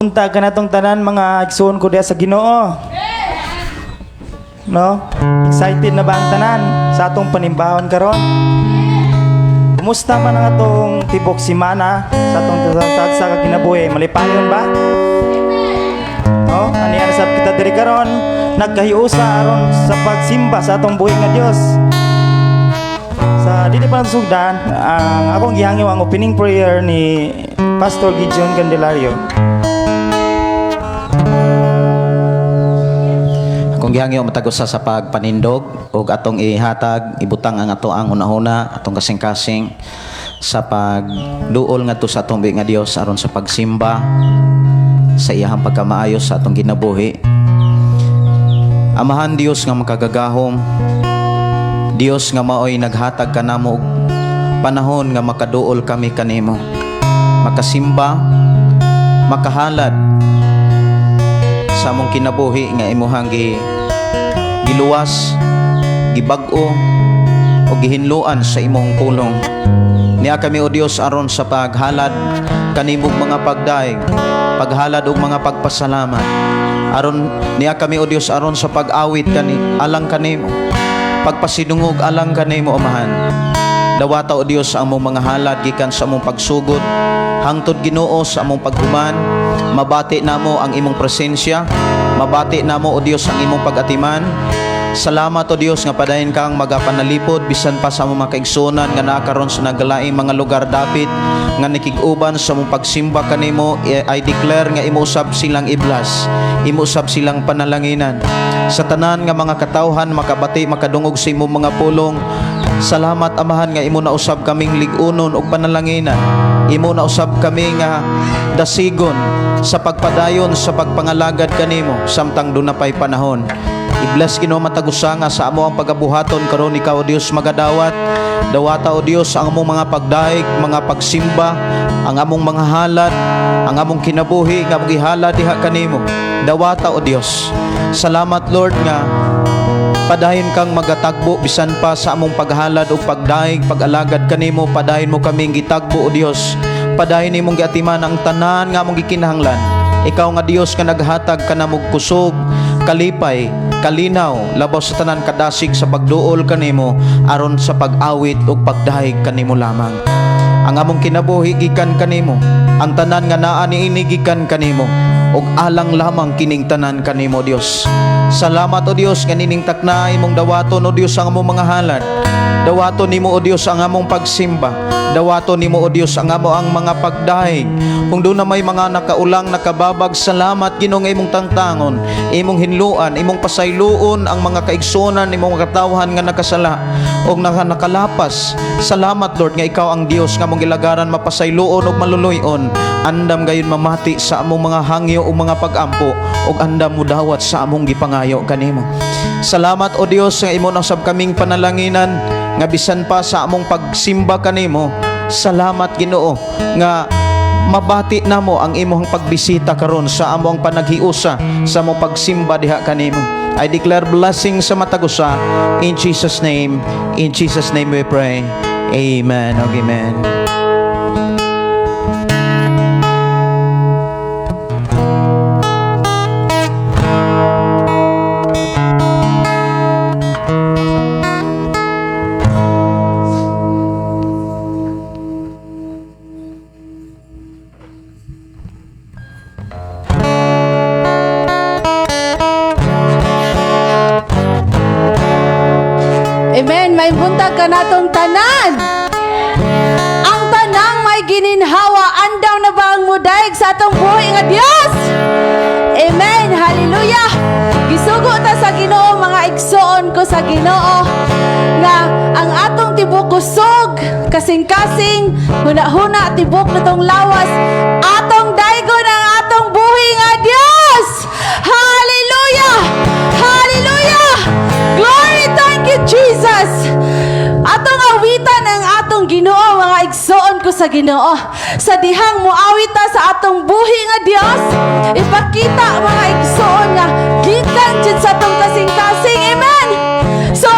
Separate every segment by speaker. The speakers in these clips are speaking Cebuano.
Speaker 1: Buntag kanatong tanan, mga igsoon ko diha sa Ginoo. No? Excited na ba ang tanan sa atong panimbahon karon? Kumusta man ang atong tibok simana sa atong tagsa ka kinabuhi? Malipayon ba? No? Ani sab kita diri karon nagkahiusa aron sa pagsimba sa atong buhi nga Dios. Sa dili pa sugdan, ang akong gihangyo ang opening prayer ni Pastor Gideon Candelario.
Speaker 2: Akong gihangyo matag usa sa pagpanindog ug atong ihatag, ibutang ang ato ang hunahuna, atong kasing-kasing sa pagduol ngadto sa atong buhi nga Dios aron sa pagsimba sa iyahang pagkamaayo sa atong kinabuhi. Amahan Dios nga makagagahom, Dios nga maoy naghatag kanamo og panahon nga makaduol kami kanimo, makasimba, makahalad sa among kinabuhi nga imuhang giluwas, gibag-o o gihinloan sa imong pulong. Niya kami, O Dios, aron sa paghalad kanimong mga pagdaig, paghalad og mga pagpasalamat. Aron niya kami, O Dios, aron sa pag-awit kani alang kanimo, pagpasidungog alang kanimo, Amahan. Dawata, O Dios, ang among mga halad gikan sa among pagsugod hangtod, Ginoo, sa among paghuman. Mabati namo ang imong presensya, mabati namo, O Dios, ang imong pag-atiman. Salamat, O Dios, nga padayon kang magapanalipod bisan pa sa among mga kaigsuonan nga naa karon sa naglaing mga lugar dapit nga nakig-uban sa among pagsimba kanimo. I declare nga imo usab silang i-bless, imo usab silang panalanginan. Sa tanan nga mga katawhan makabati, makadungog sa imong mga pulong, salamat, Amahan, nga imo na usab kaming lig-unon ug panalanginan. Imo na usab kami nga dasigon sa pagpadayon sa pagpangalagad kanimo samtang duna pay panahon. I-bless, Ginoo, matag usa nga sa amo ang pagabuhaton karon. Ikaw, O Dios, magadawat. Dawata, O Dios, ang among mga pagdaig, mga pagsimba, ang among mga halad, ang among kinabuhi nga among gihalad diha kanimo. Dawata, O Dios. Salamat, Lord, nga padayon kang magatagbo bisan pa sa among paghalad o pagdaig, pag-alagad kanimo. Padayon mo kaming gitagbo, O Dios. Padayon nimong giatiman ang tanan nga among gikinahanglan. Ikaw nga Dios nga naghatag kanamog kusog, kalipay, kalinaw, labaw sa tanan kadasig sa pagduol kanimo aron sa pag-awit ug pagdaig kanimo lamang. Ang among kinabuhi gikan kanimo, ang tanan nga naa niini gikan kanimo, ug alang lamang kining tanan kanimo, Dios. Salamat, O Dios, nga nining takna imong dawaton, O Dios, ang among mga halad. Dawaton nimo, O Dios, ang among pagsimba. Dawaton nimo, O Dios, ang amo ang mga pagdaig. Kung duna may mga nakaulang, nakababag, salamat, Ginoo, nga imong tangtangon, imong hinluan, imong pasayloon ang mga kaigsuonan, imong mga katawhan nga nakasala og nakalapas. Salamat, Lord, nga ikaw ang Dios nga among gilagaran, mapasayloon ug maluluy-on. Andam gayon mamati sa among mga hangyo ug mga pag-ampo ug andam mo dawat sa among gipangayo kanimo. Salamat, O Dios, nga imo na usab kaming panalanginan nga bisan pa sa among pagsimba kanimo. Salamat, Ginoo, nga mabati namo ang imong pagbisita karon sa among panaghiusa sa among pagsimba diha kanimo. I declare blessing sa matag usa in Jesus' name. In Jesus' name we pray. Amen. Og amen.
Speaker 3: Amen. May buntag kanatong tanan. Ang tanang may gininhawa, andaw na ba ang mudaig sa atong buhi nga Dios? Amen. Hallelujah. Gisugo ta sa Ginoo, mga igsoon ko sa Ginoo, nga ang atong tibok kusog, kasing-kasing, huna-huna, tibok natong lawas, atong daigon ang atong buhi nga Dios. Hallelujah! Hallelujah! Glory, thank you, Jesus! Atong awitan ang atong Ginoo, mga igsoon ko sa Ginoo. Sa dihang muawit ta sa atong buhi nga Dios, ipakita, mga igsoon, nga gikan jud sa atong kasing-kasing. Amen. So,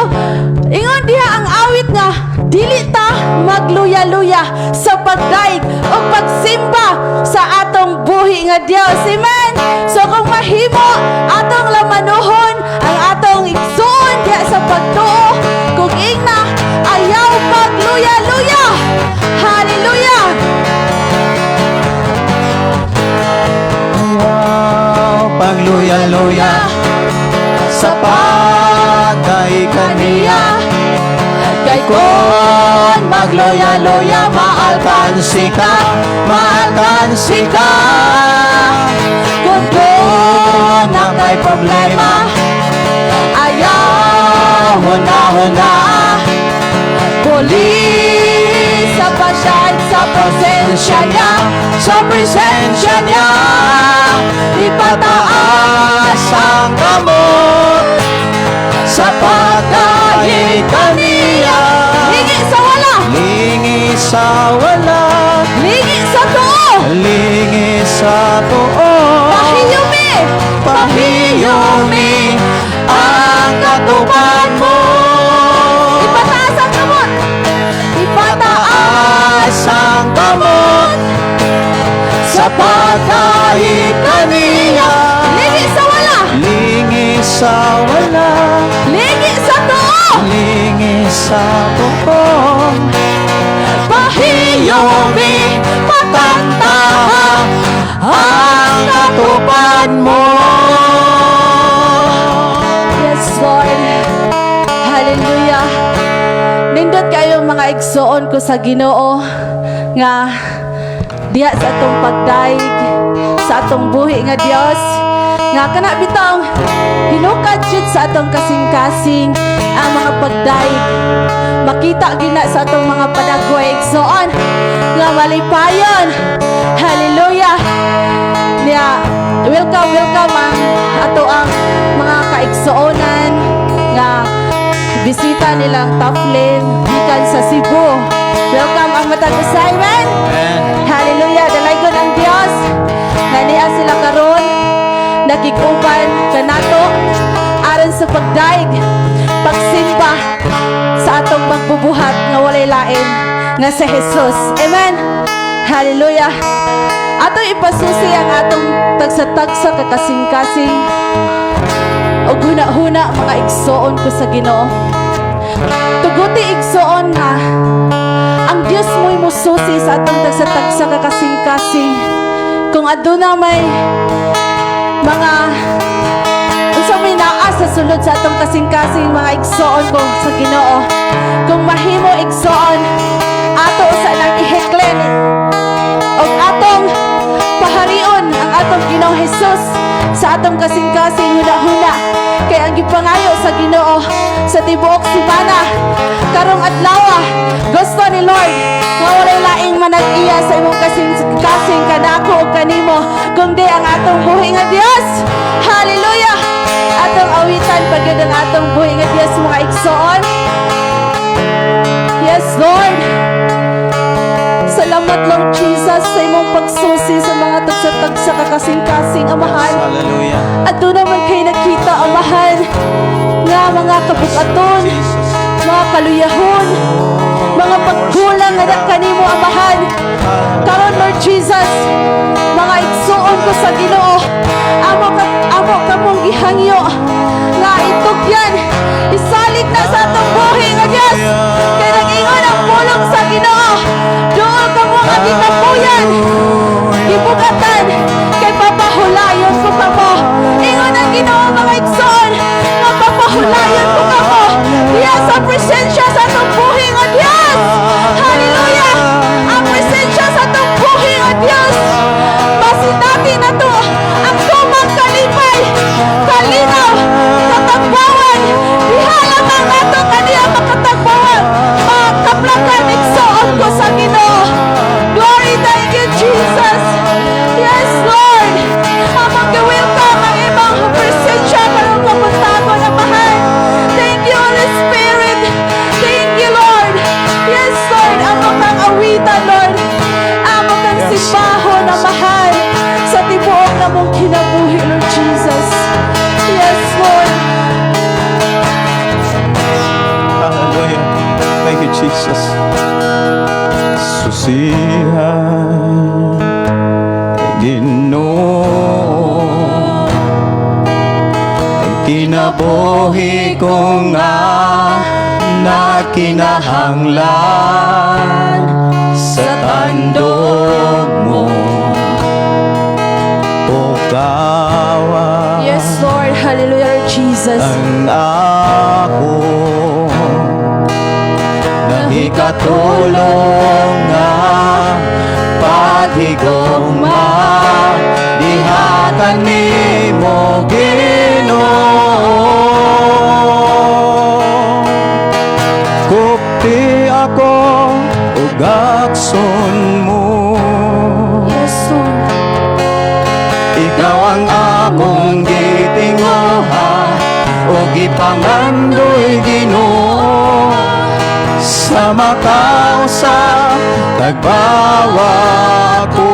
Speaker 3: ingon diha ang awit nga dili ta magluya-luya sa pagdaig o pagsimba sa atong buhi. buhi nga Dios. Amen. So kung mahimo, atong lamanuhon ang atong igsuon diha sa pagtuo. Kung ingna, ayaw pagluya-luya. Hallelujah.
Speaker 2: Ayaw pagluya-luya sa pagdayeg kaniya.
Speaker 3: Kay
Speaker 2: Kung magluya-luya, maalkansi ka, maalkansi ka.
Speaker 3: Kung
Speaker 2: Kung kay problema,
Speaker 3: ayaw
Speaker 2: huna-huna.
Speaker 3: Puli sa pasyan sa presensya niya.
Speaker 2: Sa presensya niya, ipataas ang kamot sa pagdayeg kaniya.
Speaker 3: Lingi sa wala.
Speaker 2: Lingi sa wala.
Speaker 3: Lingi sa tuo.
Speaker 2: Lingi sa tuo.
Speaker 3: Pahiyumi.
Speaker 2: Pahiyumi ang katupan mo.
Speaker 3: Ipataas ang kamot. Ipataas
Speaker 2: Taas ang kamot sa pagdayeg kaniya.
Speaker 3: Lingi sa wala.
Speaker 2: Lingi sa wala.
Speaker 3: Lingi sa tuo.
Speaker 2: Lingi sa tuo.
Speaker 3: Pahiyumi.
Speaker 2: Pakantaha ang katupan mo.
Speaker 3: Yes, Lord. Hallelujah. Nindot kayo, mga igsoon ko sa Ginoo, nga diha sa atong pagdayeg sa atong buhi nga Dios, nga kana bitong hinukad jud sa atong kasing-kasing ang mga pagdayeg, makita gina sa atong mga panagway, igsoon, nga malipayon. Hallelujah. Niya, welcome, welcome ang ato ang mga kaigsuonan nga bisita nilang Taflin gikan sa Cebu. Welcome ang matag usa. Amen. Hallelujah. Dalaygon ang Dios nga niya sila karon nakig-uban kanato aron sa pagdaig, pagsimba sa atong magbubuhat nga walay lain nga sa Jesus. Amen. Hallelujah. Ato ipasusi ang atong tagsa-tagsa kakasing-kasing ug huna-huna, mga igsoon ko sa Ginoo. Tuguti, igsoon, nga ang Dios mo'y mususi sa atong tagsa-tagsa kakasing-kasing. Kung aduna may mga unsa may naa sa sulod sa atong kasing-kasing, mga igsoon ko sa Ginoo. Kung mahimo, igsoon, ato sa nang iheklen og atong paharion ang atong Ginoong Hesus sa atong kasing-kasing huna-huna, kay ang gipangayo sa Ginoo sa tibuok semana karong adlaw, gusto ni Lord nga walay laing manag-iya sa imong kasing-kasing, kanako ug kanimo, kundi ang atong buhi nga Dios. Hallelujah. Atong awitan pagyud ang atong buhi nga Dios, mga igsoon. Yes, Lord. Salamat, Lord Jesus, sa imong pagsusi sa mga tagsa-tagsa kakasing-kasing, Amahan.
Speaker 2: Hallelujah.
Speaker 3: Aduna man kay nakita, Amahan, nga mga kabukaton,
Speaker 2: Jesus.
Speaker 3: Mga kaluyahon, mga pagkulang nga na kanimo, Amahan. Karon, Lord Jesus, mga igsuon ko sa Ginoo, amo kamong gihangyo nga itugyan, isalig na sa atong buhi nga Dios. Kay nag-ingon ang pulong sa Ginoo, "Duol kamo nga gikapuyan, gibugatan, kay papahulayon ko kamo." Ingon ang Ginoo, mga igsoon, nga papahulayon ko kamo diya sa presensya sa atong buhi nga Dios. Hallelujah! Ang presensya sa atong buhi nga Dios, masinati na to ang tumang kalipay, kalinaw, katagbawan. Diha lamang nato kaniya makatagbawan, makaplakan, igsoon ko sa Ginoo. Glory, thank you, Jesus. Yes, Lord. Among welcome ang imong presensya karong kabuntagon, Amahan. Thank you, Holy Spirit. Thank you, Lord. Yes, Lord. Amo kang awitan, Lord. Amo kang simbahon, Amahan, sa tibuok namong kinabuhi, Lord Jesus. Yes, Lord.
Speaker 2: Hallelujah. Thank you, Jesus. Susiha Ginoo. Kinabuhi ko nga nakinahanglan sa tandog mo. Tukawa
Speaker 3: Yes, Lord. Hallelujah, Lord Jesus.
Speaker 2: Ang ako nahikatulong nga paghigugma diha kanimo, Ginoo. Kupti ako ug akson mo.
Speaker 3: Yes, Lord.
Speaker 2: Ikaw ang akong gitinguha ug gipangandoy, Ginoo, sa makausa tagbawa ko.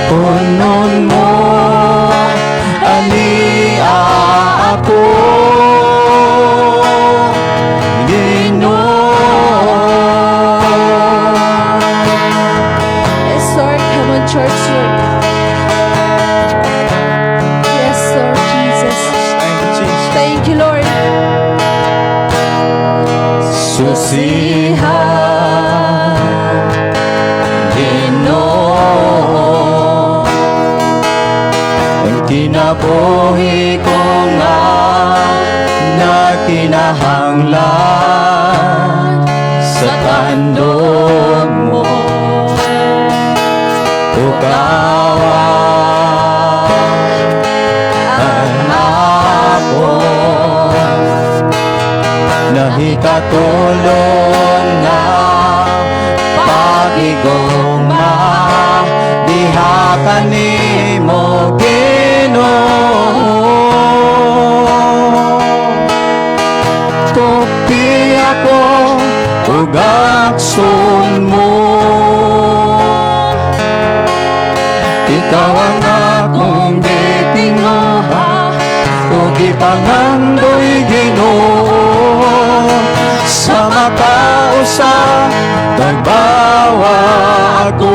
Speaker 2: Punon mo ani ako, Ginoo.
Speaker 3: Yes, Lord. Come on, church, Lord. Yes, Lord Jesus.
Speaker 1: Thank you, Jesus.
Speaker 3: Thank you, Lord.
Speaker 2: Susiha, Ginoo, ang kinabuhi ko nga nakinahanglan sa tandog mo. Tukawa ang ako nahikatulong nga paghigugma diha kanimo, Ginoo. Kupti ako ug akson mo. Ikaw ang akong gitinguha ug gipangandoy, Ginoo, sa makausa tagbawa ako.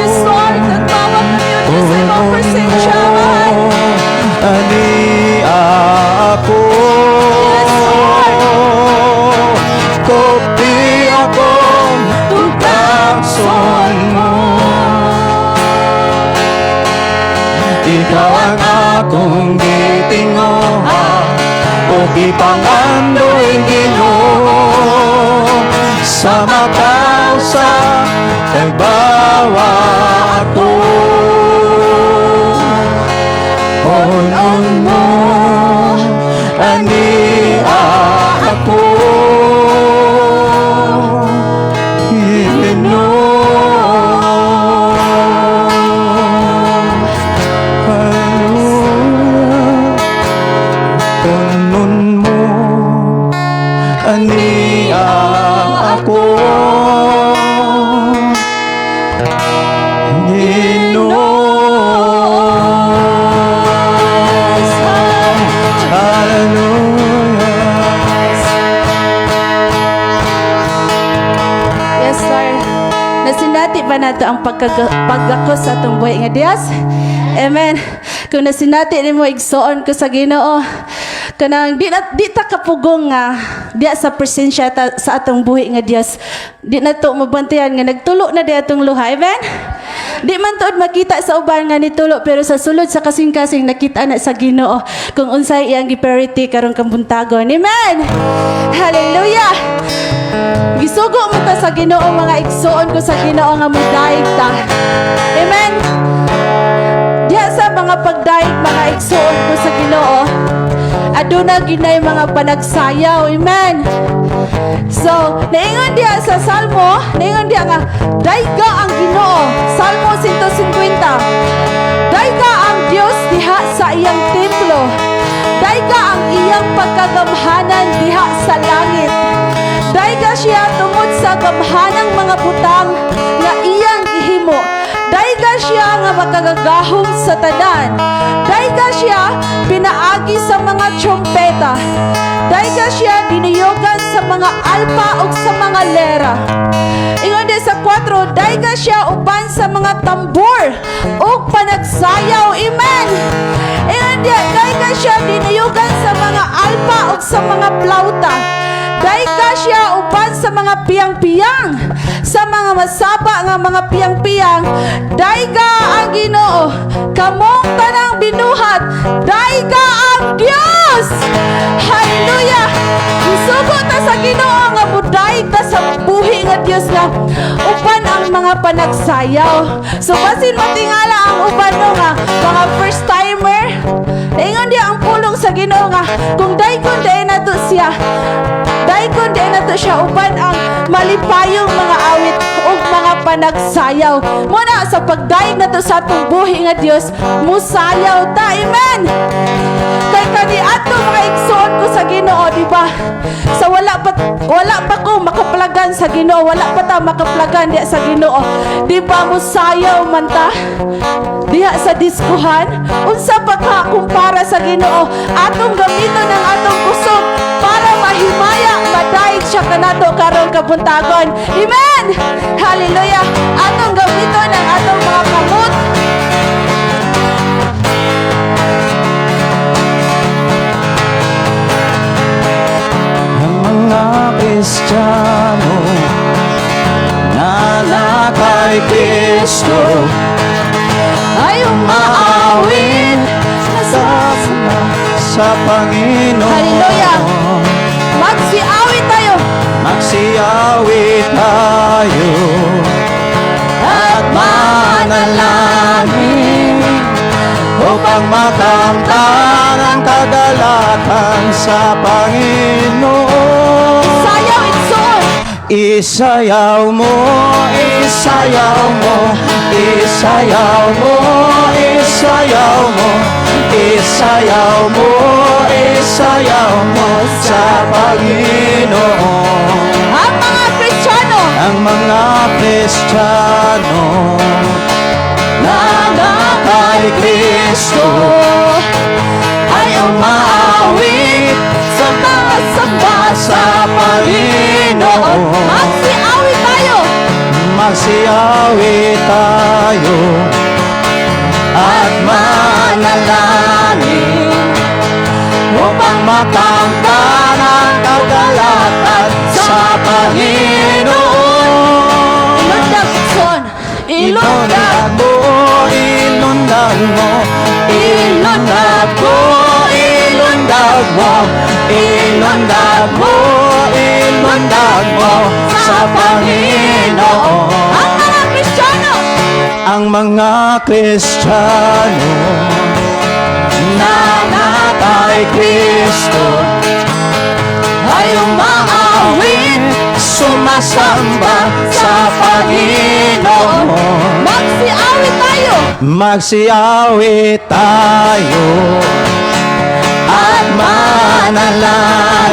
Speaker 3: Yes, Lord. Tagbawa kami, O Diyos, sa imong presensya, mahal.
Speaker 2: Ani ako.
Speaker 3: Yes, Lord.
Speaker 2: Kupti ako ug akson mo. Ikaw ang akong gitinguha ug gipangandoy, Ginoo, sa makausa tagbawa ako. Punon mo ani ako, Ginoo. Hallelujah. Punon mo ani ako, Ginoo. Hallelujah.
Speaker 3: Yes, Lord. Nasinati ba nato ang paggakos sa atong buhi nga Dios? Amen. Kung nasinati nimo, igsoon ko sa Ginoo, kanang di na di ta kapugong nga diya sa presensya ta, sa atong buhi nga Dios. Di na to mabantayan nga nagtulo na di atong luha. Amen. Di man tuod makita sa uban nga nitulo, pero sa sulod sa kasing-kasing nakita na sa Ginoo kung unsay iyang gi-priority karong kabuntagon. Amen. Hallelujah. Gisugo mo ta sa Ginoo, mga igsoon ko sa Ginoo, nga mudaig ta. Amen. Diha sa mga pagdaig, mga igsoon ko sa Ginoo, aduna ginay mga panagsayaw. Amen. So, naingon diha sa Salmo, naingon diha nga dayga ang Ginoo. Salmo 150. Dayga ang Dios diha sa iyang templo. Dayga ang iyang pagkagamhanan diha sa langit. Dayga siya tungod sa gamhanang mga butang nga iyang gihimo. Dayga siya nga makagagahom sa tanan. Dayga siya pinaagi sa mga trompeta. Dayga siya diniyogan. sa mga alpa ug sa mga lera. Ingon din sa 4, dayga siya uban sa mga tambor ug panagsayaw. Amen. Ingon diya, dayga siya dinayugan sa mga alpa ug sa mga plauta. Dayga siya uban sa mga piyang-piyang, sa mga masaba nga mga piyang-piyang. Dayga ang Ginoo. Kamong tanang binuhat, dayga ang Dios. Hallelujah! Isugo ta sa Ginoo nga mudayeg ta sa buhi nga Dios nga uban ang mga panagsayaw. So basin matingala ang uban, no, nga mga first timer. Ingon diya ang pulong sa Ginoo nga kung daygon diay nato siya, daygon diay nato siya uban ang malipayong mga awit ug mga panagsayaw. Muna sa pagdayeg nato sa atong buhi nga Dios, musayaw ta. Amen. Kay kaniadto, mga igsoon ko sa Ginoo, di ba? Sa wala pa ko makaplagan sa Ginoo, wala pa ta makaplagan diha sa Ginoo. Di ba musayaw man ta diha sa diskuhan? Unsa pa ka kumpara sa Ginoo? Atong gamiton ang atong kusog para mahimaya, madayeg siya kanato karong kabuntagon. Amen. Hallelujah. Atong gamiton ang atong mga kamot.
Speaker 1: Ang mga Kristiyano na na kay Kristo
Speaker 3: ay umaawit sa
Speaker 1: sa Panginoon.
Speaker 3: Hallelujah. Magsiawit tayo.
Speaker 1: Magsiawit tayo at manalangin upang makamtan ang kagalakan sa Panginoon.
Speaker 3: Sayaw, igsoon.
Speaker 1: Isayaw mo, isayaw mo, isayaw mo, isayaw mo, isayaw mo, isayaw mo sa Panginoon.
Speaker 3: Ang mga Kristiyano
Speaker 1: Ang mga Kristiyano na na kay Kristo
Speaker 3: ay
Speaker 1: umaawit
Speaker 3: sa mga samba
Speaker 1: sa Panginoon.
Speaker 3: Magsiawit tayo.
Speaker 1: Magsiawit tayo at manalangin upang makamtan ang kagalakan sa Panginoon.
Speaker 3: Ilundag, igsoon. Ilundag.
Speaker 1: Ilundag mo, ilundag mo, ilundag mo, ilundag mo, ilundag mo, ilundag mo sa Panginoon.
Speaker 3: Ang mga Kristiyano
Speaker 1: Ang mga Kristiyano na na kay Kristo
Speaker 3: ay umaawit,
Speaker 1: sumasamba sa Panginoon.
Speaker 3: Magsiawit tayo.
Speaker 1: Magsiawit tayo at manalangin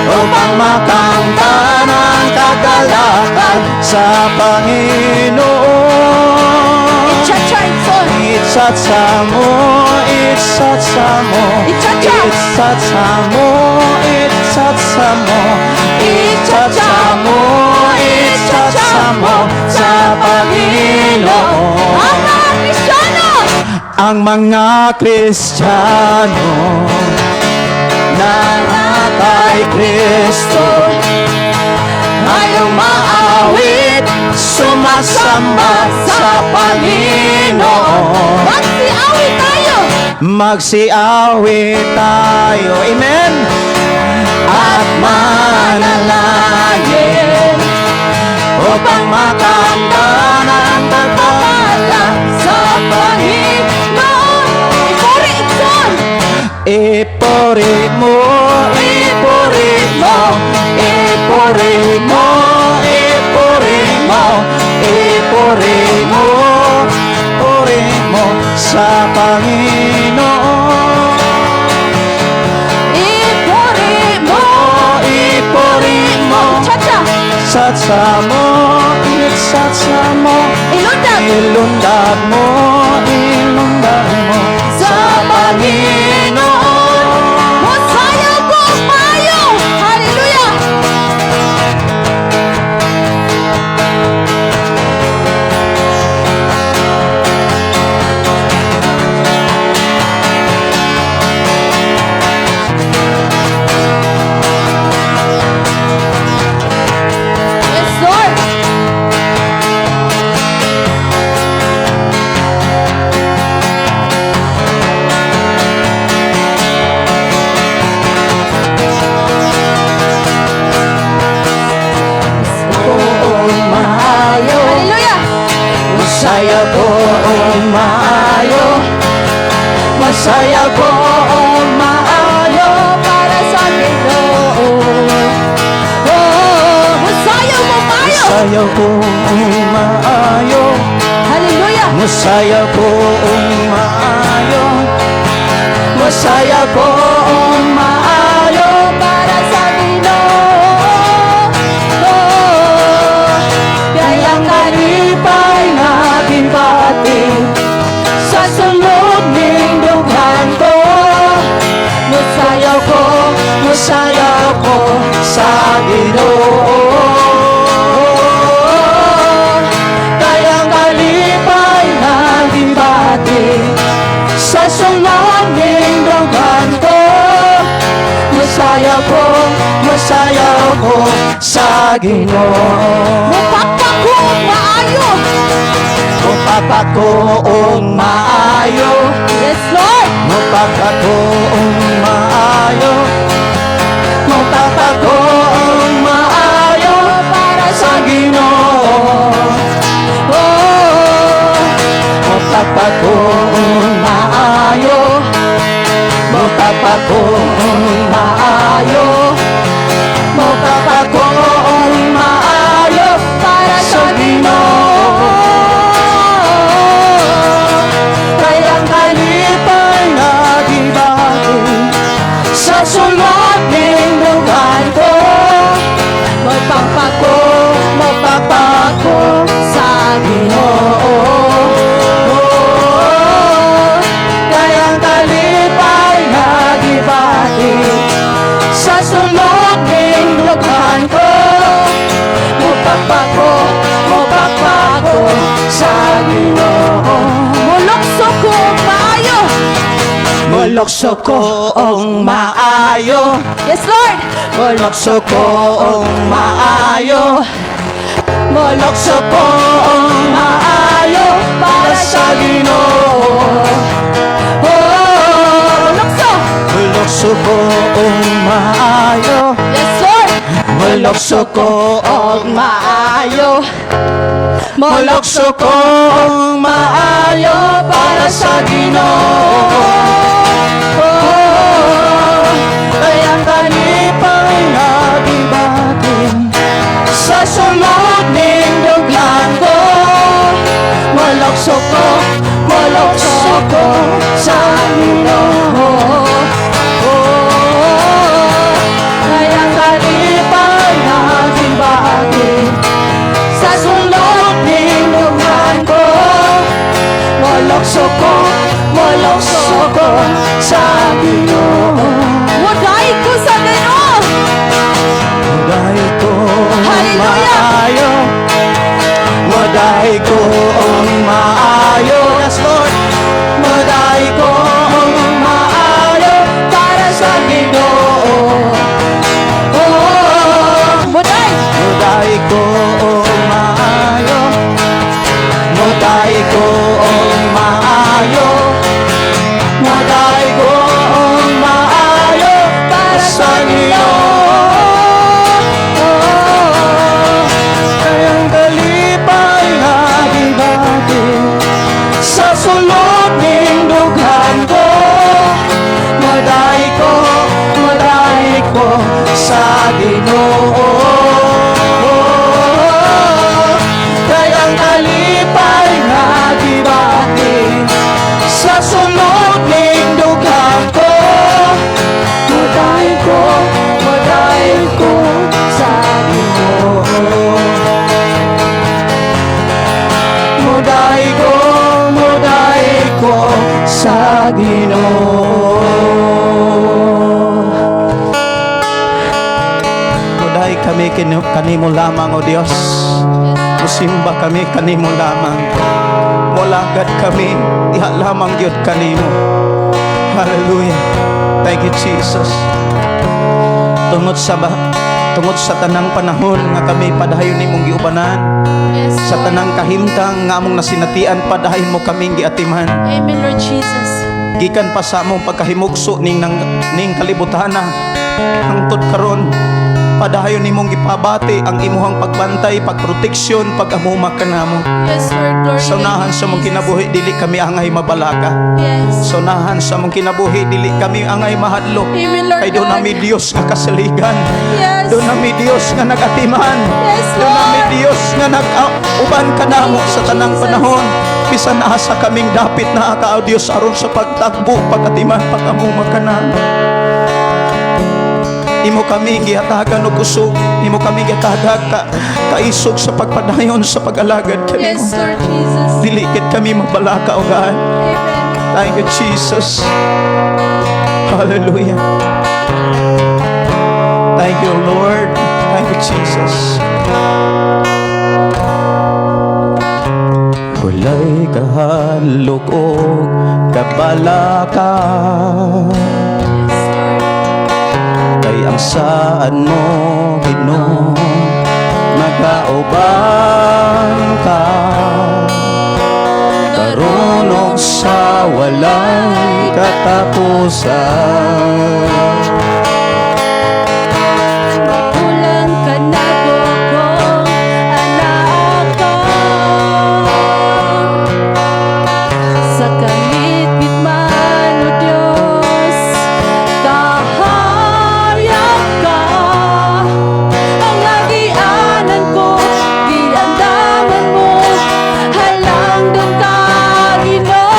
Speaker 1: upang makamtan ang kagalakan sa Panginoon.
Speaker 3: Itcha-cha, igsoon.
Speaker 1: Itsa-tsa mo, itsa-tsa mo,
Speaker 3: Itcha-cha.
Speaker 1: Itsa-tsa mo, itsa-tsa mo, itsa-tsa mo, itsa-tsa mo sa Panginoon.
Speaker 3: Ang mga Kristiyano
Speaker 1: Ang mga Kristiyano na kay Kristo ay umaawit, sumasamba sa Panginoon.
Speaker 3: Magsiawit tayo.
Speaker 1: Magsiawit tayo, amen, at manalangin upang makamtan ang pagpapala
Speaker 3: sa Panginoon. Ipuri, igsoon.
Speaker 1: Ipuri mo, ipuri mo, ipuri mo, ipuri mo, ipuri mo, ipuri mo sa Panginoon.
Speaker 3: Ipuri mo.
Speaker 1: Ipuri mo,
Speaker 3: Cha-cha.
Speaker 1: Satsa mo, itsatsa mo,
Speaker 3: Ilundag.
Speaker 1: Ilundag mo, ilundag mo sa Panginoon.
Speaker 3: Musayaw ko maayo.
Speaker 1: Mosayaw ko og maayo. Mosayaw ko og maayo
Speaker 3: para sa Ginoo. Oh, mosayaw mo maayo.
Speaker 1: Mosayaw ko og maayo.
Speaker 3: Hallelujah.
Speaker 1: Mosayaw ko og maayo. Mosayaw ko og maayo
Speaker 3: para sa Ginoo. Oh,
Speaker 1: kay ang kalipay nga gibati sa sulod ning dughan ko, mosayaw ko sa Ginoo. Kay ang kalipay nga gibati sa sulod ning dughan ko, mosayaw ko sa Ginoo.
Speaker 3: Mupakpak ko og maayo.
Speaker 1: Mupakpak ko og maayo.
Speaker 3: Yes, Lord.
Speaker 1: Mupakpak ko og maayo. Mupakpak ko og maayo
Speaker 3: para
Speaker 1: sa Ginoo.
Speaker 3: Oh,
Speaker 1: Mupakpak ko og maayo. Mupakpak ko og maayo. Mupakpak ko og maayo
Speaker 3: para
Speaker 1: sa Ginoo. Kay ang kalipay nga gibati sa sulod ning dughan ko,
Speaker 3: Mupakpak ko,
Speaker 1: mupakpak ko
Speaker 3: sa
Speaker 1: Ginoo. Kay ang kalipay nga gibati sa sulod ning dughan ko, mupakpak ko sa Ginoo.
Speaker 3: Mulukso ko og maayo.
Speaker 1: Mulukso ko og maayo.
Speaker 3: Yes, Lord.
Speaker 1: Mulukso ko og maayo. Mulukso ko og maayo para sa Ginoo. Oh,
Speaker 3: Mulukso.
Speaker 1: Mulukso ko og maayo.
Speaker 3: Yes, Lord.
Speaker 1: Mulukso ko og
Speaker 3: Maayo.
Speaker 1: Mulukso ko og maayo para sa Ginoo. Oh, kay ang kalipay nga gibati sa sulod ning dughan ko, mulukso ko sa Ginoo. Oh, kay ang kalipay nga gibati sa sulod ning dughan ko, mulukso ko sa Ginoo.
Speaker 3: Mudaig ko sa Ginoo.
Speaker 1: Mudaig ko
Speaker 3: Hallelujah!
Speaker 1: Maayo. Mudaig ko maayo. Yes, Lord. Mudaig ko maayo para sa Ginoo. Oh,
Speaker 3: Mudaig.
Speaker 1: Mudaig ko maayo. Mudaig ko maayo. Mudaig ko maayo para sa Ginoo. Kay ang kalipay nga gibati sa sulod ning dughan ko, mudaig ko sa Ginoo. Kay ang kalipay nga gibati sa sulod ning dughan ko, mudaig ko sa Ginoo. Mudaig ko sa Ginoo. Mudaig kami kanimo lamang, O Dios. Musimba kami kanimo lamang. Molagad kami diha lamang gyud kanimo. Hallelujah. Thank you, Jesus. Tungod sa tanang panahon nga kami padayon nimong giubanan,
Speaker 3: Yes,
Speaker 2: sa
Speaker 3: Lord.
Speaker 2: Tanang kahimtang nga among nasinatian, padayon mo kaming giatiman.
Speaker 3: Amen, Lord Jesus.
Speaker 2: Gikan pa sa among pagkahimugso ning kalibutana hangtod karon, padayon nimong gipabati ang imuhang pagbantay, pagproteksyon, pag-amuma kanamo.
Speaker 3: Yes, Lord. Glory
Speaker 2: Sa unahan sa among kinabuhi, dili kami angay mabalaka. Sa unahan sa among kinabuhi, dili kami angay mahadlok.
Speaker 3: Amen, Lord
Speaker 2: Kay duna
Speaker 3: God.
Speaker 2: Mi Dios nga kasaligan. Duna mi Dios nga nagatiman. Duna mi
Speaker 3: Lord.
Speaker 2: Dios nga nag-uban kanamo sa tanang
Speaker 3: Jesus.
Speaker 2: Panahon. Bisan asa kaming dapit, naa ka, O Dios, aron sa pagtagbo, pagatiman, pag-amuma kanamo. Imo kami gihatagan og kusog, imo kami gihatagan ka kaisog sa pagpadayon sa pag-alagad kanimo.
Speaker 3: Yes, Lord Jesus.
Speaker 2: Dili gid kami mabalaka, O God.
Speaker 3: Amen.
Speaker 2: Thank you, Jesus. Hallelujah. Thank you, Lord. Thank you, Jesus. Walay kahadlok og kabalaka
Speaker 3: Yes, Lord.
Speaker 2: kay ang saad mo, Ginoo, magauban ka karon ug sa walay katapusan.
Speaker 3: Makulang kanako kung anaa ka. Sa kangitngit man, O Diyos, kahayag ka. Ang agianan ko, giandaman mo, halangdon ka, Ginoo.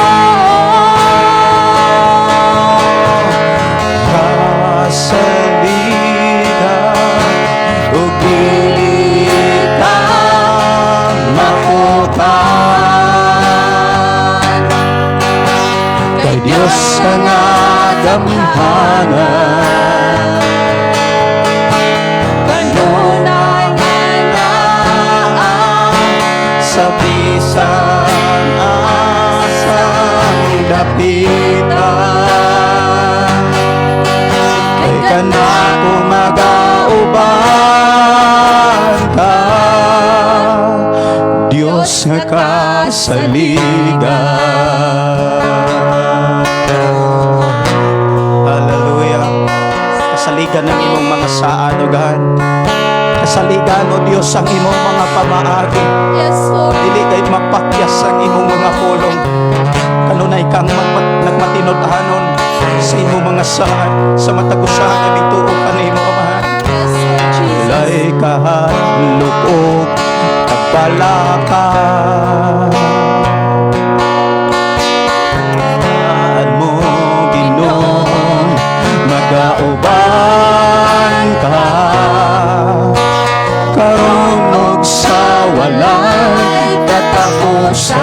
Speaker 2: Kasaligan ug dili ka makutan kay Dios ka nga gamhanan.
Speaker 3: Kanunay anaa
Speaker 2: sa bisan asang dapitan kay kanako magauban ka, Dios nga kasaligan. Hallelujah. Kasaligan ng imong mga saad, O God. Kasaligan, O Dios, ang imong mga pamaagi.
Speaker 3: Yes, Lord.
Speaker 2: Dili kay mapakyas ang imong mga pulong. Kanunay kang nagmatinud-anon sa imong mga saad, sa matag usa nga mituo kanimo, Amahan.
Speaker 3: Yes, Lord Jesus.
Speaker 2: Walay kahadlok og kabalaka. Saad mo, Ginoo, magauban ka karon ug sa walay katapusan.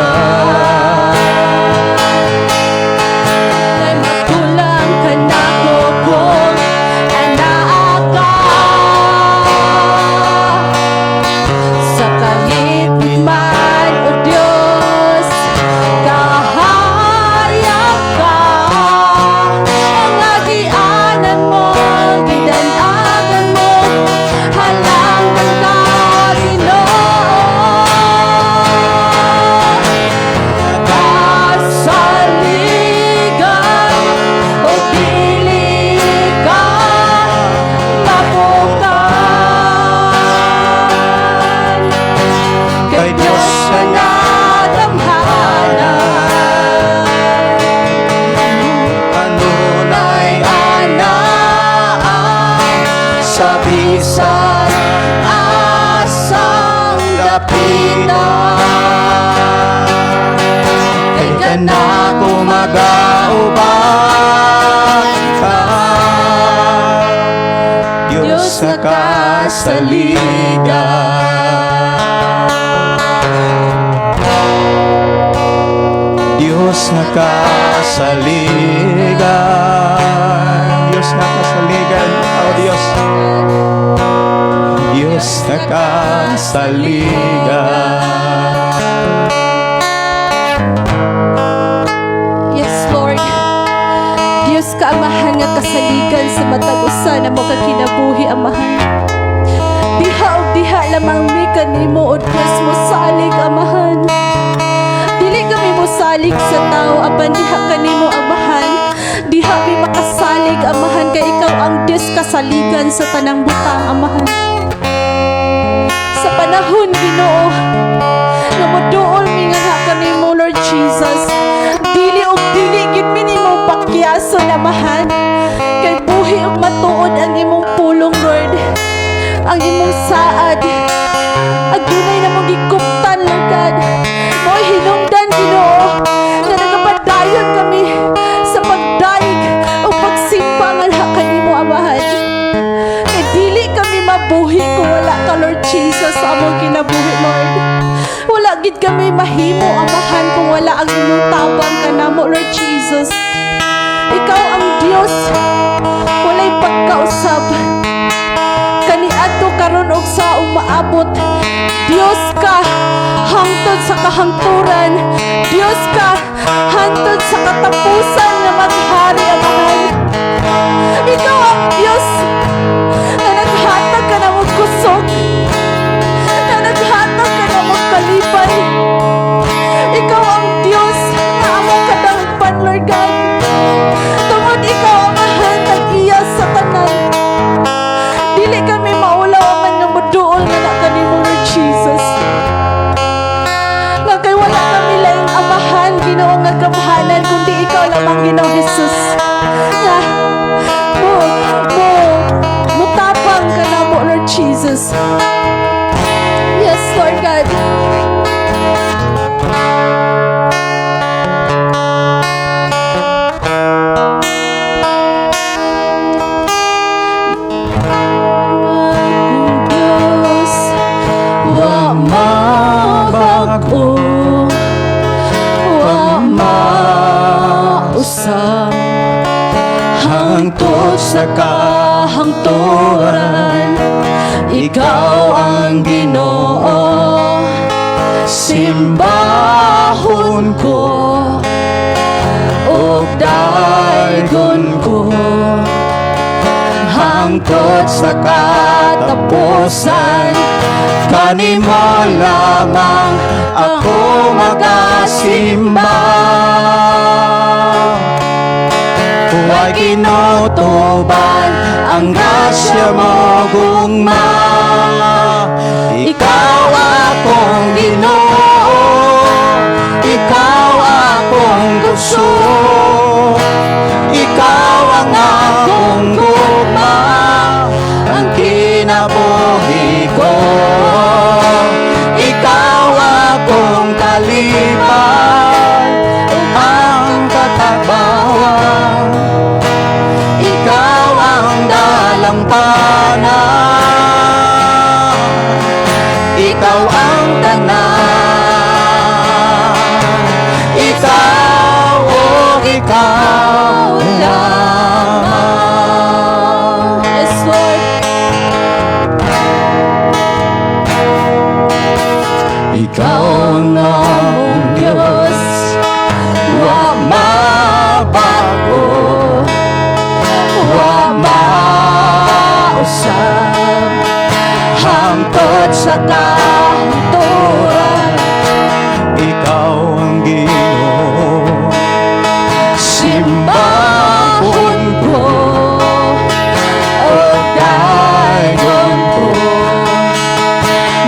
Speaker 3: Kay makulang kanako kung anaa ka. Sa kangitngit man, O Diyos, kahayag ka. Ang agianan mo, gidanagan mo, halangdon ka, Ginoo. Kasaligan o dili ka mapukan kay Diyos nga gamhanan.
Speaker 2: Kanunay
Speaker 3: anaa
Speaker 2: sa bisan
Speaker 3: asang
Speaker 2: dapitan kay kanako magauban ka, Diyos nga kasaligan. Diyos nga kasaligan. Diyos nga kasaligan. Oh Diyos, Diyos nga kasaligan.
Speaker 3: Yes, Lord. Diyos ka, Amahan, nga kasaligan sa matag usa namo ka kinabuhi, Amahan. Diha og diha lamang mi kanimo, O Diyos, mo salig, Amahan. Dili kami mo salig sa tao apan diha kanimo, Amahan. Diha mi makasalig, Amahan, kay ikaw ang Diyos kasaligan sa tanang butang, Amahan. Sa panahon, Ginoo, nga moduol mi nga nga kami kami mahimo, Amahan, kung wala ang imong tabang kanamo, Lord Jesus. Ikaw ang Dios, walay pagkausab. Kaniadto, karon ug sa umaabot. Dios ka hangtod sa kahangturan. Dios ka hangtod sa katapusan nga maghari, Amahan. Ikaw ang Dios na naghatag kanamog kusog, na naghatag kanamog kalipay. Ikaw ang Dios nga among kadangpan, Lord God. Tungod ikaw, Amahan, nag-iya sa tanan. Dili kami maulaw man nga muduol nga na kanimo, Lord Jesus. Nga kay wala kami laing amahan, Ginoo, nga gamhanan, kundi ikaw lamang, Ginoong Jesus. Nga mo mutapang kanamo, Lord Jesus. Yes, Lord God. Akong Diyos, wa mabag-o, wa mausab, hangtod sa kahangturan. Ikaw ang Ginoo, simbahon ko ug daygon ko
Speaker 2: hangtod sa katapusan. Kanimo lamang ako magasimba. Huwag ginutuban ang grasya mo, gugma. Ikaw akong Ginoo, ikaw akong kusog, ikaw ang akong gugma, ang kinabuhi ko. Ikaw akong kalipay, ang katagbawan. Ikaw ang dalampanan. Ikaw ang tanan. Ikaw, oh, ikaw lamang.
Speaker 3: Yes, Lord.
Speaker 2: Ikaw ang among Diyos, wa mabago, wa mausab, hangtod sa kahangturan. Ikaw ang Ginoo, simbahon ko ug daygon ko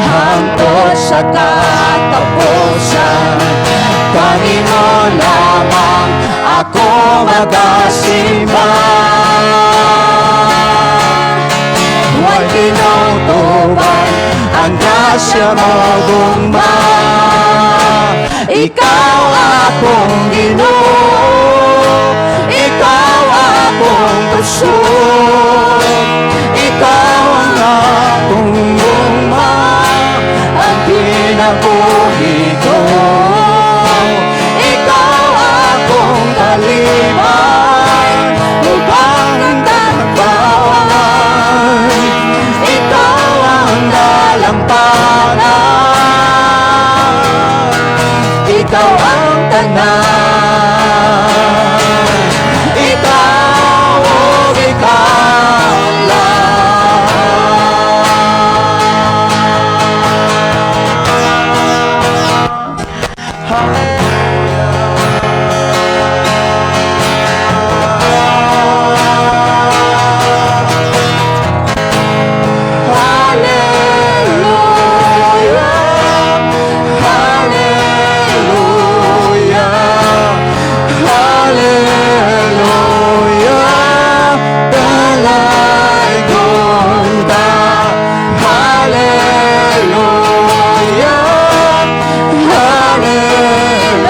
Speaker 2: hangtod sa katapusan. Kanimo lamang ako magasimba. Huwag tinutuban ang grasya mo, gugma. Ikaw akong Ginoo, ikaw akong kusog, ikaw ang akong gugma, ang kinabuhi ko. Ikaw akong kalipay ug ang katagbawan. Ikaw ang dalampanan. Ikaw ang tanan. Ikaw, oh, ikaw lang. Hallelujah, Hallelujah, Hallelujah, dalaygon ta. Hallelujah, Hallelujah.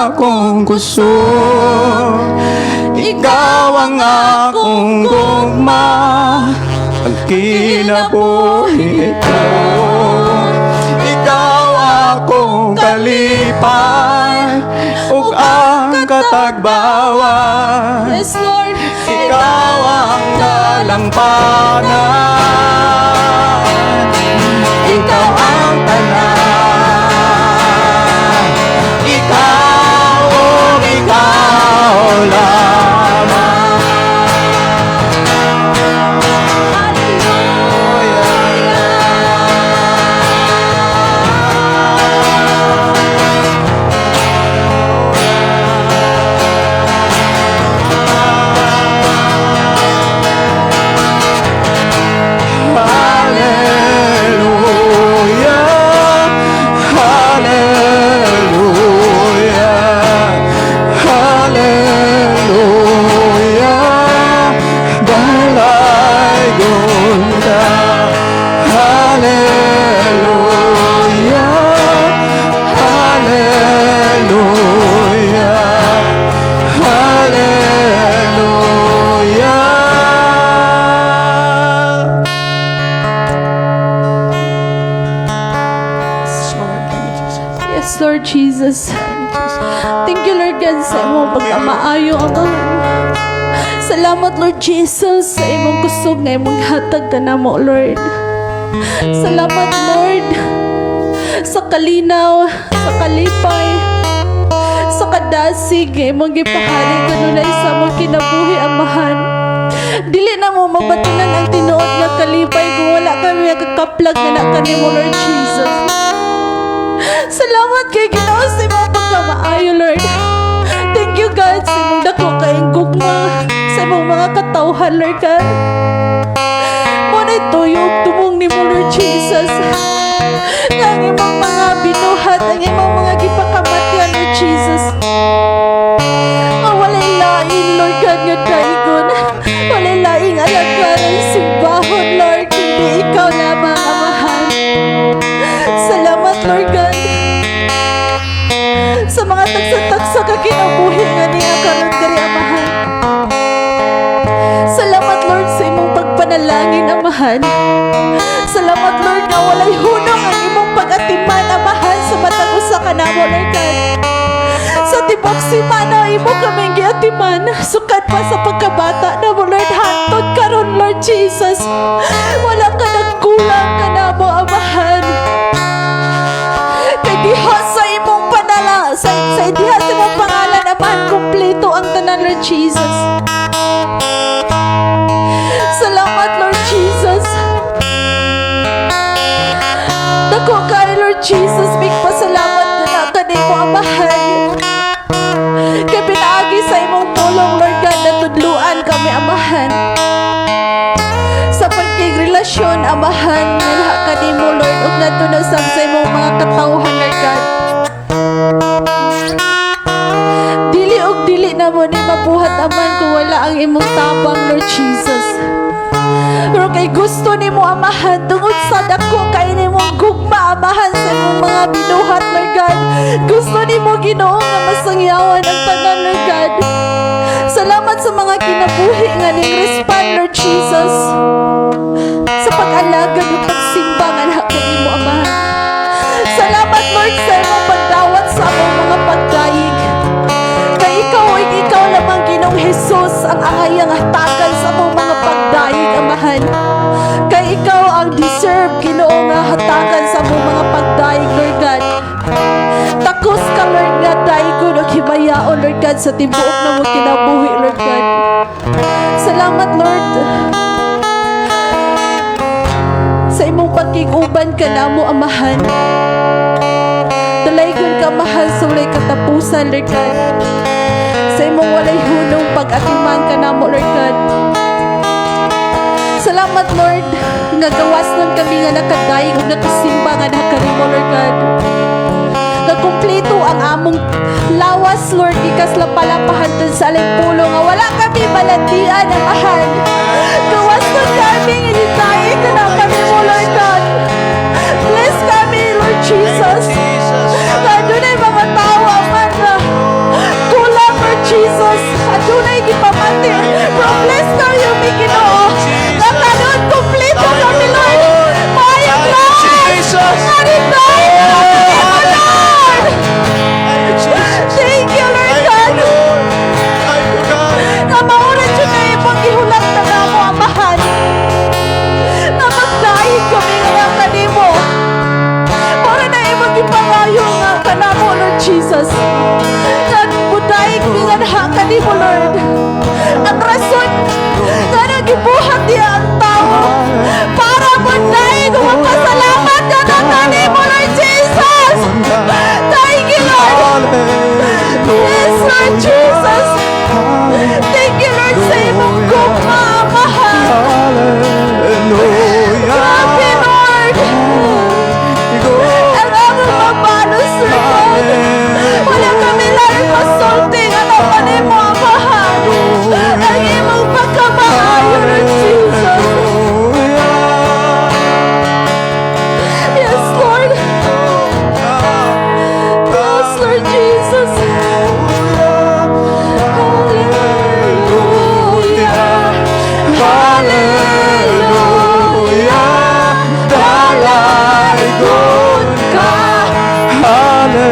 Speaker 1: akong kusog. Ikaw ang akong gugma, ang kinabuhi ko. Ikaw akong kalipay ug ang katagbawan.
Speaker 3: Yes, Lord.
Speaker 1: Ikaw ang dalampanan. Ikaw ang tanan. Ikaw, oh, ikaw lamang. Hallelujah, hallelujah, hallelujah, dalaygon ka. Hallelujah, hallelujah, hallelujah.
Speaker 3: Yes, Lord Jesus. Thank you, Lord God, sa imong pagkamaayo, Amahan. Salamat, Lord Jesus, sa imong kusog nga imong hatag kanamo, Lord. Salamat, Lord, sa kalinaw, sa kalipay, sa kadasig nga imong gipahari kanunay sa among kinabuhi, Amahan. Dili namo mabatunan ang tinuod nga kalipay kung wala kami kakaplag nga na kanimo, Lord Jesus. Salamat kay Ginoo sa imong pagkamaayo, Lord. Thank you, God, sa imong dako kaayong gugma, sa imong mga katawhan, Lord God. Mao na'y tuyog tumong nimo, Lord Jesus, nga ang imong mga binuhat, ang imong mga gipakamatian, Lord Jesus, nga walay lain, Lord God, nga daigon. Walay laing alagaran, simbahon, Lord, kundi ikaw lamang, Amahan. Salamat, Lord God, sa mga tagsa-tagsa ka kinabuhi nga niya karon diri, Amahan. Salamat, Lord, sa imong pagpanalangin, Amahan. Salamat, Lord, nga walay hunong ang imong pag-atiman, Amahan, sa matag usa ka namo, Lord God. Sa tibok simana, imo kaming giatiman. Sukad pa sa pagkabata namo, Lord, hantod karon, Lord Jesus. Wala ka nagkulang kanamo, Amahan. Kay diha sa imong panala, sa diha sa imong pangalan, Amahan, kumpleto ang tanan, Lord Jesus. Salamat, Lord Jesus. Dako kay, Lord Jesus, pasalamat na kanimo, Amahan. Kay pinaagi sa imong pulong, Lord God, natudluan kami, Amahan, sa pagkigrelasyon, Amahan, nga laha kanimo, Lord, ug ngadto sa imong mga katawhan, Lord God. Dili og dili namo ni mabuhat, Aman, kung wala ang imong tabang, Lord Jesus. Pero kay gusto nimo, Amahan, tungod sa dako kay nimong gugma, Amahan, sa imong mga binuhat, Lord God. Gusto nimo, Ginoo, nga masangyawan ang tanan, Lord God. Salamat sa mga kinabuhi nga ning respond, Lord Jesus, sa pag-alagad ug pagsimba nga laha kanimo, Amahan. Salamat, Lord, sa imong pagdawat sa among mga pagdayeg. Kay ikaw ay ikaw lamang, Ginoong Jesus, ang angayang hatagan sa among mga pagdayeg, Amahan. Kay ikaw ang deserve, Ginoo, nga hatagan sa among mga pagdayeg, Lord God. Takos ka, Lord, nga daygon ug himayaon, Lord God, sa tibuok namong kinabuhi, Lord God. Salamat, Lord, sa imong pagkiguban kanamo, Amahan. Dalaygon ka, Amahan, sa walay katapusan, Lord God. Sa imong walay hunong pag-atiman kanamo, Lord God. Salamat, Lord, nga gawas nun kami nga nakadayeg ug nakasimba nga nakanimo, Lord God. Nga kumpleto ang among lawas, Lord, gikas lapalapahan dun sa aling pulo nga wala kami balatian, Amahan. Gawas nun kami nga gidayeg ka na kami mo, Lord God. Bless kami, Lord Jesus. Nga dunay mga tao, Amahan, na Jesus, nga mudaig mi nganha kanimo, Lord. Ang rason nga nagibuhat niya ang tao para mudaig ug magpasalamat ka kanimo, Lord Jesus. Thank you, Lord. Yes, Lord Jesus. Thank you, Lord, sa imong gugma, Amahan. Grabe, Lord. Ang among mabalos, Lord. Wala kami laing masulti nga naman imo, Amahan. Ang imong pagkamaayo, Lord Jesus. Yes, Lord. Yes, Lord Jesus. Hallelujah. Hallelujah. Dalaygon ka.
Speaker 1: Hallelujah.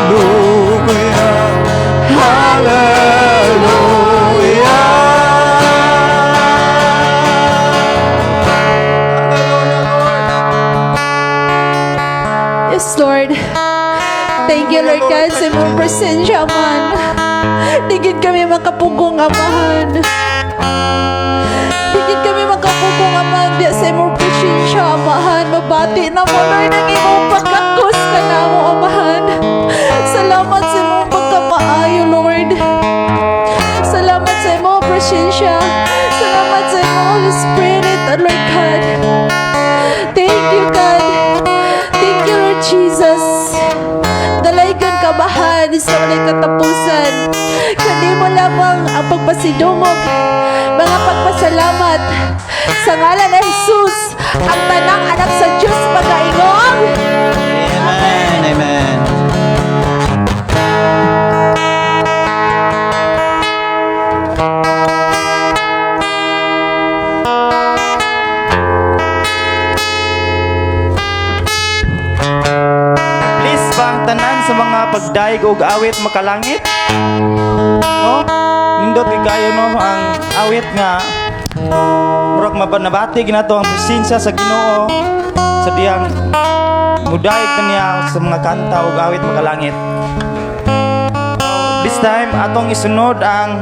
Speaker 1: Hallelujah. Hallelujah. Hallelujah, Lord.
Speaker 3: Yes, Lord. Thank you, Lord God, sa imong presensya man. Di gid kami makapugong, Amahan. Di gid kami makapugong, Amahan, diya sa imong presensya, Amahan. Mabati namo, Lord, ang imong pagkakos kanamo, Amahan. Salamat sa imong pagkamaayo, Lord. Salamat sa imong presensya. Salamat sa imong Holy Spirit, Lord God. Thank you, God. Thank you, Lord Jesus. Dalaygon ka, Amahan, sa walay katapusan. Kanimo lamang ang pagpasidungog, mga pagpasalamat. Sa ngalan ni Jesus, ang tanang anak sa Diyos magaingong.
Speaker 2: Amen. Amen.
Speaker 1: Please ba ang tanan sa mga pagdayeg og awit makalangit? No? Nindot kay kayo, no, ang awit nga murag mabanabati ginato ang presensya sa Ginoo sa diyang mudayeg ta niya sa mga kanta ug awit makalangit. This time atong isunod ang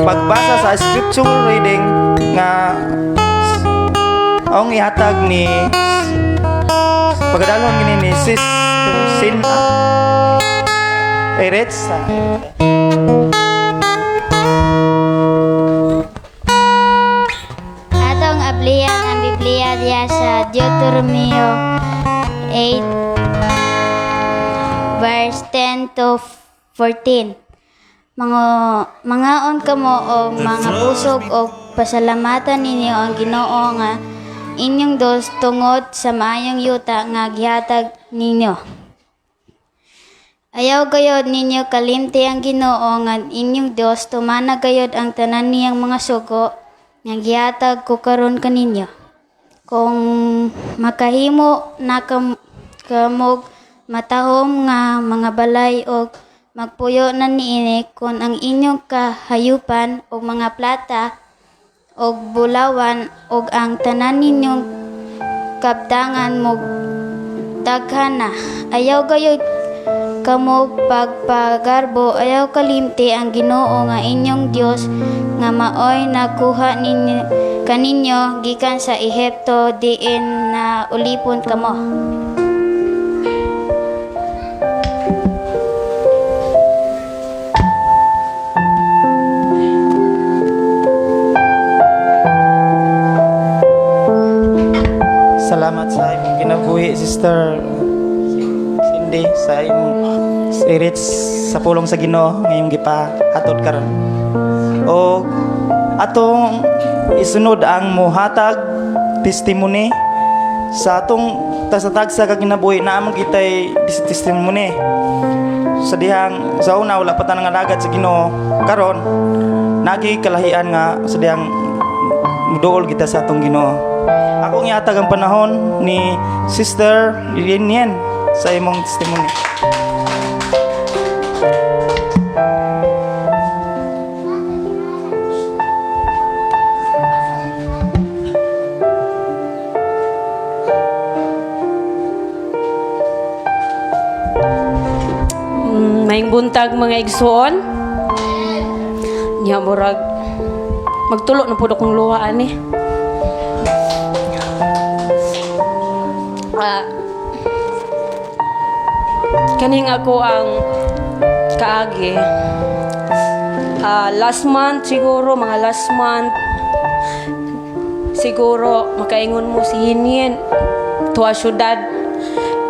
Speaker 1: pagbasa sa scripture reading nga ang ihatag ni pagdalon gini ni Sis Sin Eretz.
Speaker 4: Atong ablihan ang Biblia diya sa Deuteronomio 8 verse 10 to 14. Mga mangaon kamo og mga busog og pasalamatan ninyo ang Ginoo nga inyong Dios tungod sa maayong yuta nga gihatag ninyo. Ayaw gayod ninyo kalimti ang Ginoo nga inyong Dios, tumana gayod ang tanan niyang mga sugo nga gihatag ko karon kaninyo. Kung makahimo na kamog matahom nga mga balay og magpuyo na niini, kon ang inyong kahayupan og mga plata og bulawan og ang tanan ninyong kabtangan mo daghan na, ayaw gayod kamo pagpagarbo, ayaw kalimti ang Ginoo nga inyong Dios nga maoy nakuha ninyo kaninyo gikan sa Ehipto diin na ulipon kamo.
Speaker 1: Salamat sa imong kinabuhi, Sister Cindy, sa imong spirit sa pulong sa Ginoo ngayong gipahatod karon. O atong isunod ang muhatag testimony sa atong tagsa ka kinabuhi na among kitay testimony sa dihang sa una wala pa ta nangalagad sa Ginoo. Karon nagi kalahian nga sa dihang muduol kita sa atong Ginoo. Akong ihatag ang panahon ni Sister Linian sa imong testimony.
Speaker 5: Maayong buntag, mga igsuon. Nya murag magtulo na pud akong luha ani. Kaning ako ang kaagi. Last month siguro, mga last month siguro makaingon mo si Hinyen tuwa syudad.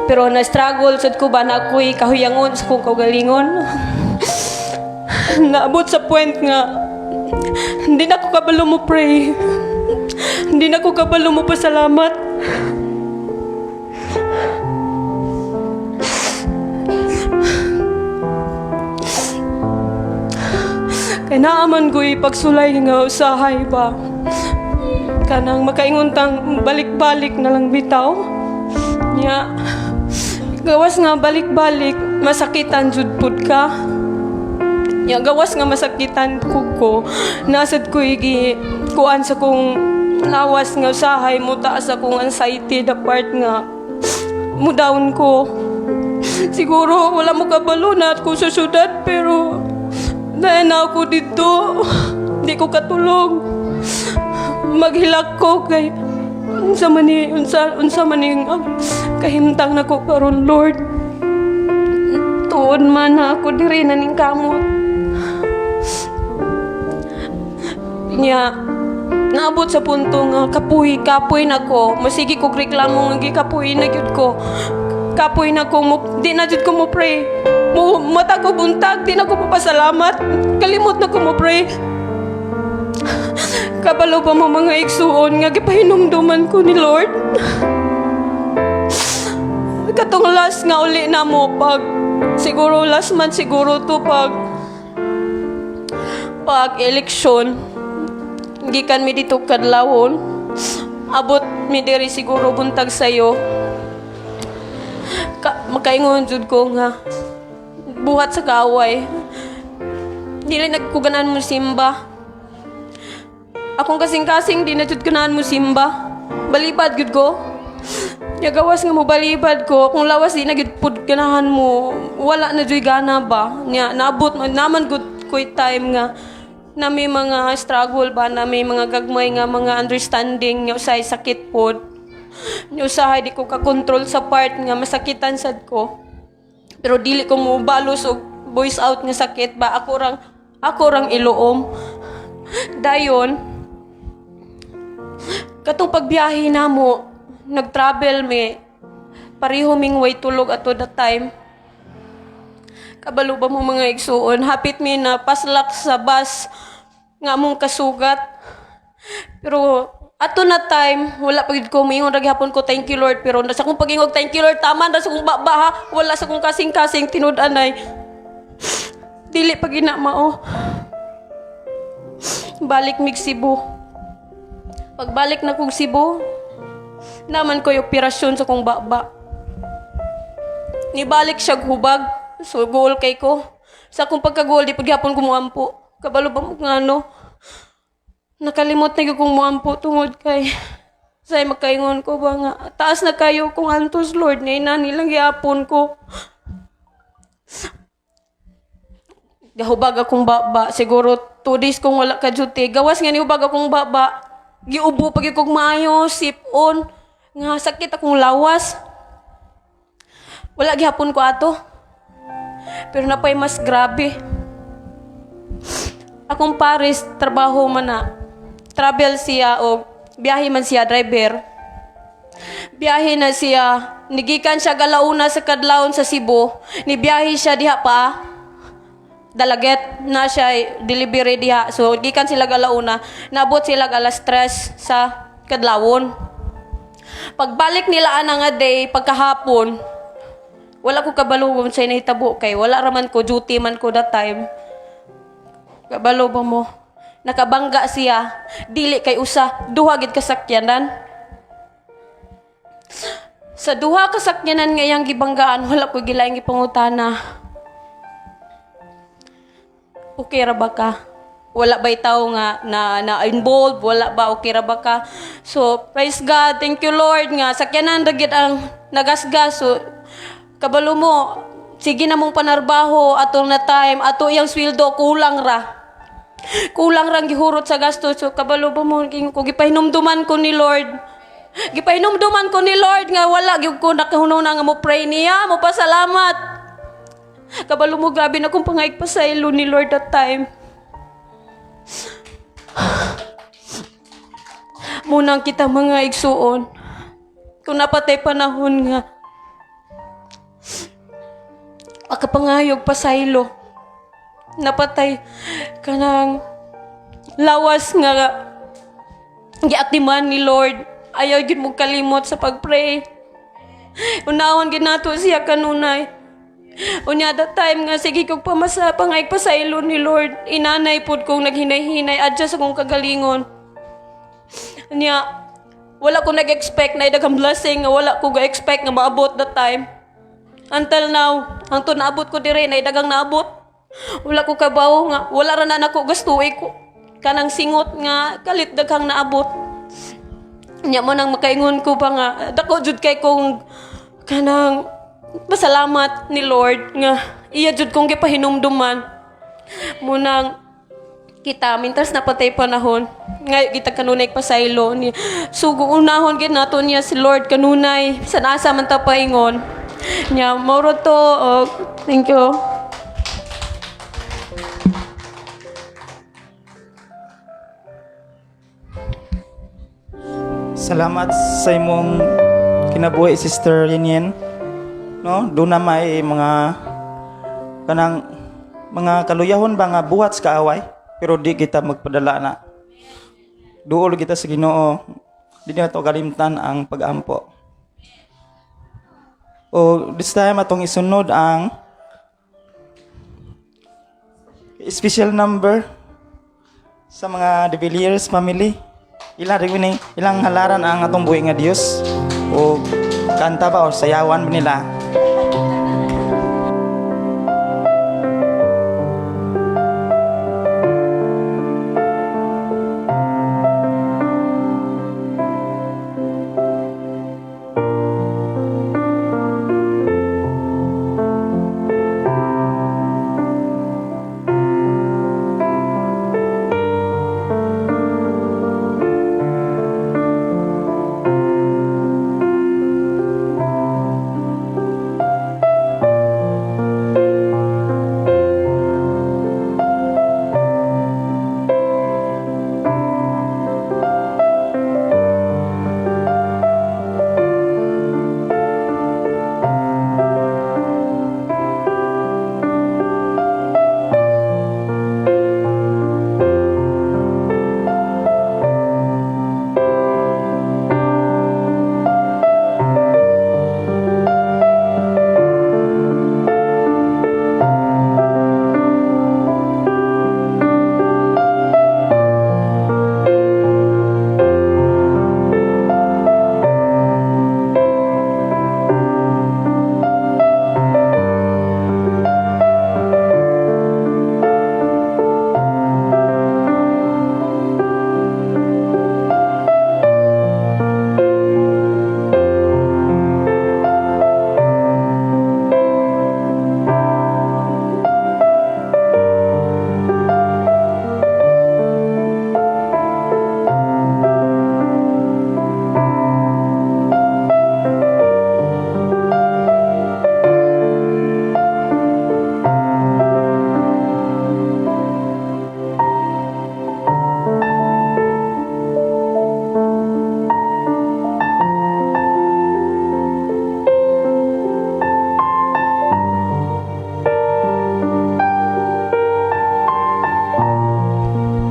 Speaker 5: Pero na-struggle sad ko ba na ako'y kahuyangon sa kong kaugalingon. Naabot sa point nga hindi na ako kabalo mo pray. Hindi na ako kabalo mo pasalamat. Kay naaman ko ipagsulay nga usahay ba. Kanang makaingon tang balik-balik na lang bitaw. Nya, gawas nga balik-balik, masakitan jud pud ka. Nya, gawas nga masakitan ko, nasad ko igi kuan sa kong lawas nga usahay mo taas akong anxiety, the part nga mo down ko. Siguro wala mo kabalo na ako sa syudad, pero dahil na ako dito, di ko katulog. Maghilak ko kay unsa man ni unsa man ni ang kahimtang nako karon, Lord. Tuod man na ako diri na ning kamot. Nya, naabot sa punto nga kapoy, kapoy na ko. Masigi ko reklamo nga gikapoy na gyud ko. Kapoy na ko mo, di na jud ko mo pray. Mo mata ko buntag, di na ko papasalamat. Kalimot na ko mo pray. Kabalo pa mo, mga igsuon, nga gipahinumduman ko ni Lord. Katong last nga uli na mo pag siguro last month siguro to, pag eleksyon, gikan mi dito kadlawon, abot mi diri siguro buntag sayo ka, makaingon jud ko nga buhat sa kaaway, dili nagkuganan mo simba. Akong kasing-kasing di na jud ganahan mo simba, balibad gud ko. Nya gawas nga mo balibad ko, kung lawas di na gud pud ganahan mo, wala na juy gana ba. Nya naabot man naman gud ko'y time nga na may mga struggle ba, na may mga gagmay nga mga understanding nga usay sakit pod. Nya usahay di ko ka-control sa part nga masakitan sad ko. Pero dili ko mo balos og voice out nga sakit ba, ako rang iluom. Dayon katong pagbiyahe namo, nag-travel mi, pareho ming way tulog ato that time. Kabalo ba mo, mga igsuon, hapit mi na paslak sa bus nga among kasugat. Pero ato na time, wala pa gid ko moingon ra gihapon ko, "Thank you, Lord." Pero sa akong pag-ingog, "Thank you, Lord," tama na sa akong baba ha, wala sa akong kasing-kasing tinud-anay. Dili pa gina mao. Balik mig Cebu. Pagbalik na kong Cebu, naman ko'y operasyon sa kong baba. Nibalik siya hubag. So, goal kay ko. Sa akong pagkagoal, di pud gihapon ko muampo. Kabalo ba mo nga ano? Nakalimot na gyud kong muampo tungod kay say makaingon ko ba nga taas na kayo kung antos, Lord, ngay na nilang gihapon ko. Gahubag akong baba. Siguro 2 days kong wala ka duty. Gawas nga nihubag akong baba. Giubo pag kong maayo, sipon. Nga sakit akong lawas. Wala gihapon ko ato. Pero napay mas grabe. Akong pares, trabaho man na. Travel siya o biyahe man siya, driver. Biyahe na siya. Nigikan siya galauna sa kadlawon sa Cebu. Nibiyahe siya diha pa. Dalaget na siya delivery diha. So gikan sila galauna, naabot sila alas 3 sa kadlawon. Pagbalik nila ana nga day pagkahapon, wala ko kabalo kung sa'y nahitabo kay wala raman ko duty man ko that time. Kabalo ba mo? Nakabangga siya, dili kay usa, duha gid kasakyanan. Sa duha kasakyanan nga iyang gibanggaan, wala ko gilaing gipangutana. Okay ra ba ka? Wala ba'y tao nga na involved? Wala ba? Okay ra ba ka? So, praise God. Thank you, Lord, nga sakyanan ra gid ang nagasgas. So, kabalo mo, Sige na mong panarbaho atong na time, ato iyang sweldo kulang ra. Kulang rang gihurot sa gasto. So kabalo ba mo ko gipahinumduman ko ni Lord. Gipahinumduman ko ni Lord nga wala gyud ko nakahunong nga mo pray niya, mo pasalamat. Kabalo mo, grabe na kong pangaig pasaylo ni Lord that time. Munang kita mga igsuon. Kung napatay panahon nga, akapangayog pasaylo. Napatay kanang lawas nga giatiman ni Lord. Ayaw gyud mo kalimot sa pagpray. Unahon gyud nato siya kanunay. Unya that time nga sige kog pamasa pangayog pasaylo ni Lord. Inanay pud kong naghinay-hinay adya sa kong kagalingon. Nya wala ko nag-expect na daghang blessing nga wala ko ga-expect nga maabot that time. Until now, hangtod naabot ko dire na daghang naabot. Wala ko kabawo nga wala ra na nako gastuy ko. Kanang singot nga kalit daghang naabot. Nya mo nang makaingon ko pa nga dako jud kay kong kanang pasalamat ni Lord nga iya jud kong gipahinumduman. Munang kita mintas na patay panahon ngay kita kanunay pasaylo ni sugo unahon gid nato niya si Lord kanunay sa asa man ta paingon nya moro to. Oh, thank you.
Speaker 1: Salamat sa imong kinabuhi, Sister Yenyen. No, doon na may mga kanang mga kaluyahon ba nga buhat sa kaaway, pero di kita magpadala na. Duol kita sa Ginoo. Di nato kalimtan ang pag-ampo. O this time atong isunod ang special number sa mga De Villiers family. Ilang rin ni ilang halaran ang atong buhi nga Dios o kanta ba o sayawan ba nila.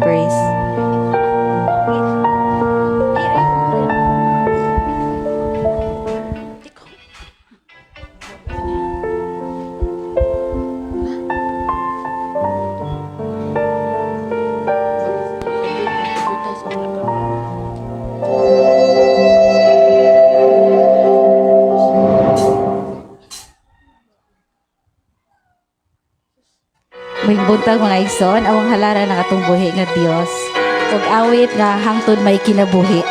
Speaker 3: Praise. Maayong buntag mga igsoon, awang halaran ang atong buhi nga Dios. Ug awit nga hangtod may kinabuhi.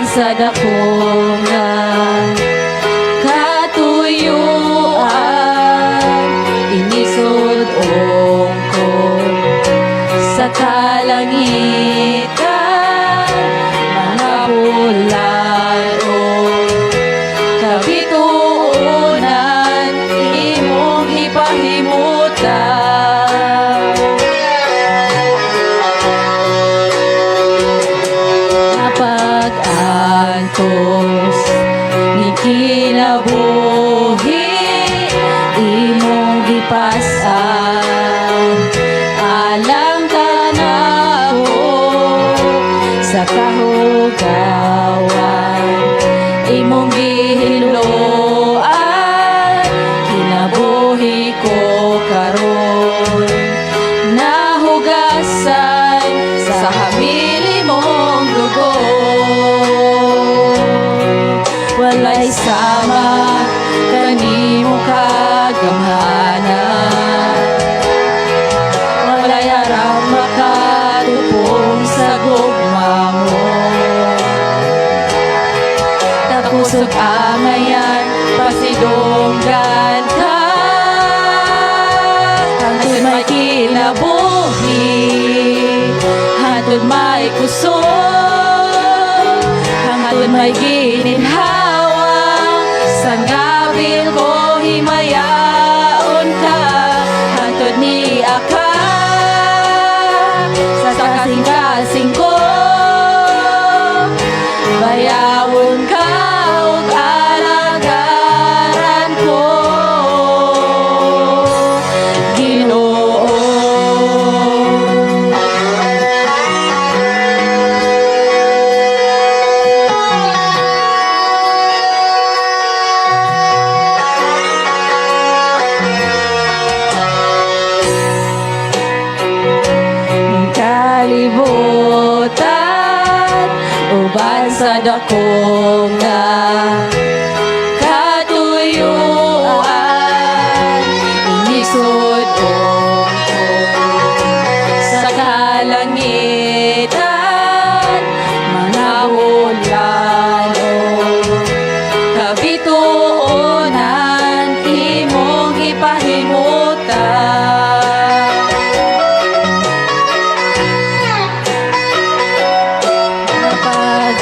Speaker 5: Sa dako nga katuyuan, inisod ongkon sa kalangitan, mga bulan ug kabituonan imong gipahimutan. Pag-antos ni kinabuhi, imong gipasan alang kanako. Sa kahugawan imong gihinloan kinabuhi ko karon, nahugasan sa hamili mong dugo. Walay sama kanimo kagamhanan, walay aram makatupong sa gugma mo. Takusog angayan, pasidunggan ka hangtod may kinabuhi, hangtod may kusog, hangtod may gininhawa. Sa ngabil ko himayaon ka hangtod ni aka sa kasing-kasing ko, bayawon ka ug alagaran ko, Ginoo. Kalibutan uban sa dako nga katuyuan, inisod sa kalangitan, mga bulan kabituonan imong gipahimutan. Pag-antos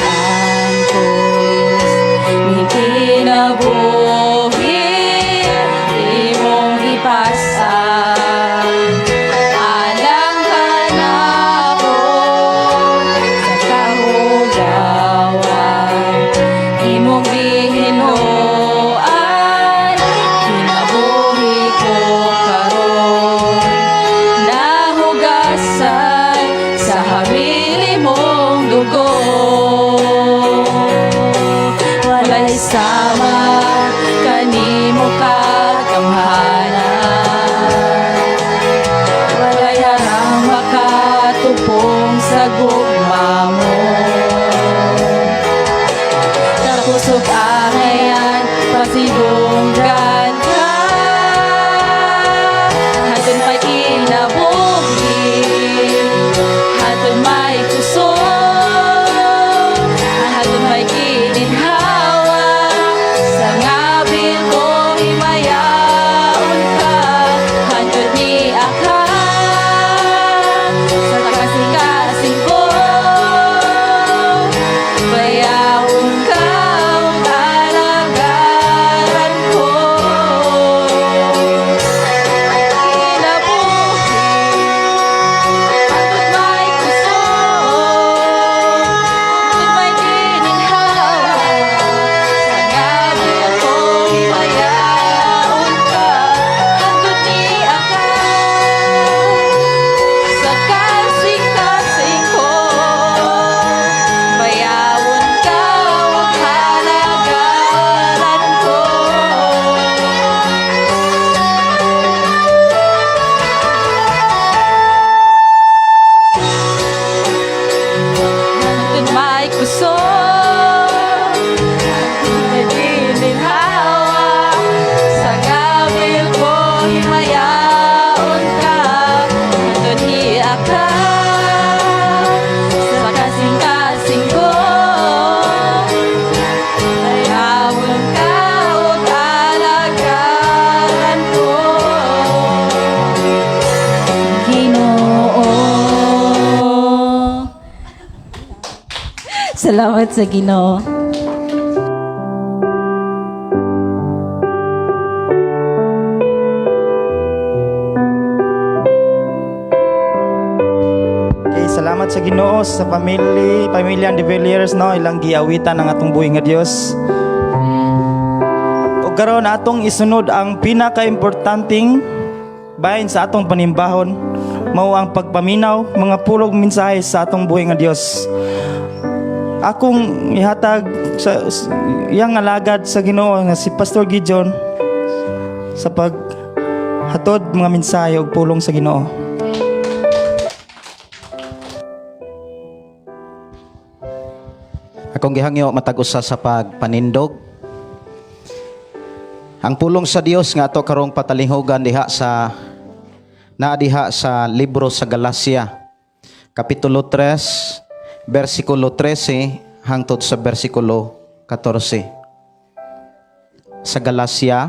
Speaker 6: Salamat sa Ginoo.
Speaker 1: Okay, salamat sa Ginoo sa family, pamilya de Villiers, no, ilang giawitan ang atong buhi nga Dios. Ug karon atong isunod ang pinakaimportanteng bahin sa atong panimbahon, mao ang pagpaminaw mga pulong mensahe sa atong buhi nga Dios. Akong ihatag sa iyang alagad sa Ginoo nga si Pastor Gideon sa paghatod mga mensahe ug pulong sa Ginoo.
Speaker 2: Akong gihangyo matag usa sa pagpanindog. Ang pulong sa Dios nga ato karong patalinghugan diha sa naa diha sa libro sa Galacia, kapitulo 3, bersikulo 13 hangtod sa bersikulo 14. Sa Galacia,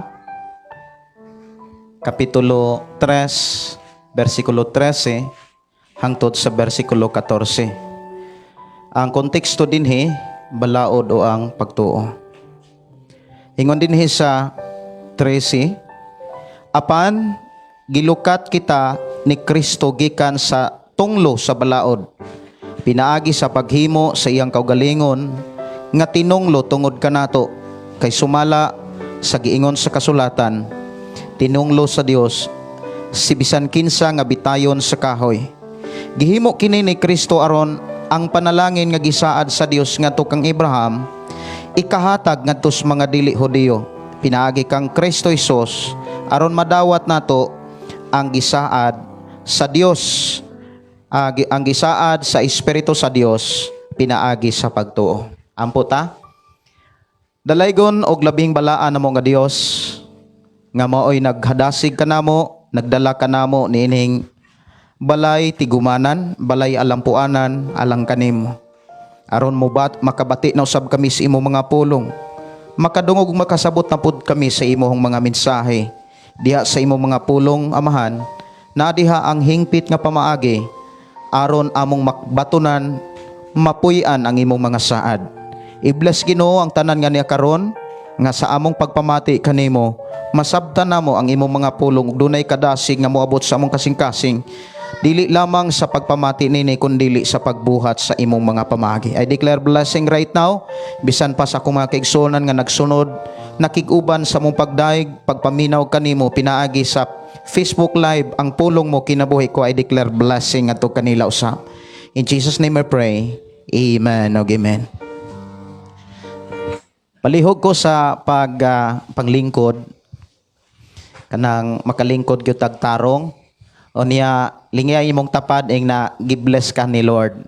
Speaker 2: kapitulo 3, bersikulo 13 hangtod sa bersikulo 14. Ang konteksto dinhi, balaod o ang pagtuo. Ingon dinhi sa 13, apan gilukat kita ni Kristo gikan sa tunglo sa balaod, pinaagi sa paghimo sa iyang kaugalingon nga tinunglo tungod kanato, kay sumala sa giingon sa kasulatan, tinunglo sa Dios si bisan kinsa nga bitayon sa kahoy. Gihimo kini ni Kristo aron ang panalangin nga gisaad sa Dios ngadto kang Abraham ikahatag ngadto sa mga dili Hudiyo pinaagi kang Kristo Hesus, aron madawat nato ang gisaad sa Dios, ang gisaad sa Espiritu sa Dios pinaagi sa pagtuo. Ampo ta. Dalaygon og labing balaan namo nga Dios nga maoy naghadasig kanamo, nagdala kanamo niining balay tigumanan, balay alampuanan, alang kanimo. Aron mo bat makabati na usab kami sa imong mga pulong. Makadungog makasabot na pud kami sa imong mga mensahe. Diha sa imong mga pulong, Amahan, na diha ang hingpit nga pamaagi aron among makbatunan, mapuy-an ang imong mga saad. I-bless, Ginoo, ang tanan nga niya karon nga sa among pagpamati kanimo masabtan namo ang imong mga pulong ug dunay kadasig nga moabot sa among kasing-kasing, dili lamang sa pagpamati nini kundili sa pagbuhat sa imong mga pamaagi. I declare blessing right now bisan pa sa akong mga kaigsuonan nga nagsunod, nakig-uban sa among pagdayeg, pagpaminaw kanimo pinaagi sa Facebook Live, ang pulong mo kinabuhi ko. I declare blessing adto kanila usab. In Jesus' name I pray. Amen ug amen. Palihog ko sa paglingkod, kanang makalingkod gyud tag tarong o niya lingay imong tapad ing na gibless ka ni Lord.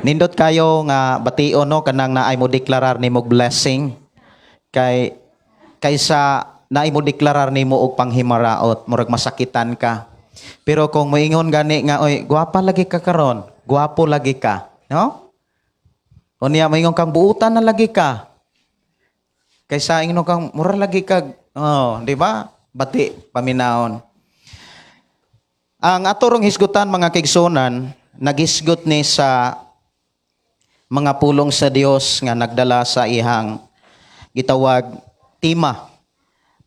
Speaker 2: Nindot kayo nga bation, no, kanang naay mo deklarar nimo blessing kay kaysa naay mo deklarar nimo og panghimaraot, murag masakitan ka. Pero kung moingon gani nga, "Oy, gwapa lagi ka karon, gwapo lagi ka," no? O niya moingon kang, "Buutan na lagi ka." Kaysa ingnon kang mura lagi ka, oh, di ba? Bati paminawon. Ang atorong hisgutan, mga kaigsuonan, nagisgot ni sa mga pulong sa Dios nga nagdala sa ihang gitawag tema,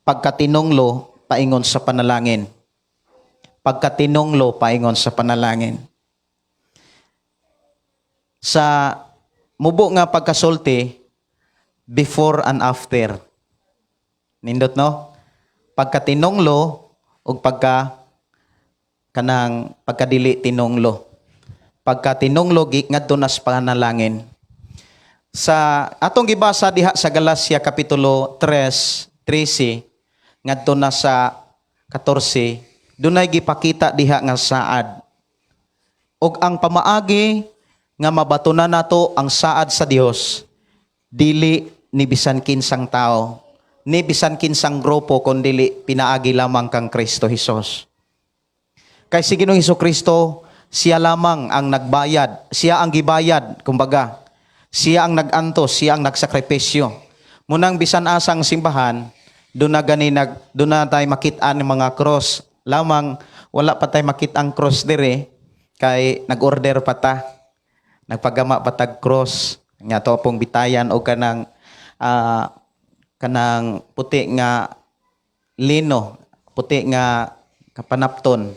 Speaker 2: pagkatinunglo paingon sa panalangin. Pagkatinunglo paingon sa panalangin. Sa mubo nga pagkasulti, before and after. Nindot, no? Pagkatinunglo ug pagka kanang pagkadili tinunglo. Pagkatinunglo ngadto na sa panalangin. Sa atong gibasa diha sa Galacia kapitulo 3, 13 ngadto na sa 14, dunay gipakita diha nga saad. Ug ang pamaagi nga mabatunan nato ang saad sa Dios dili ni bisan kinsang tao, ni bisan kinsang grupo, kundili pinaagi lamang kang Kristo Hesus. Kay si Ginoong Hesus Kristo, siya lamang ang nagbayad, siya ang gibayad, kumbaga. Siya ang nag-antos, siya ang nagsakripisyo. Munang bisan asang simbahan, doon na gani nag doon na tayo makit-an ng mga cross. Lamang wala pa tayo makit ang cross dire kay nag-order pa ta. Nagpagama pa tag cross nga to pong bitayan og kanang puti nga lino, puti nga kapanapton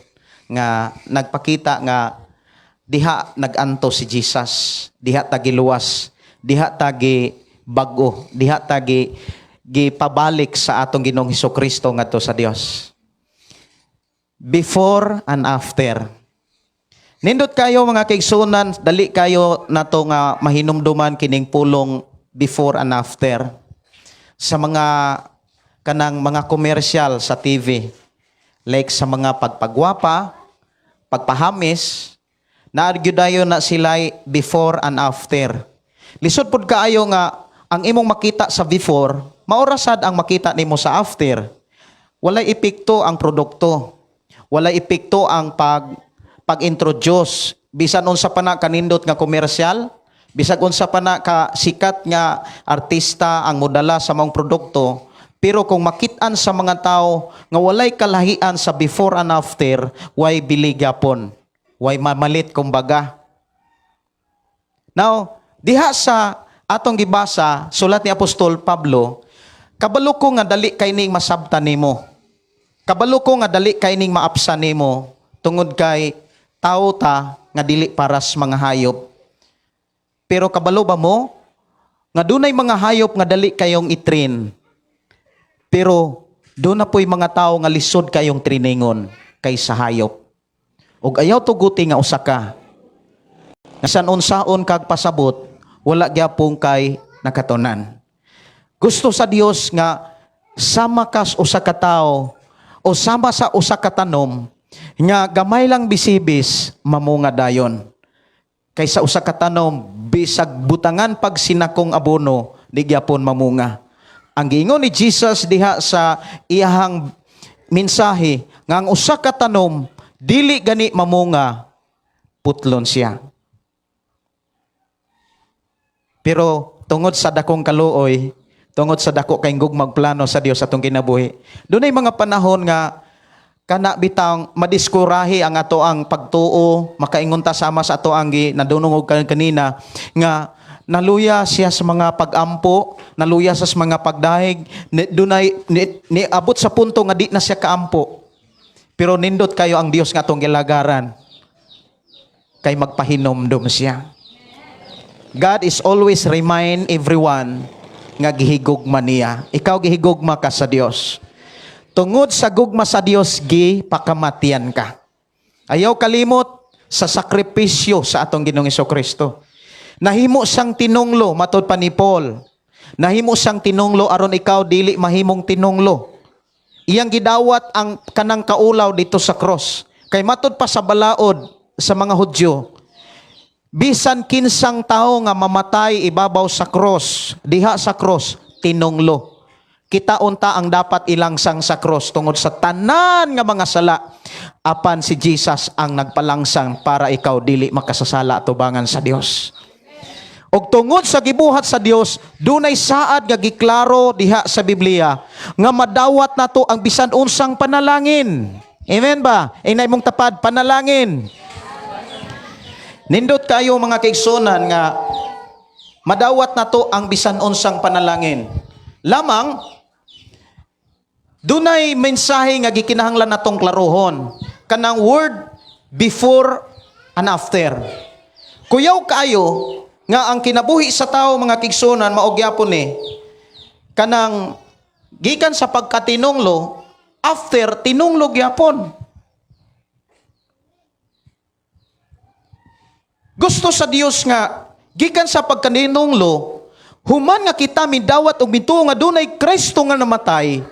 Speaker 2: nga nagpakita nga diha naganto si Jesus, diha ta giluwas, diha ta bag-o, diha ta gipabalik sa atong Ginoong Kristo ngadto sa Dios. Before and after. Nindot kayo, mga kaigsunan, dali kayo nato nga mahinumduman kining pulong "before and after" sa mga kanang mga komersyal sa TV. Like sa mga pagpagwapa, pagpahamis, naargue dayon na sila before and after. Lisod pud kaayo nga ang imong makita sa before, mao ra sad ang makita nimo sa after. Walay epekto ang produkto. Walay epekto ang pag-introduce. Bisan unsa pa na kanindot nga komersyal, bisag unsa pa na ka sikat nga artista ang modala sa maong produkto, pero kung makit-an sa mga tao nga walay kalahian sa before and after, way bili gyapon? Way mamalit kumbaga. Now, diha sa atong gibasa, sulat ni Apostol Pablo, kabalo ko nga dali kay ning masabtan nimo. Kabalo ko nga dali kay ning maapsan nimo tungod kay tao ta nga dili paras mga hayop. Pero kabalo ba mo nga dunay mga hayop nga dali kayong i-train? Pero duna po'y mga tao nga lisod kayong trainingon kaysa hayop. Ug ayaw tuguti nga usa ka. Nga san unsaon kag pasabot, wala gyapon kay nakatunan. Gusto sa Dios nga sama kas usa ka tawo o sama sa usa ka tanom nga gamay lang bisibis, mamunga dayon. Kaysa usa ka tanom bisag butangan pag sinakong abono, di gyapon mamunga. Ang giingon ni Jesus diha sa iyahang mensahe nga ang usa ka tanom dili gani mamunga, putlon siya. Pero tungod sa dakong kaluoy, tungod sa dako kay gugmag plano sa Dios atong kinabuhi, dunay mga panahon nga kana bitang madiskurahi ang ato ang pagtuo, makaingon ta sama sa ato ang nadunong og kanina nga naluya siya sa mga pagampo, naluya sa mga pagdahig, dunay ni abot sa punto nga di na siya kaampo. Pero nindot kayo ang Dios nga atong gilagaran kay magpahinomdom siya. God is always remind everyone nga gihigugma niya. Ikaw, gihigugma ka sa Dios. Tungod sa gugma sa Dios, gipakamatian ka. Ayaw kalimot sa sakripisyo sa atong Ginoong Kristo. Nahimo siyang tinunglo, matod pa ni Paul. Nahimo siyang tinunglo aron ikaw dili mahimong tinunglo. Iyang gidawat ang kanang kaulaw dito sa cross. Kay matod pa sa balaod sa mga Hudyo, bisan kinsang tao nga mamatay ibabaw sa cross, diha sa cross, tinunglo. Kita unta ang dapat ilangsang sa cross tungod sa tanan nga mga sala. Apan si Jesus ang nagpalangsang para ikaw dili makasasala tubangan sa Dios. Og tungod sa gibuhat sa Dios, dunay saad nga giklaro diha sa Biblia nga madawat nato ang bisan unsang panalangin. Amen ba? Inay mong tapad, panalangin. Nindot kayo, mga kaigsunan, nga madawat nato ang bisan unsang panalangin. Lamang dunay mensahe nga gikinahanglan natong klarohon. Kanang word "before and after." Kuyaw kaayo nga ang kinabuhi sa tao, mga kaigsunan, mao gyapon ni kanang gikan sa pagkatinunglo, after tinunglo gyapon. Gusto sa Dios nga gikan sa pagkatinunglo, human nga kita midawat og mituo nga dunay Kristo nga namatay,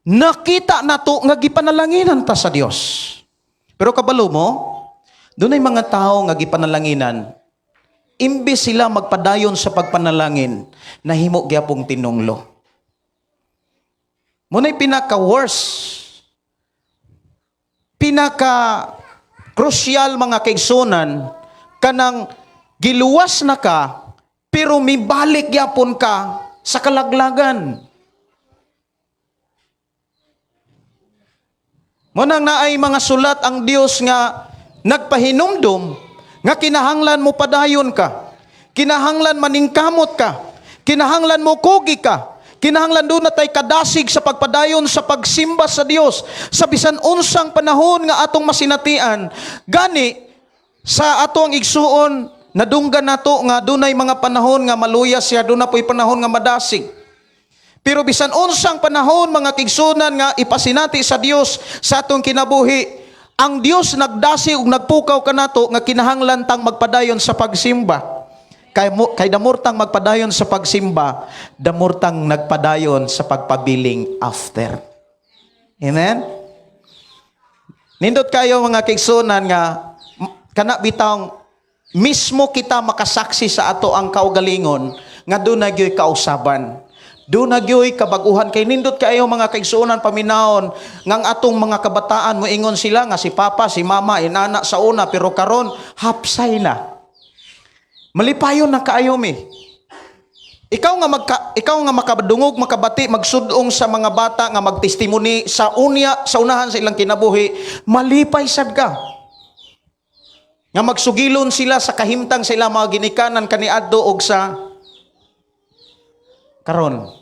Speaker 2: nakita nato nga gipanalanginan ta sa Dios. Pero kabalo mo, dunay mga tao nga gipanalanginan, imbes sila magpadayon sa pagpanalangin, nahimo gyapong tinunglo. Muna'y pinaka worst, pinaka crucial, mga kaigsunan, kanang giluwas na ka pero mibalik gyapon ka sa kalaglagan. Munang naay mga sulat ang Dios nga nagpahinumdum Nga kinahanglan mo padayon ka. Kinahanglan maningkamot ka. Kinahanglan mo kugi ka. Kinahanglan duna tay kadasig sa pagpadayon sa pagsimba sa Dios sa bisan unsang panahon nga atong masinatian. Gani sa ato ang igsuon, nadunggan nato nga dunay mga panahon nga maluya siya, duna po'y panahon nga madasig. Pero bisan unsang panahon, mga kaigsuonan, nga ipasinati sa Dios sa atong kinabuhi, ang Dios nagdasi ug nagpukaw kanato nga kinahanglan tang magpadayon sa pagsimba. Kay the more tang magpadayon sa pagsimba, the more tang nagpadayon sa pagpabiling after. Amen? Nindot kayo, mga kaigsuonan, nga kana bitawng mismo kita makasaksi sa ato ang kaugalingon nga duna gyoy kausaban. Duna gyoy kabaguhan, kay nindot kayo, mga kaigsuonan, paminawon ngang atong mga kabataan, moingon sila nga si papa, si mama inana sa una, pero karon hapsay na. Malipayon na kaayo mi. Ikaw nga makadungog, makabati, magsudong sa mga bata nga magtestimony sa unya, sa unahan sa ilang kinabuhi, malipay sad ka. Nga magsugilon sila sa kahimtang sa ilang mga ginikanan kaniadto og sa karon.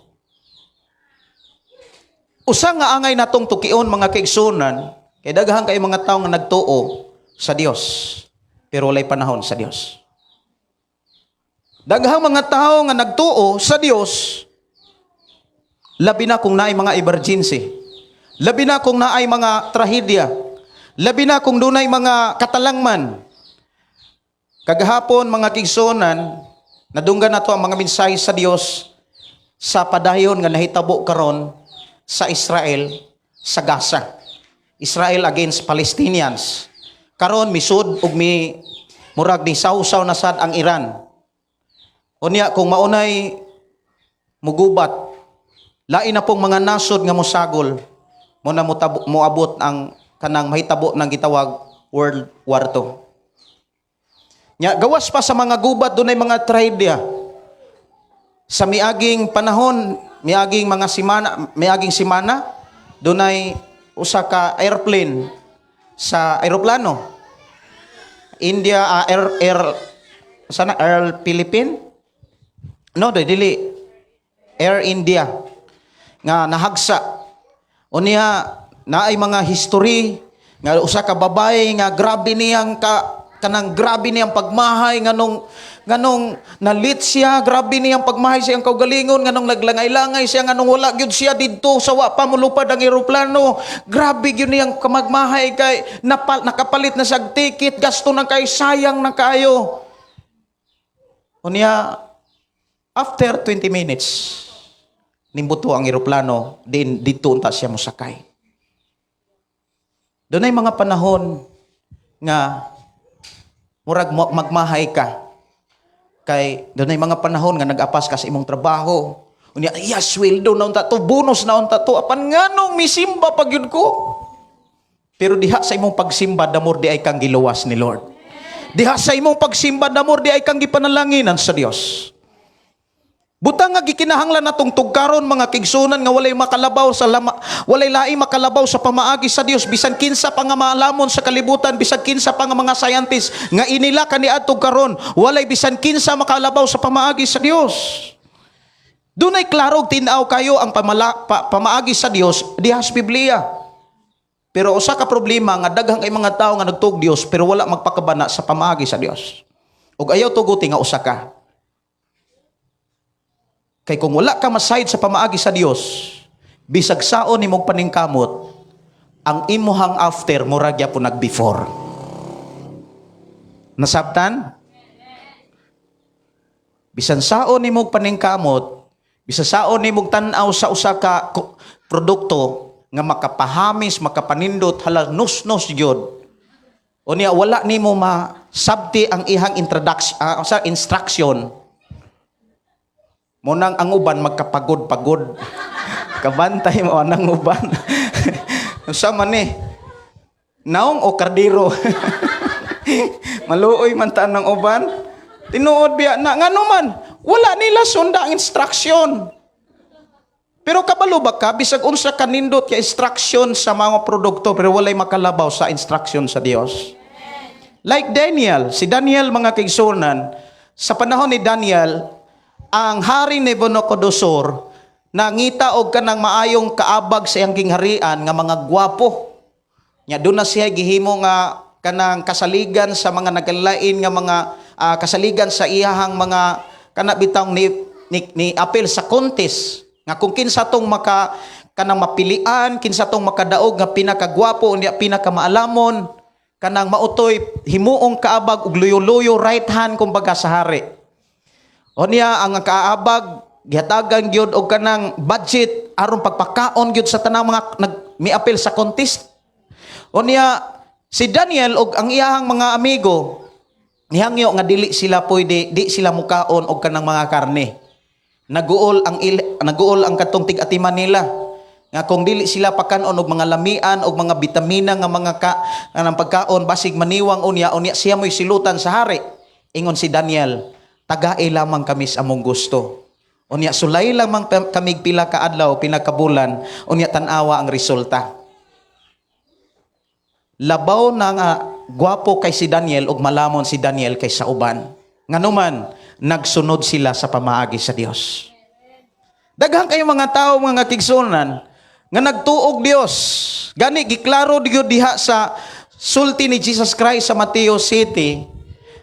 Speaker 2: Usa nga angay natong tukion, mga kaigsuonan, kay daghan kay mga tawo nga nagtuo sa Dios pero walay panahon sa Dios. Daghang mga tao nga nagtuo sa Dios, labi na kung naay mga emergency, labi na kung naay mga trahedya, labi na kung dunay mga katalangman. Kagahapon, mga kaigsuonan, nadunggan nato ang mga mensahe sa Dios sa padayon nga nahitabo karon sa Israel sa Gaza. Israel against Palestinians. Karon misud ug mi murag ni sawsaw na sad ang Iran. Unya kung maunay mugubat, lain na pong mga nasod nga mosagol mo na moabot ang kanang mahitabo ng gitawag World War II. Nya gawas pa sa mga gubat, dunay mga trahedya. Sa miaging panahon, miaging mga simana, miaging simana, dunay usa ka airplane sa eroplano. India Air Air sana Air Philippine? No, dili. Air India nga nahagsa. Unya naay mga history nga usa ka babae nga grabe niyang ka kanang grabe niyang pagmahay nganong nalit siya, grabe niyang pagmahay siyang kaugalingon nganong naglangay-langay siya, nganong wala gyud siya didto sa wa pa molupad ang eroplano. Grabe gyud niyang kamagmahay kay nakapalit na siya og ticket, gasto na kay, sayang na kayo. Unya after 20 minutes, nimbuto ang eroplano din, didto unta siya mosakay. Dunay mga panahon nga murag magmahay ka. Kay dunay mga panahon nga nag-apas ka sa imong trabaho. Unya, yes, sweldo na unta to, bonus na unta to, apan nganong misimba pa gyud ko? Pero diha sa imong pagsimba, the more diay kang giluwas ni Lord. Diha sa imong pagsimba, the more diay kang gipanalanginan sa Dios. Butang nga gikinahanglan natong tugkaron, mga kaigsuonan, nga walay makalabaw sa lama, walay laing makalabaw sa pamaagi sa Dios, bisan kinsa pa nga maalamon sa kalibutan, bisan kinsa pa nga mga scientist nga inila kaniadto karon, walay bisan kinsa makalabaw sa pamaagi sa Dios. Dunay klaro tin-aw kayo ang pamaagi sa Dios diha sa Biblia. Pero usa ka problema nga daghang kay mga tawo nga nagtuog Dios pero wala magpakabana sa pamaagi sa Dios. Ug ayaw tuguti nga usa ka. Kay kung wala ka masayod sa pamaagi sa Dios, bisag saon nimong paningkamot, ang imuhang after murag gyapon nag before. Nasabtan? Bisan saon nimong paningkamot, bisan saon nimong tan-aw sa usa ka produkto nga makapahamis, makapanindot, hala nus-nus gyud. Unya wala nimo masabti ang ihang introduction, sa instruction. Mao nang ang uban magkapagod-pagod. Kabantay mo anang uban. Unsa man ni? Naong o kardiro? Maluoy man taan ng uban. Tinuod biya na, ngano man wala nila sunda ang instruction. Pero kabalo ba ka, bisag unsa kanindot ka instruction sa mga produkto, pero walay makalabaw sa instruction sa Dios. Like Daniel, si Daniel, mga kaigsuonan, sa panahon ni Daniel, ang hari ni Nabucodonosor nangita og kanang maayong kaabag sa iyang gingharian nga mga gwapo. Nya doon na siya gihimo nga kanang kasaligan sa mga nagkalain nga mga kasaligan sa iyahang mga kana bitang ni apel sa contest nga kung kinsa tong maka kanang mapilian, kinsa tong makadaog nga pinakagwapo unya pinakamaalamon, kanang mautoy himuong kaabag ug luyo-luyo, right hand kumbaga sa hari. Unya ang kaabag gihatagan gyud og kanang budget aron pagpakaon gyud sa tanang mga nag miapil sa contest. Unya si Daniel og ang iyahang mga amigo nihangyo nga dili sila pwede, di sila mukaon og kanang mga karne. Naguol ang katong tig-atiman nila nga kung dili sila pakanon og mga lamian og mga bitamina nga mga ka nga pagkaon, basig maniwang unya, unya siya mo'y silutan sa hari. Ingon si Daniel, "Tagae lamang kami sa among gusto." Unya sulay lamang kami pila ka adlaw, pila ka bulan, unya tan-awa ang resulta. Labaw na nga gwapo kay si Daniel ug malamon si Daniel kay sa uban. Nganuman, nagsunod sila sa pamaagi sa Dios. Daghan kayo mga tao, mga kaigsuonan, nga nagtuog Dios. Gani giklaro gyud diha sa sulti ni Jesus Christ sa Mateo 7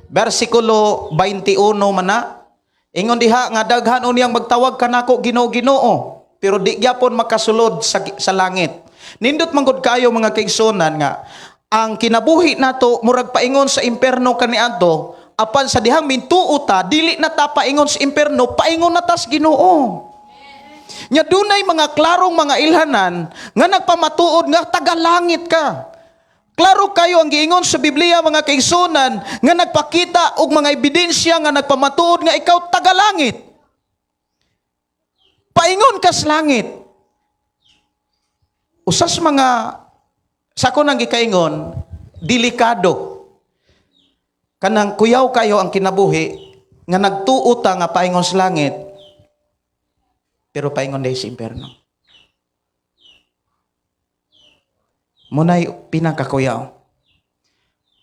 Speaker 2: versikulo 21 mana. Ingon diha nga daghan unyang magtawag kanako, "Ginoo, Ginoo," pero di gyapon makasulod sa langit. Nindot manggod kayo, mga kaigsuonan, nga ang kinabuhi nato murag paingon sa imperno kaniadto, apan sa dihang mintuo ta, dili na ta paingon sa imperno, paingon na ta sa Ginoo. Nya dunay mga klarong mga ilhanan nga nagpamatuod nga taga-langit ka. Klaro kayo ang giingon sa Biblia, mga kaigsuonan, nga nagpakita og mga ebidensya nga nagpamatuod nga ikaw taga-langit. Paingon kas langit. Usas mga sa ako nang gikaingon, delikado. Kanang kuyaw kayo ang kinabuhi nga nagtuo ta nga paingon sa langit, pero paingon diay sa impierno. Munay pinakakuyaw.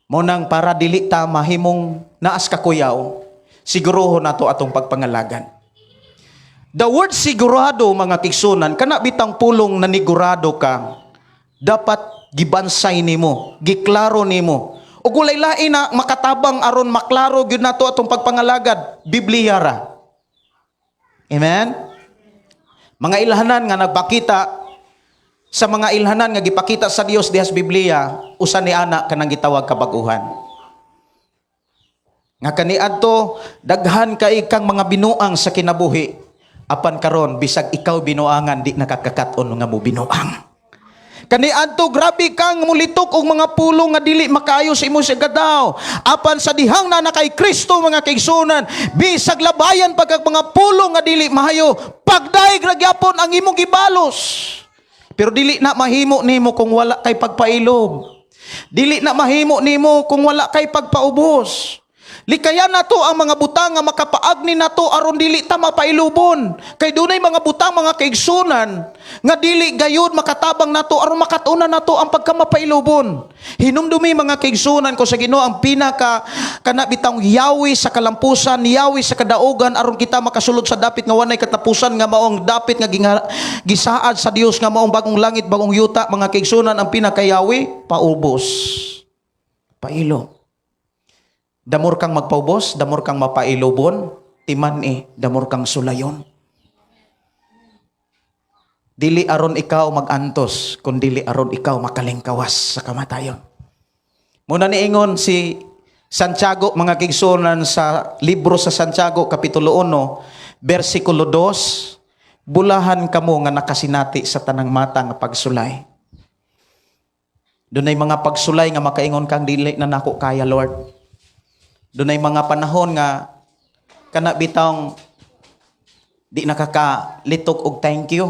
Speaker 2: Munang para dili ta mahimong naas kakuyaw, siguruho nato atong pagpangalagan. The word sigurado, mga kaigsuonan, kana bitang pulong nanigurado ka, dapat gibansay nimo, giklaro nimo. Ug walay lain na makatabang aron maklaro gyud nato atong pagpangalagad, Biblia ra. Amen? Mga ilhanan nga nagpakita sa mga ilhanan nga gipakita sa Dios diha sa Biblia, usa ni ana kanang gitawag kabag-uhan. Nga kaniadto daghan kay kang mga binuang sa kinabuhi, apan karon bisag ikaw binuangan, di nakakakat-on nga mo binuang. Kaniadto grabe kang mulitok og mga pulong nga dili makaayo sa imo sa gadaw. Apan sa dihang na kay Kristo, mga kaigsuonan, bisag labayan pagkag mga pulong nga dili maayo, pagdaig ra gyapon ang imong gibalos. Pero dili na mahimo nimo kung wala kay pagpailob. Dili na mahimo nimo kung wala kay pagpaubos. Likayan nato ang mga butang nga makapaagni nato aron dili ta mapailubon. Kay dunay mga butang, mga kaigsuonan, nga dili gayud makatabang nato aron makatunan nato ang pagkamapailubon. Hinumdumi, mga kaigsuonan ko sa Ginoo, ang pinaka kana bitang yawi sa kalampusan, yawi sa kadaugan aron kita makasulod sa dapit nga walay katapusan, nga maong dapit nga gisaad sa Dios nga maong bagong langit, bagong yuta, mga kaigsuonan, ang pinakayawi, paubos. Pailo. Damor kang magpaubos, damor kang mapailubon, timan eh, damor kang sulayon. Dili aron ikaw magantos, kun dili aron ikaw makalingkawas sa kamatayon. Muna niingon si Santiago, mga kaigsuonan, sa libro sa Santiago, Kapitulo 1, versikulo 2, "Bulahan kamo nga nakasinati sa tanang mata nga pagsulay." Dunay mga pagsulay nga makaingon kang, "Dili na nako kaya, Lord." Dunay mga panahon nga kana bitong di nakakalitok og thank you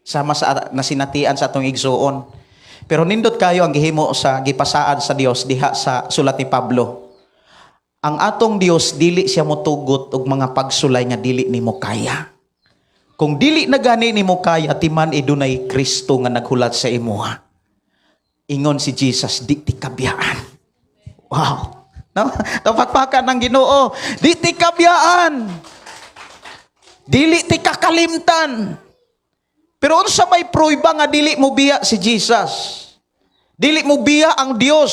Speaker 2: sama sa nasinatian sa atong igsuon. Pero nindot kayo ang gihimo sa gipasaad sa Dios diha sa sulat ni Pablo. Ang atong Dios, dili siya motugot og mga pagsulay nga dili nimo kaya. Kung dili na gani nimo kaya, timan idunay Kristo nga naghulat sa imuha. Ingon si Jesus, "Di ti kabiyaan." Wow. No? Tapakpakan ng Ginoo. Di ti kabiyaan. Dili ti kakalimtan. Pero unsa may pruiba nga dili mo biya si Jesus? Dili mo biya ang Dios.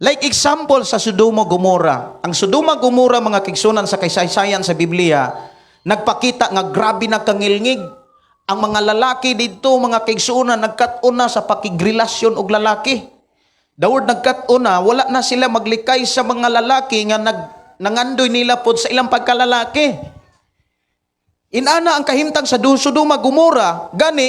Speaker 2: Like example sa Sodoma Gomora. Ang Sodoma Gomora, mga kaigsuonan, sa kaysaysayan sa Biblia, nagpakita nga grabe na kangilngig. Ang mga lalaki dito, mga kaigsuonan, nagkat-on na sa pakigrelasyon og lalaki. The word nagkat-on na, wala na sila maglikay sa mga lalaki nga nangandoy nila pod sa ilang pagkalalaki. Inana ang kahimtang sa Sodoma Gomora, gani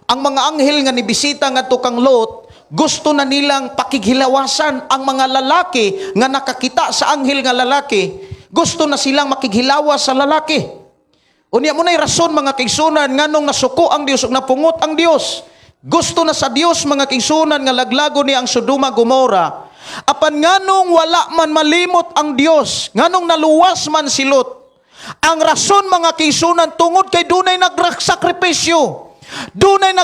Speaker 2: ang mga anghel nga nibisita ngadto kang Lot, gusto na nilang pakighilawasan ang mga lalaki nga nakakita sa anghel nga lalaki, gusto na silang makighilawas sa lalaki. Unya mo na'y rason, mga kaigsuonan, nganong nasuko ang Dios ug napungot ang Dios. Gusto na sa Dios, mga kaigsuonan, nga laglago niya ang Sodoma Gomora. Apan nganong wala man malimot ang Dios, nganong naluwas man si Lot? Ang rason, mga kaigsuonan, tungod kay dunay nagsakripisyo. Dunay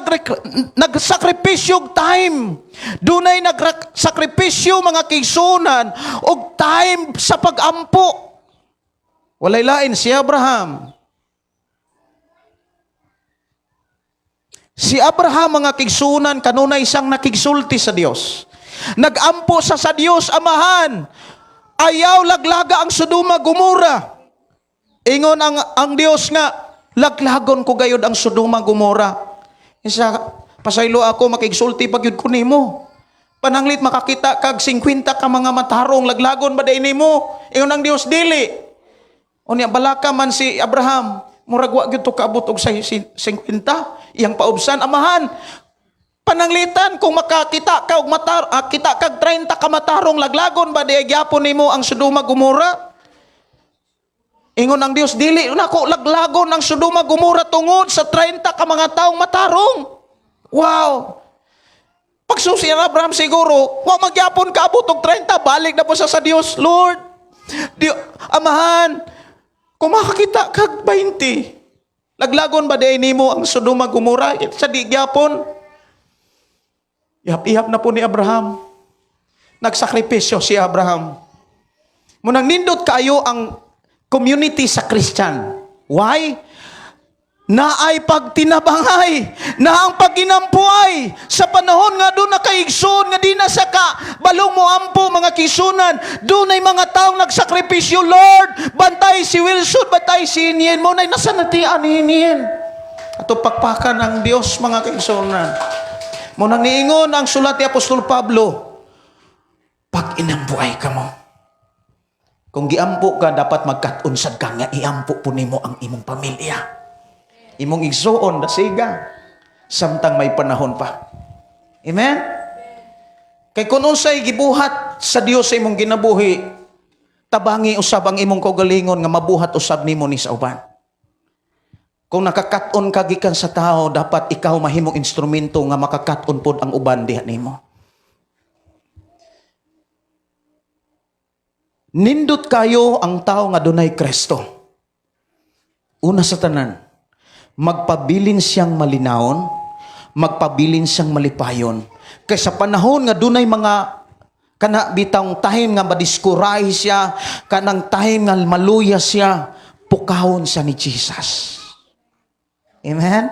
Speaker 2: nagsakripisyo og time. Dunay nagsakripisyo, mga kaigsuonan, og time sa pagampo. Walay lain si Abraham. Si Abraham, mga kaigsuonan, kanunay siyang nakigsulti sa Dios. Nagampo sa Dios, "Amahan, ayaw laglaga ang Sodoma Gomora." Ingon ang Dios nga, "Laglagon ko gayod ang Sodoma Gomora." Isa, "Pasaylo ako, makigsulti pag yun ko nimo. Pananglit makakita kag 50 ka mga matarong, laglagon ba day nimo?" Ingon ang Dios, "Dili." Unya balaka man si Abraham, murag wa gyud to kaabot og 50. Iyang paubsan, "Amahan, pananglitan kung makakita ka og kita kag 30 ka matarong, laglagon ba di gyapon nimo ang Sodoma Gomora?" Ingon ang Dios, "Dili nako laglagon ang Sodoma Gomora tungod sa 30 ka mga taong matarong." Wow. Pagsusi ang Abraham siguro, wa magyapon kaabot og 30, balik na po siya sa Dios. "Lord, Amahan, kung makakita kag 20, laglagon ba di nimo ang Sodoma Gomora?" Sa di gyapon. Ihap-ihap na po ni Abraham. Nagsakripisyo si Abraham. Munang nindot kayo ang community sa Christian. Why? Naay pagtinabangay, na ang paginampuay sa panahon nga doon na kaigsoon, nga di na sa ka, balong mo ampo, mga kaigsuonan, doon ay mga taong nagsakripisyo. "Lord, bantay si Wilson, bantay si Inien mo," na nasa natian ni Inien. Ato pakpakan ang Dios, mga kaigsuonan. Munang niingon ang sulat ni Apostol Pablo, pag inampuay ka mo, kung giampo ka, dapat magkat-unsad ka nga iampo po nimo ang imong pamilya. Imong igsuon, dasiga, samtang may panahon pa. Amen? Kay kung unsay gibuhat sa Dios sa imong ginabuhi, tabangi usab ang imong kaugalingon nga mabuhat usab nimo ni sa uban. Kung nakakat-on ka gikan sa tao, dapat ikaw mahimong instrumento nga makakaton pod ang uban diha nimo. Nindot kayo ang tao nga dunay Kristo. Una sa tanan, magpabilin siyang malinawon, magpabilin siyang malipayon. Kay sa panahon nga dunay mga kana bitang time nga madiskuray siya, kanang time nga maluya siya, pukawon siya ni Jesus. Amen?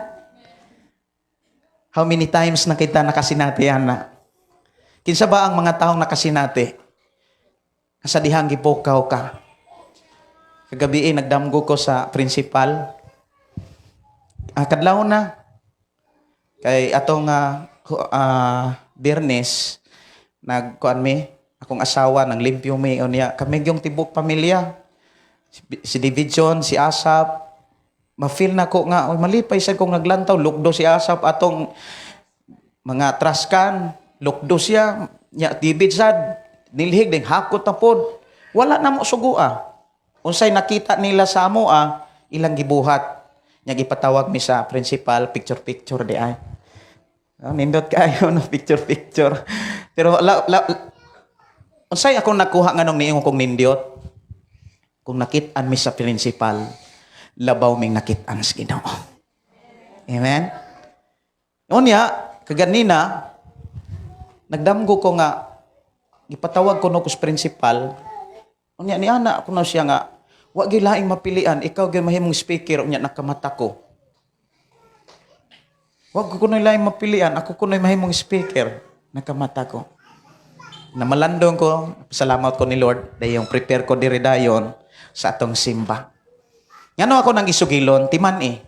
Speaker 2: How many times na kita nakasinati, ana? Kinsa ba ang mga taong nakasinati? Sa dihang gipukaw ka. Kagabi nagdamgo ko sa principal. Kadlaw na. Kay atong Biyernes, nagkuan mi, akong asawa, nang limpyo mi, unya, kami yung tibok pamilya. Si David John, si Asap, ma-feel na ko nga, oy, malipay sad kong naglantaw, lukdo si Asap, atong mga traskan, lukdo siya, nya David sad, nilhig din, hakot na pod. Wala na mo sugua. Unsay nakita nila sa amo, ilang gibuhat. Nya gipatawag mi sa principal, picture-picture di ay. Nindot kayo no, picture-picture. Pero unsay akong nakuha nganong niingon kong nindot? Kung nakit-an mi sa principal, labaw ming nakit-an sa Ginoo. Amen? Unya, kaganina, nagdamgo ko nga, Gipatawag ko no kus principal. Unya ni ana ko na siya nga wa gyud laing mapilian, ikaw gyud mahimong speaker. Unya nakamata ko. Wa ko kunoy laing mapilian, ako kunoy mahimong speaker. Nakamata ko. Namalandong ko, salamat ko ni Lord, dayong prepare ko diri dayon sa atong simba. Ngano ako nang isugilon, timan eh.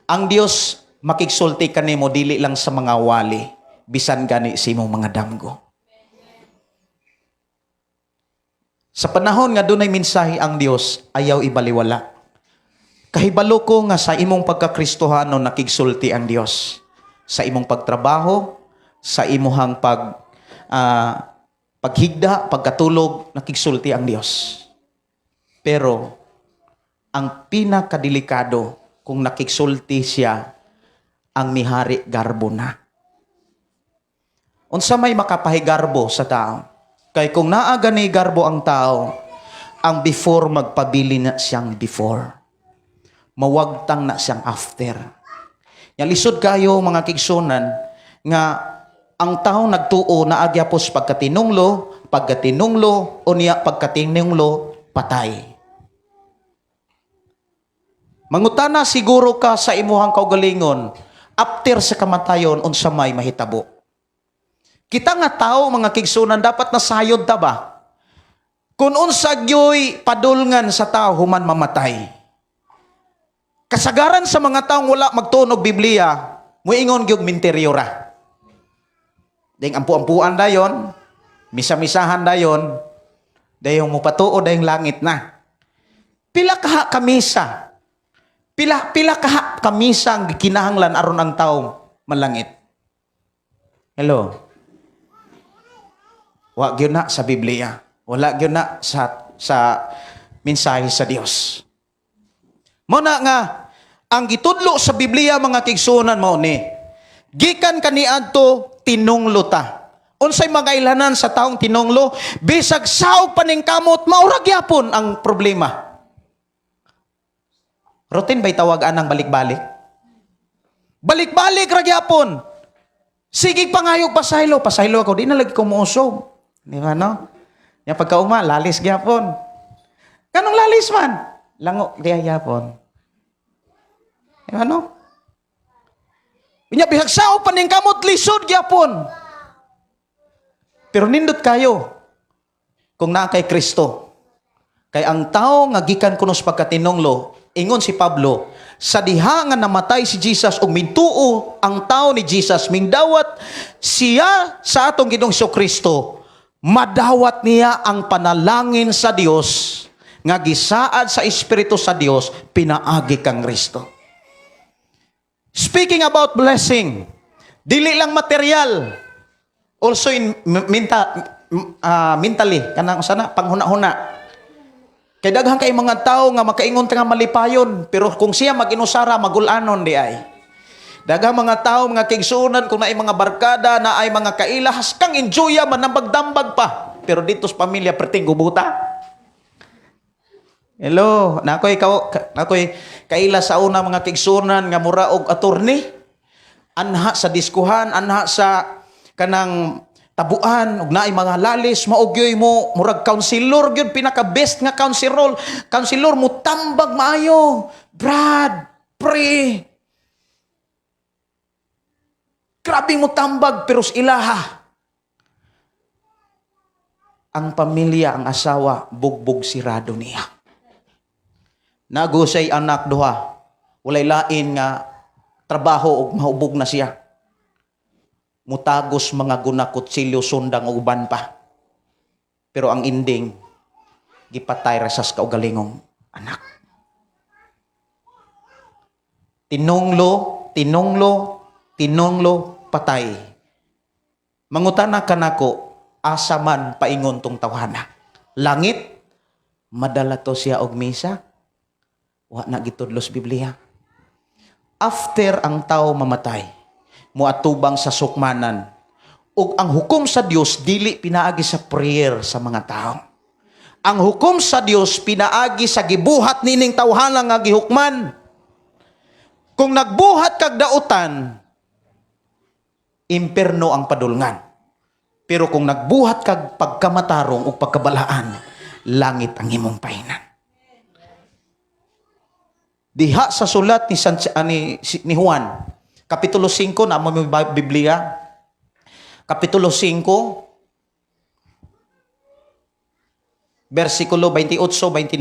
Speaker 2: Ang Dios makigsulti kanimo dili lang sa mga wali, bisan gani sa imong mga damgo. Sa panahon nga dunay mensahe ang Dios, ayaw ibaliwala. Kahibalo ko nga sa imong pagkakristohano nakigsulti ang Dios. Sa imong pagtrabaho, sa imuhang paghigda, pagkatulog, nakigsulti ang Dios. Pero ang pinakadelikado kung nakigsulti siya ang mihari garbo na. Unsa may makapahigarbo sa tao? Kay kung naa gani garbo ang tao, ang before magpabili na siyang before. Mawagtang na siyang after. Ya lisod kayo, mga kigsunan, nga ang tao nagtuo na agyapos pagkatinunglo, pagkatinunglo, unya pagkatinunglo, patay. Mangutana siguro ka sa imuhang kaugalingon, after sa kamatayon, unsa may mahitabo? Kita nga tao, mga kigsunan, dapat nasayod ta ba? Kung unsa gyoy padulngan sa tao human mamatay. Kasagaran sa mga taong wala magtunog Biblia, muingon gyud minteryo ra. Ding ampu-ampuan dayon, misa-misahan dayon, dayong mupatuo dayong langit na. Pila kaha kamisa? Pila pila kaha kamisa ang gikinahanglan aron ang tao malangit? Hello. Wa gyud na sa Biblia. Wala gyud na sa mensahe sa Dios. Mo na nga ang gitudlo sa Biblia, mga kigsuonan, mao ni. Gikan kaniadto tinunglo ta. Unsay mga ilanan sa taong tinunglo, bisag saog paningkamot, maura gyapon ang problema. Routine ba'y tawag anang balik-balik? Balik-balik ra gyapon. Sige, pangayog pasaylo, pasaylo ako, di na lagi ko muusog. Di ba, no? Ya pagkauma, lalis gyapon. Kanong lalis man? Lango diya gyapon. Di ba, no? Unya bisag saog paningkamot, lisod gyapon. Pero nindot kayo kung naa kay Kristo. Kay ang tao nga gikan kuno sa pagkatinunglo, ingon si Pablo, sa diha nga namatay si Jesus ug mintuo ang tao ni Jesus, mingdawat siya sa atong Ginoong Kristo, madawat niya ang panalangin sa Dios nga gisaad sa Espiritu sa Dios pinaagi kang Kristo. Speaking about blessing, dili lang material, also in mentally, kanang sana panghuna-huna. Kay daghan kay mga tao nga makaingon ta nga malipayon, pero kung siya mag-inusara, magulanon di ay. Daghang mga tao, mga kigsunan, kung naay mga barkada, na ay mga kaila, haskang enjoya man, nambagdambag pa. Pero dito sa pamilya, perting gubuta. Hello, nakoy kaila sa una, mga kigsunan, nga mura og attorney. Anha sa diskuhan, anha sa kanang tabuan, ug naay mga lalis, mao gyoy mo murag counselor gyud, pinaka best nga counselor, counselor mo tambag maayo. Brad, pre. Grabe mo tambag pero sa ilaha. Ang pamilya, ang asawa, bugbog sirado niya. Nagusay anak duha. Walay lain nga trabaho ug mahubog na siya. Mutagos mga guna, kutsilyo, sundang ug uban pa. Pero ang ending, gipatay ra sa kaugalingong anak. Tinunglo, tinunglo, tinunglo, patay. Mangutana kanako, asa man paingon tong tawhana? Langit, madala to siya og misa? Wa na gitudlos Biblia. After ang tao mamatay, muatubang sa sukmanan. Ug ang hukom sa Dios dili pinaagi sa prayer sa mga tao. Ang hukom sa Dios pinaagi sa gibuhat nining tawhana nga gihukman. Kung nagbuhat kag dautan, imperno ang padulngan. Pero kung nagbuhat kag pagkamatarong ug pagkabalaan, langit ang imong pahinan. Diha sa sulat ni, San, ah, ni Juan, Kapitulo 5, na mo may Biblia. Kapitulo 5, versikulo 28, 29.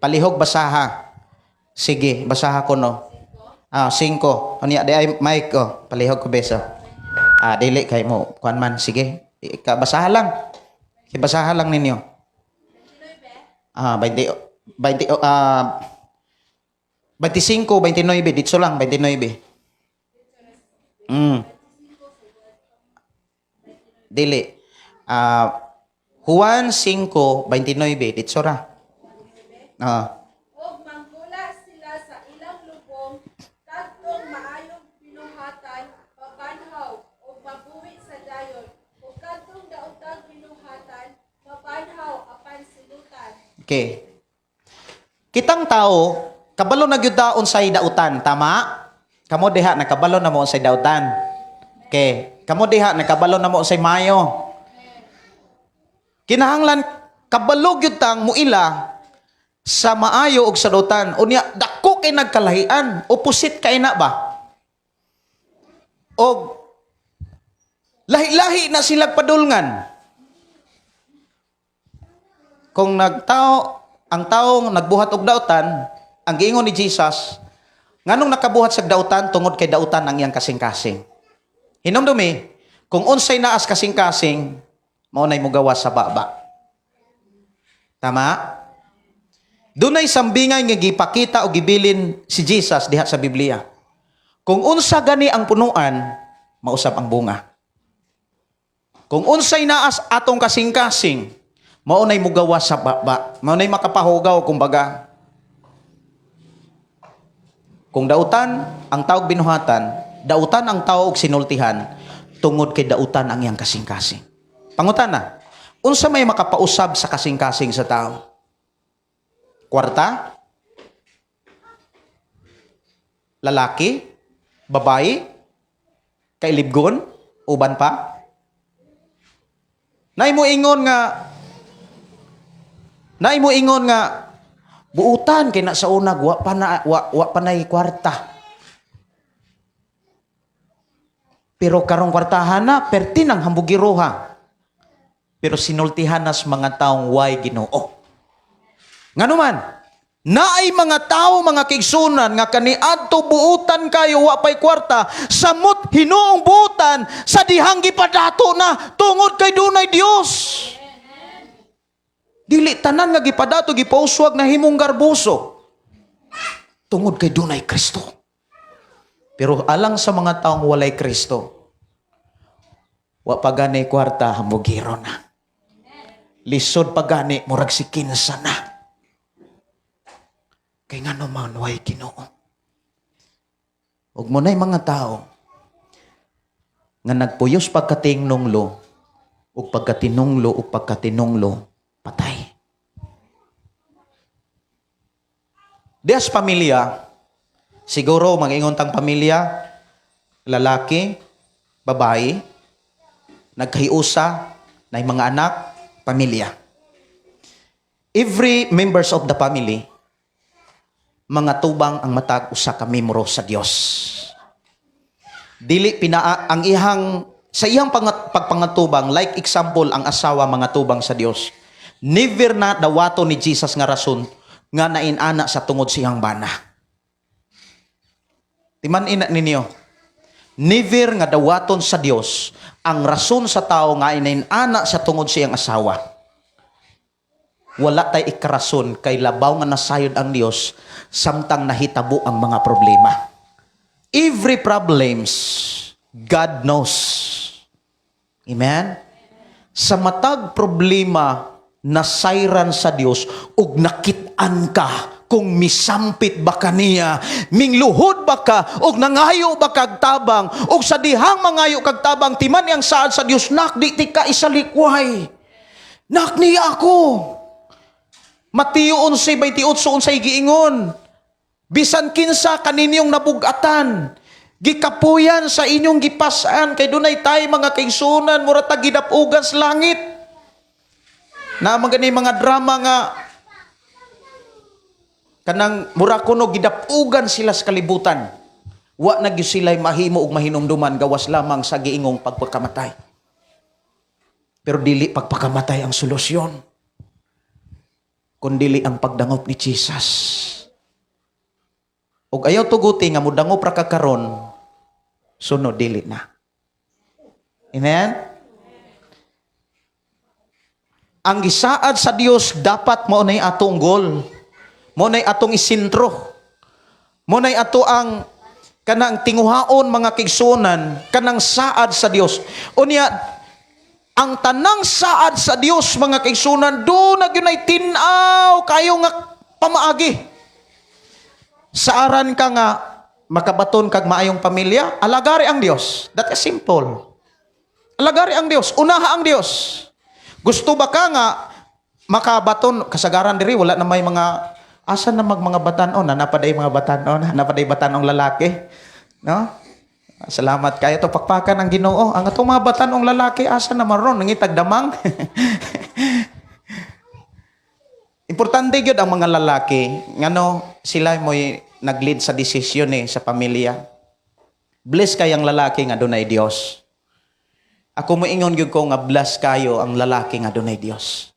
Speaker 2: Palihog basaha. Sige, basaha ko, no. Ah, 5. Unya di ay mic oh. Palihog ko beso. Ah, dili kay mo kuan man, sige. Ika, basaha lang. Basaha lang ninyo. Ah, 20 20 25, 29, dito lang 29. Dili. Ah, Juan 5, 29, dito ra. Ah.
Speaker 3: Og manggula sila sa ilang lubong kadtong maayong binuhatan mabanhaw ug mabuhi sa dayon, ug kadtong daotang binuhatan mabanhaw apan silutan.
Speaker 2: Okay. Kitang tao, kabalo na gyud ta unsay dautan, tama? Kamo diha nakabalo na mo unsay dautan. Okay. Kamo diha nakabalo na mo unsay mayo. Kinahanglan kabalo gyud tang muila sa maayo ug sa dautan. Unya dako kay nagkalahian, opposite kay na ba? Og lahi-lahi na sila padulngan. Kung nagtao ang taong nagbuhat og dautan, ang giingon ni Jesus, nganong nakabuhat sa dautan? Tungod kay dautan ang iyang kasing-kasing. Hinumdumi, kung unsay naas kasing-kasing, mao nay mugawas sa baba. Tama? Dunay sambingay nga gipakita o gibilin si Jesus diha sa Biblia. Kung unsa gani ang punuan, mausab ang bunga. Kung unsay naas atong kasing-kasing, mao nay mugawas sa baba. Mao nay makapahugaw kumbaga. Kung dautan ang tawag binuhatan, dautan ang tao og sinultihan, tungod kay dautan ang iyang kasing-kasing. Pangutana, unsa may makapausab sa kasing-kasing sa tao? Kwarta? Lalaki? Babae? Kailibgon? Uban pa? Naimo ingon nga buutan kay na sa una wa pa nay kwarta. Pero karong kwartahan na, perti nang hambugiroha. Pero sinultihan nas mga taong way Ginoo. Nganuman, naay mga tao, mga kaigsunan, nga kaniadto buutan kayo wa pay kwarta, samot hinuong buutan sa dihang gipadato na tungod kay dunay Dios. Dili tanan nga gipadato gipauswag na himong garboso tungod kay dunay Kristo. Pero alang sa mga taong walay Kristo, wa pa gani kwarta, hambugiro na. Lisod pa gani, murag si kinsa na. Kay ngano man way Ginoo. Ug mo na'y mga tao nga nagpuyos pagkatingnonglo ug pagkatinunglo ug pagkatinunglo patay. Dias pamilya, siguro mag-ingon tang pamilya, lalaki, babae, nagkahiusa, na mga anak, pamilya. Every members of the family, mga tubang ang matag usa ka membro sa Dios. Dili pinaa ang ihang sa iyang pagpangatubang, like example ang asawa mga tubang sa Dios. Never na dawato ni Jesus nga rason nga nainana sa tungod siyang bana. Timan ina ninyo. Never nga dawaton sa Dios ang rason sa tao nga inainana sa tungod siyang asawa. Wala tay ikarason kay labaw nga nasayod ang Dios samtang nahitabo ang mga problema. Every problems, God knows. Amen? Sa matag problema, nasayran sa Dios ug nakit-an ka kung misampit ba kaniya, mingluhod ba ka ug nangayo ba kag tabang, ug sa dihang mangayo kag tabang, timan ang saad sa Dios, nak, di ti ka isalikway. Nak niya ako. Mateo 11:28 unsay giingon? Bisan kinsa kaninyong nabugatan, Gikapuyan sa inyong gipasan kay dunay tay mga kaigsunan, mura ta gidapugan sa langit. Na man gani mga drama nga kanang mura kuno gidapugan sila sa kalibutan. Wa na gyud sila'y mahimo og mahinumduman gawas lamang sa giingong pagpakamatay. Pero dili pagpakamatay ang solusyon, kundili ang pagdangop ni Jesus. Og ayaw tuguti nga mudangop ra ka karon, sunod dili na. Amen? Ang gisaad sa Dios dapat mao nay atong goal. Mao nay atong isentro. Mao nay ato ang kanang tinguhaon, mga kaigsuonan, kanang saad sa Dios. Unya ang tanang saad sa Dios, mga kaigsuonan, duna gyud ay tin-aw kayo nga pamaagi. Saaran ka nga makabaton kag maayong pamilya, alagari ang Dios. That is simple. Alagari ang Dios, unaha ang Dios. Gusto ba ka nga makabaton kasagaran diri wala na may mga asa na mag mga batanon na napaday mga batanon, napaday batanong lalaki, no? Salamat kayo to, pakpakan ang Ginoo. Ang atong mga batanong lalaki, asa na maron nangitag damang. Importante gyud ang mga lalaki ngano sila mo'y nag-lead sa desisyon eh sa pamilya. Bless kayang lalaki nga dunay Dios. Ako moingon gyud ko nga bless kayo ang lalaki nga dunay Dios.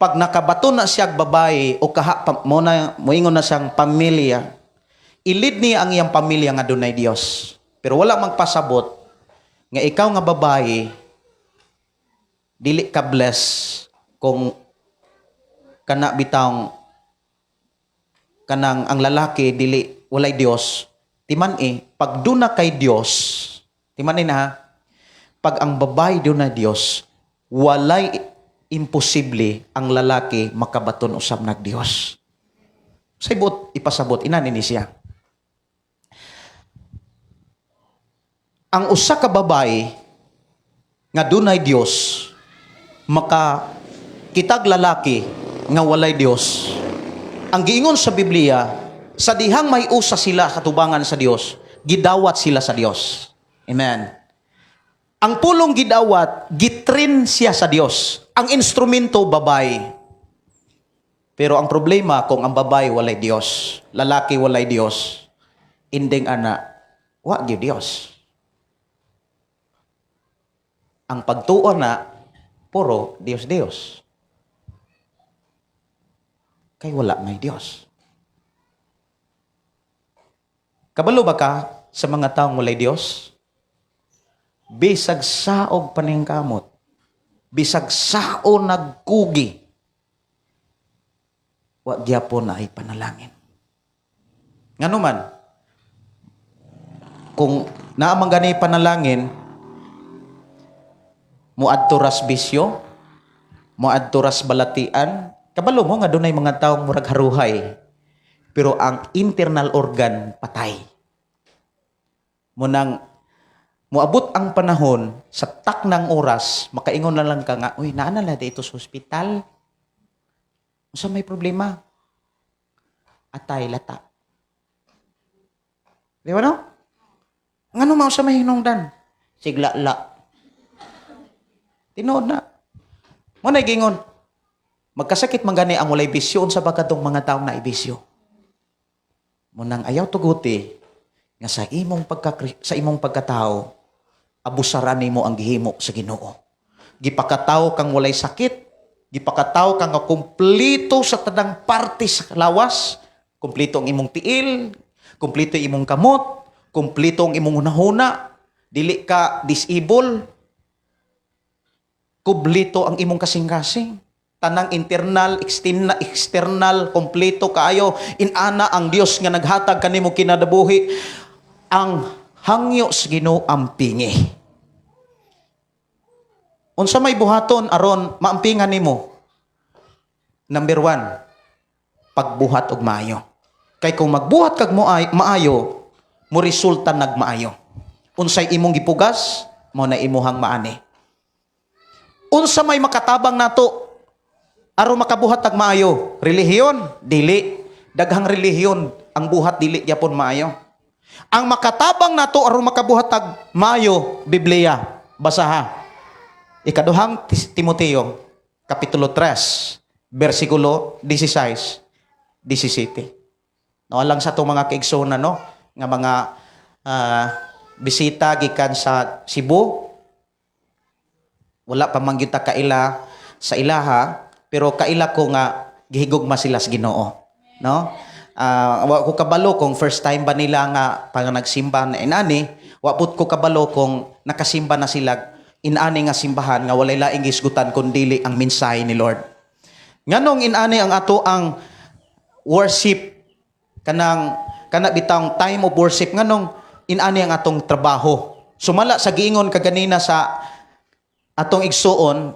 Speaker 2: Pag nakabato na siya babae o kaha pa, mo na moingon na siyang pamilya, i-lead niya ang iyang pamilya nga dunay Dios. Pero wala magpasabot nga ikaw nga babae dili ka bless kung kana bitawng kanang ang lalaki dili walay Dios. Timan eh, pag duna kay Dios, timan eh na ha, pag ang babae duna Dios, walay imposible ang lalaki makabaton usab nag Dios. Sa ibot ipasabot inani ni siya. Ang usa ka babae nga dunay Dios maka kitag lalaki nga walay Dios. Ang giingon sa Biblia, sa dihang may usa sila katubangan sa Dios, gidawat sila sa Dios. Amen. Ang pulong gidawat, gitrin siya sa Dios. Ang instrumento, babae. Pero ang problema kung ang babae walay Dios, lalaki walay Dios, inding ana, wa gyud Dios. Ang pagtuo na, puro Dios Dios. Kay wala may Dios. Kabalo ba ka sa mga taong walay Dios? Bisag saog paningkamot, bisag sao nagkugi, wa gyapon na ay panalangin. Ngano man, kung naamang gani panalangin, muadto ras bisyo, muadto ras balatian, kabalo mo nga dunay mga taong murag haruhay, pero ang internal organ patay. Munang muabot ang panahon sa tak ng oras, makaingon na lang ka nga, "Uy, naa na dito sa ospital. Unsa may problema?" "Atay, lata." Di ba no? Ngano mao sa may hinungdan? "Sigla la." Tinuod na. Mo na gingon. Magkasakit man gani ang walay bisyo, unsa ba kadtong mga taong naibisyo? Munang ayaw tuguti nga sa imong pagkatao abusaran nimo ang gihimo sa Ginoo. Gipakatawo kang walay sakit, gipakatawo kang nga kumpleto sa tanang parte sa lawas, kumpleto ang imong tiil, kumpleto imong kamot, kumpleto ang imong hunahuna, dili ka disable, kumpleto ang imong kasing-kasing. Tanang internal, external, external, kompleto kaayo. Inana ang Dios nga naghatag kanimo kinadabuhi. Ang hangyo sa Ginoo ampingi. Unsa may buhaton aron maampingan nimo? Number 1, pagbuhat og maayo. Kay kung magbuhat kag maayo, mo resulta nagmaayo. Unsay imong gipugas, mao na imuhang maani. Unsa may makatabang nato aron makabuhat tag maayo? Relihiyon? Dili. Daghang relihiyon ang buhat dili gyapon maayo. Ang makatabang nato aron makabuhat tag mayo, Biblia. Basaha. Ikaduhang Timoteo, Kapitulo 3, versikulo 16, 17. No, alang sa atong mga kaigsoona, no, nga mga bisita gikan sa Cebu, wala pa man gyud ta kaila sa ilaha, pero kaila ko nga gihigugma sila sa Ginoo, no? Wa ko kabalo kung first time ba nila nga pag nagsimba na inani, wa pud ko kabalo kung nakasimba na sila inani nga simbahan nga walay laing gisgutan kun dili ang mensahe ni Lord. Nganong inani ang ato ang worship, kanang kana bitang time of worship, nganong inani ang atong trabaho? Sumala sa giingon kaganina sa atong igsuon,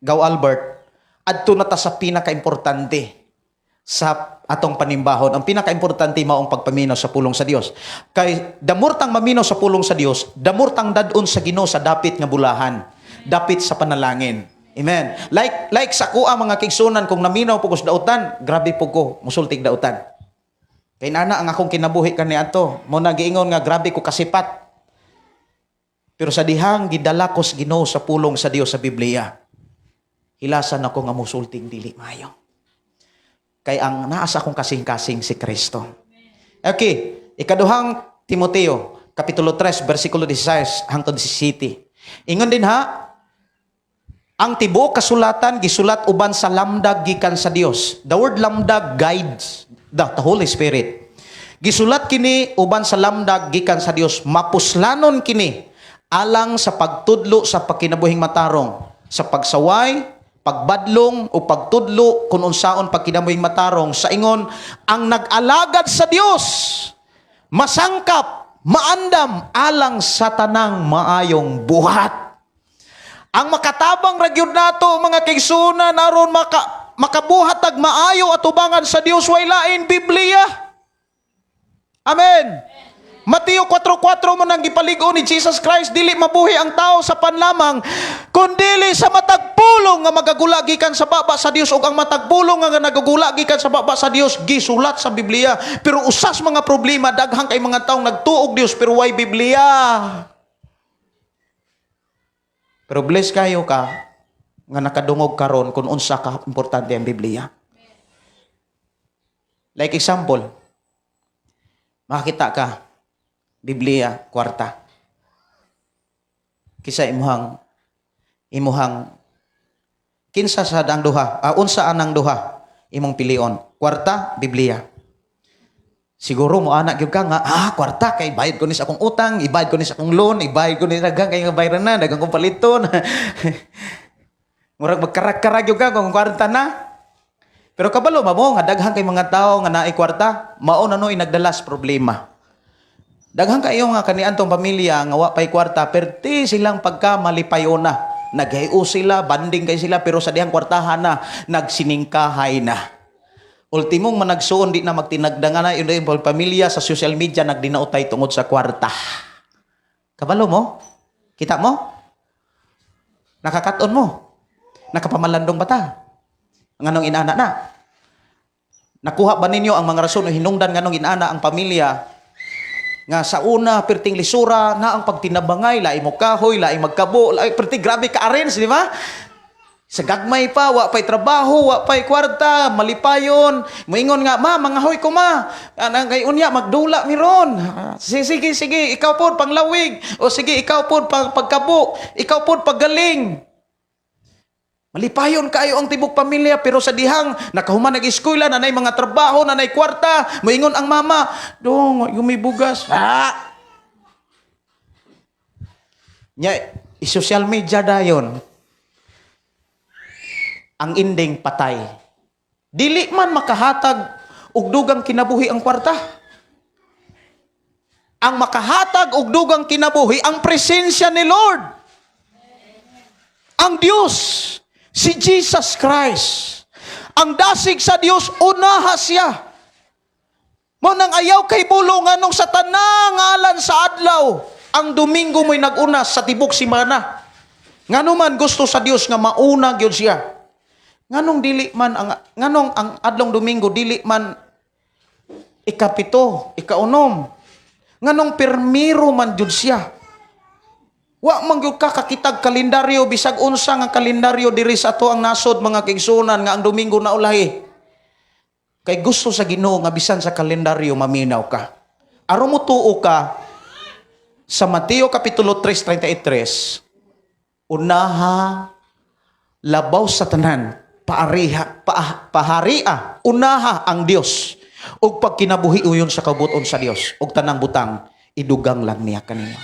Speaker 2: Gaw Albert, adto na ta sa pinakaimportante sa atong panimbahon. Ang pinakaimportante mao ang pagpaminaw sa pulong sa Dios. Kay the more tang maminaw sa pulong sa Dios, the more tang dad-on sa Ginoo sa dapit nga bulahan, dapit sa panalangin. Amen. Like sa kuha, mga kaigsuonan, kung naminaw po ko sa dautan, grabe po ko musultig dautan. Kay nana ang akong kinabuhi kaniadto. Mao na giingon nga grabe ko kasipat. Pero sa dihang gidala ko sa Ginoo sa pulong sa Dios sa Biblia, hilasan ako nga musulting dili maayo. Kay ang naa sa akong kasing-kasing si Kristo. Okay, Ikaduhang Timoteo, Kapitulo 3, versikulo 16 hangtod 17. Ingon din ha, ang tibuok kasulatan gisulat uban sa lamdag gikan sa Dios. The word lamdag, guides the Holy Spirit. Gisulat kini uban sa lamdag gikan sa Dios, mapuslanon kini alang sa pagtudlo sa pagkinabuhing matarong, sa pagsaway, pagbadlong o pagtudlo kung unsaon pagkinabuhing matarong, sa ingon ang nag-alagad sa Dios masangkap, maandam alang sa tanang maayong buhat. Ang makatabang ra gyud nato, mga kaigsuonan, aron makabuhat tag maayo atubangan sa Dios, way lain, Biblia. Amen. Mateo 4:4, mao nang gipalig-on ni Jesus Christ, dili mabuhi ang tao sa pan lamang kundili sa matag pulong nga magagula gikan sa baba sa Dios, ug ang matag pulong nga nagagula gikan sa baba sa Dios gisulat sa Biblia. Pero usas mga problema, daghan kay mga taong nagtuog Dios pero way Biblia. Pero bless kayo ka nga nakadungog karon kung unsa ka importante ang Biblia. Like example, makakita ka, Biblia, kwarta. Kisa imuhang kinsa sa ang duha, unsa anang duha imong pilion? Kwarta, Biblia. Siguro mo anak gyud ka nga, kwarta kay bayad ko ni sa akong utang, ibayad ko ni sa akong loan, ibayad ko ni daghang kay nga bayaran na, daghang kong paliton. Murag magkarak-karak gyud ka kung kwarta na. Pero kabalo ba mo nga daghan kay mga tao nga naay kwarta, mao na no nagdalas problema? Daghan kayo nga kaniadtong pamilya nga wa pay kwarta, perti silang pagka malipayona. Naghayo sila, banding kay sila, pero sa dihang kwartahan na, nagsiningkahay na. Ultimong managsuon di na magtinagdangan na yun yung pamilya sa social media nagdinautay tungod sa kwarta. Kabalo mo? Kita mo? Nakakaton mo? Nakapamalandong bata? Nganong inana na? Nakuha ba ninyo ang mga rason o hinungdan nganong inana ang pamilya nga sa una perting lisura na ang pagtinabangay, lain mo kahoy, lain magkabo, lain perting grabe ka arrange, di ba? Sa gagmay pa, wa pa'y trabaho, wa pa'y kwarta, malipayon. Moingon nga, "Ma, mangahoy ko, ma. Anang kay unya, magdula miron. Sige, sige, sige, ikaw po, panglawig. O sige, ikaw po, pagkabo. Ikaw po, paggaling." Malipayon kayo ang tibok pamilya, pero sa dihang nakahuman nag-eskwela, nanay mga trabaho, nanay kwarta, moingon ang mama, "Dong, yung may bugas." Ah! Nya, i-social media dayon. Ang ending, patay. Dili man makahatag og dugang kinabuhi ang kwarta. Ang makahatag og dugang kinabuhi ang presensya ni Lord. Ang Dios, si Jesus Christ. Ang dasig sa Dios, unaha siya. Mao nang ayaw kay bulo nganong sa tanang ngalan sa adlaw, ang Domingo mo'y nag-una sa tibok simana. Ngano man gusto sa Dios nga mauna gyud siya. Nganong dili man ang nganong ang adlong Domingo dili man Ikapito, ikaunom. Nganong permiro man jud siya. Wa man gyud ka kakitag kalendaryo, bisag unsa nga kalendaryo diri sa ato ang nasod, mga kaigsuonan, nga ang Domingo na ulahi. Kay gusto sa Ginoo nga bisan sa kalendaryo maminaw ka. Aron mo tuo ka sa Mateo Kapitulo 3:33, unaha labaw sa tanan, paariha, paharia, unaha ang Dios ug pagkinabuhi uyon sa kabuton sa Dios, ug tanang butang idugang lang niya kaninyo.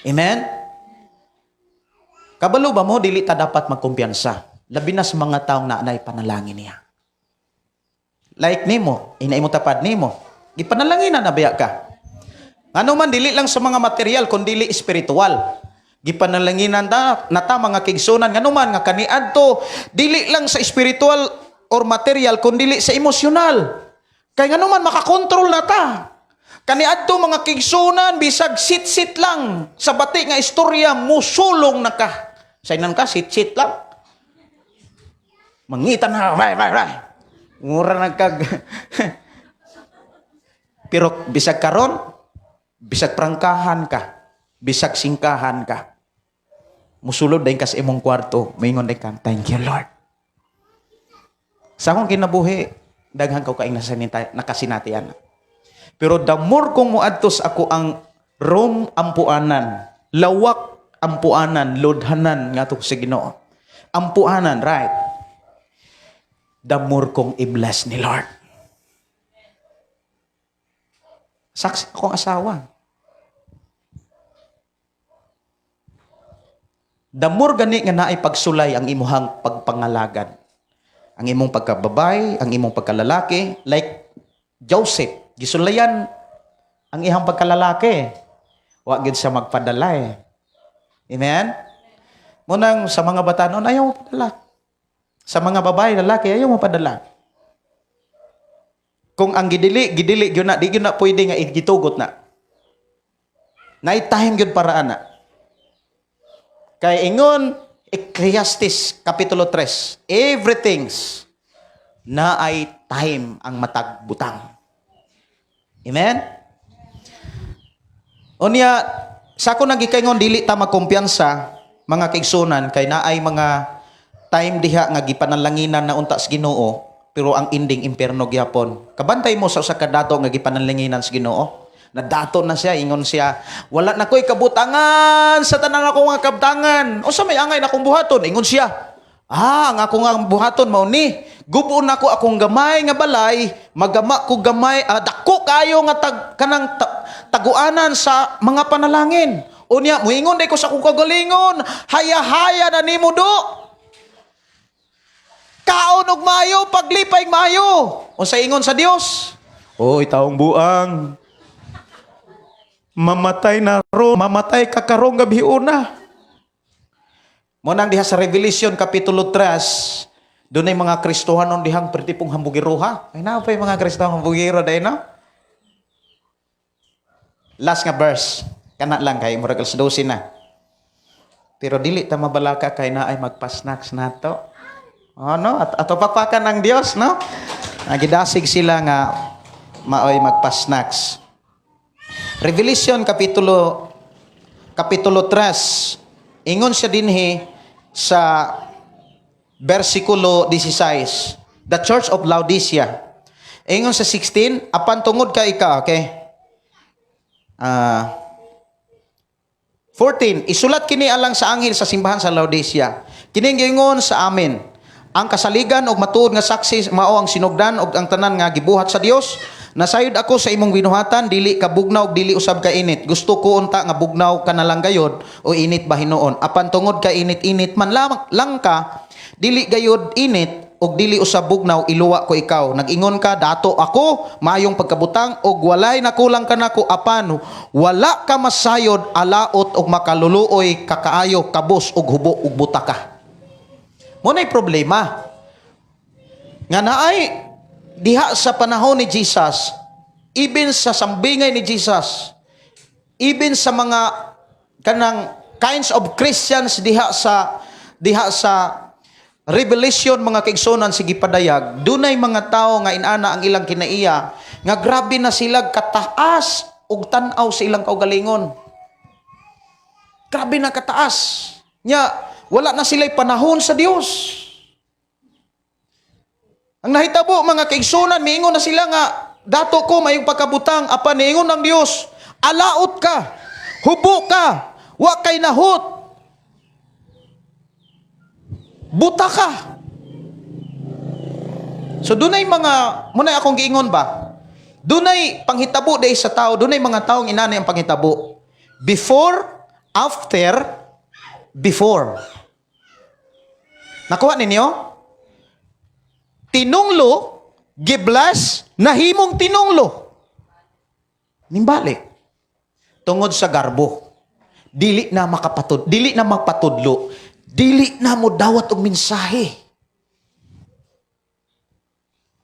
Speaker 2: Amen. Kabalo ba mo, dili ta dapat magkumpiyansa, labi na sa mga taong naanay panalangin niya? Like nimo, inay mo, tapad nimo, gipanalangin na biya ka. Ngano man, dili lang sa mga material kundi espiritual. Gipanalanginan ta na ta, mga kaigsuonan, ngano man nga kaniadto dili lang sa espiritual or material kundi sa emosyonal. Kay ngano man makakontrol na ta. Kaniadto, mga kaigsuonan, bisag sit-sit lang sa bati nga istorya, musulong na ka. Sa inan ka sit-sit lang. Mangita na, bay bay bay. Mura na kag. Pero bisag karon, bisag prangkahan ka, bisag singkahan ka, musulod din ka sa imong kwarto, maingon din ka, "Thank you, Lord." Sa akong kinabuhi, daghan ko kaing nakasinatian. Pero the more kong muadto sa ako ang room ampuanan, lawak ampuanan, lodhanan nga sa Ginoo. Ampuanan, right? The more kong i-bless ni Lord. Saksi akong asawa. The more gani nga naay pagsulay ang imuhang pagpangalagad. Ang imong pagkababay, ang imong pagkalalaki, like Joseph, gisulayan ang iyang pagkalalaki. Wa gid siya magpadala eh. Amen? Munang sa mga batanon, ayaw mo padala. Sa mga babae, lalaki, ayaw mo padala. Kung ang gidili, gidili gyud na, di gyud na pwede nga igitugot na. Naay time gyud para ana. Kay ingon Ecclesiastes Kapitulo 3, everything's na ay time ang matag butang. Amen? Unya, sa ako nagikaingon, dili ta magkumpiyansa, mga kaigsuonan, kay naay mga time diha nga gipanalanginan na unta sa Ginoo, pero ang ending impierno gyapon. Kabantay mo sa usa ka dato nga gipanalanginan sa Ginoo. Nadato na siya, ingon siya, "Wala na ko'y kabutangan sa tanan akong mga kabtangan. Unsa may angay na akong buhaton?" Ingon siya, "Ah, ang akong nga buhaton mao ni, gub-on nako akong gamay nga balay, magama ko gamay, dako kayo nga tag, kanang taguanan sa mga panalangin. Unya, muingon day ko sa akong kagalingon, haya-haya na nimo do. Kaon og maayo, paglipay maayo." Unsa ingon sa Dios? "Oy, taong buang. Mamatay na ro, mamatay ka karong gabi una." Mo nang diha sa Revelation Kapitulo 3, doon ay mga Kristohanon dihang perti pong hambugiroha. Ay naa pa yung mga Kristohanon hambugiro dahil, no? Last nga verse. Kana lang kay murag alas 12 na. Pero dili ta mabalaka kay na ay magpa-snacks nato. Oh, no? At ato pakpakan ng Dios, no? Nagidasig sila nga maoy magpa-snacks. Revelation Kapitulo 3. Ingon siya dinhi sa versikulo 16. The Church of Laodicea. Ingon sa 16, apan tungod ka ika, okay? 14, isulat kini alang sa anghel sa simbahan sa Laodicea. Kini giingon sa Amen, ang kasaligan og matuod nga saksi, mao ang sinugdan og ang tanan nga gibuhat sa Dios. Nasayod ako sa imong binuhatan, dili ka bugnaw og dili usab ka init. Gusto ko unta nga bugnaw ka na lang gayod o init ba hinuon. Apan tungod ka init-init man lamang lang ka, dili gayod init og dili usab bugnaw, iluwa ko ikaw. Nag-ingon ka, dato ako, maayong pagkabutang og walay nakulang kanako, apan wala ka masayod, alaot og makaluluoy ka kaayo, kabos og hubo og buta ka." Mo na'y problema. Nga naay diha sa panahon ni Jesus, even sa sambingay ni Jesus, even sa mga kanang kinds of Christians diha sa Revelation, mga kaigsuonan, sige padayag, dunay mga tao nga inana ang ilang kinaiya Nga grabe na sila kataas og tan-aw sa ilang kaugalingon. Grabe na kataas. Nya, wala na sila'y panahon sa Dios. Ang nahitabo mga kaigsunan, miingon na sila nga dato ko mayong pagkabutang apan niingon ang Dios, alaot ka, hubo ka, wa kay nahot. Buta ka. So dunay mga munay akong giingon ba? Dunay panghitabo day sa tao, dunay mga taong inanay ang panghitabo. Before, after, before. Nakuha ninyo? Tinunglo, gibless, nahimong tinunglo. Nimbalik. Tungod sa garbo. Dili na makapatud, dili na magpatudlo, dili na mo dawat og mensahe.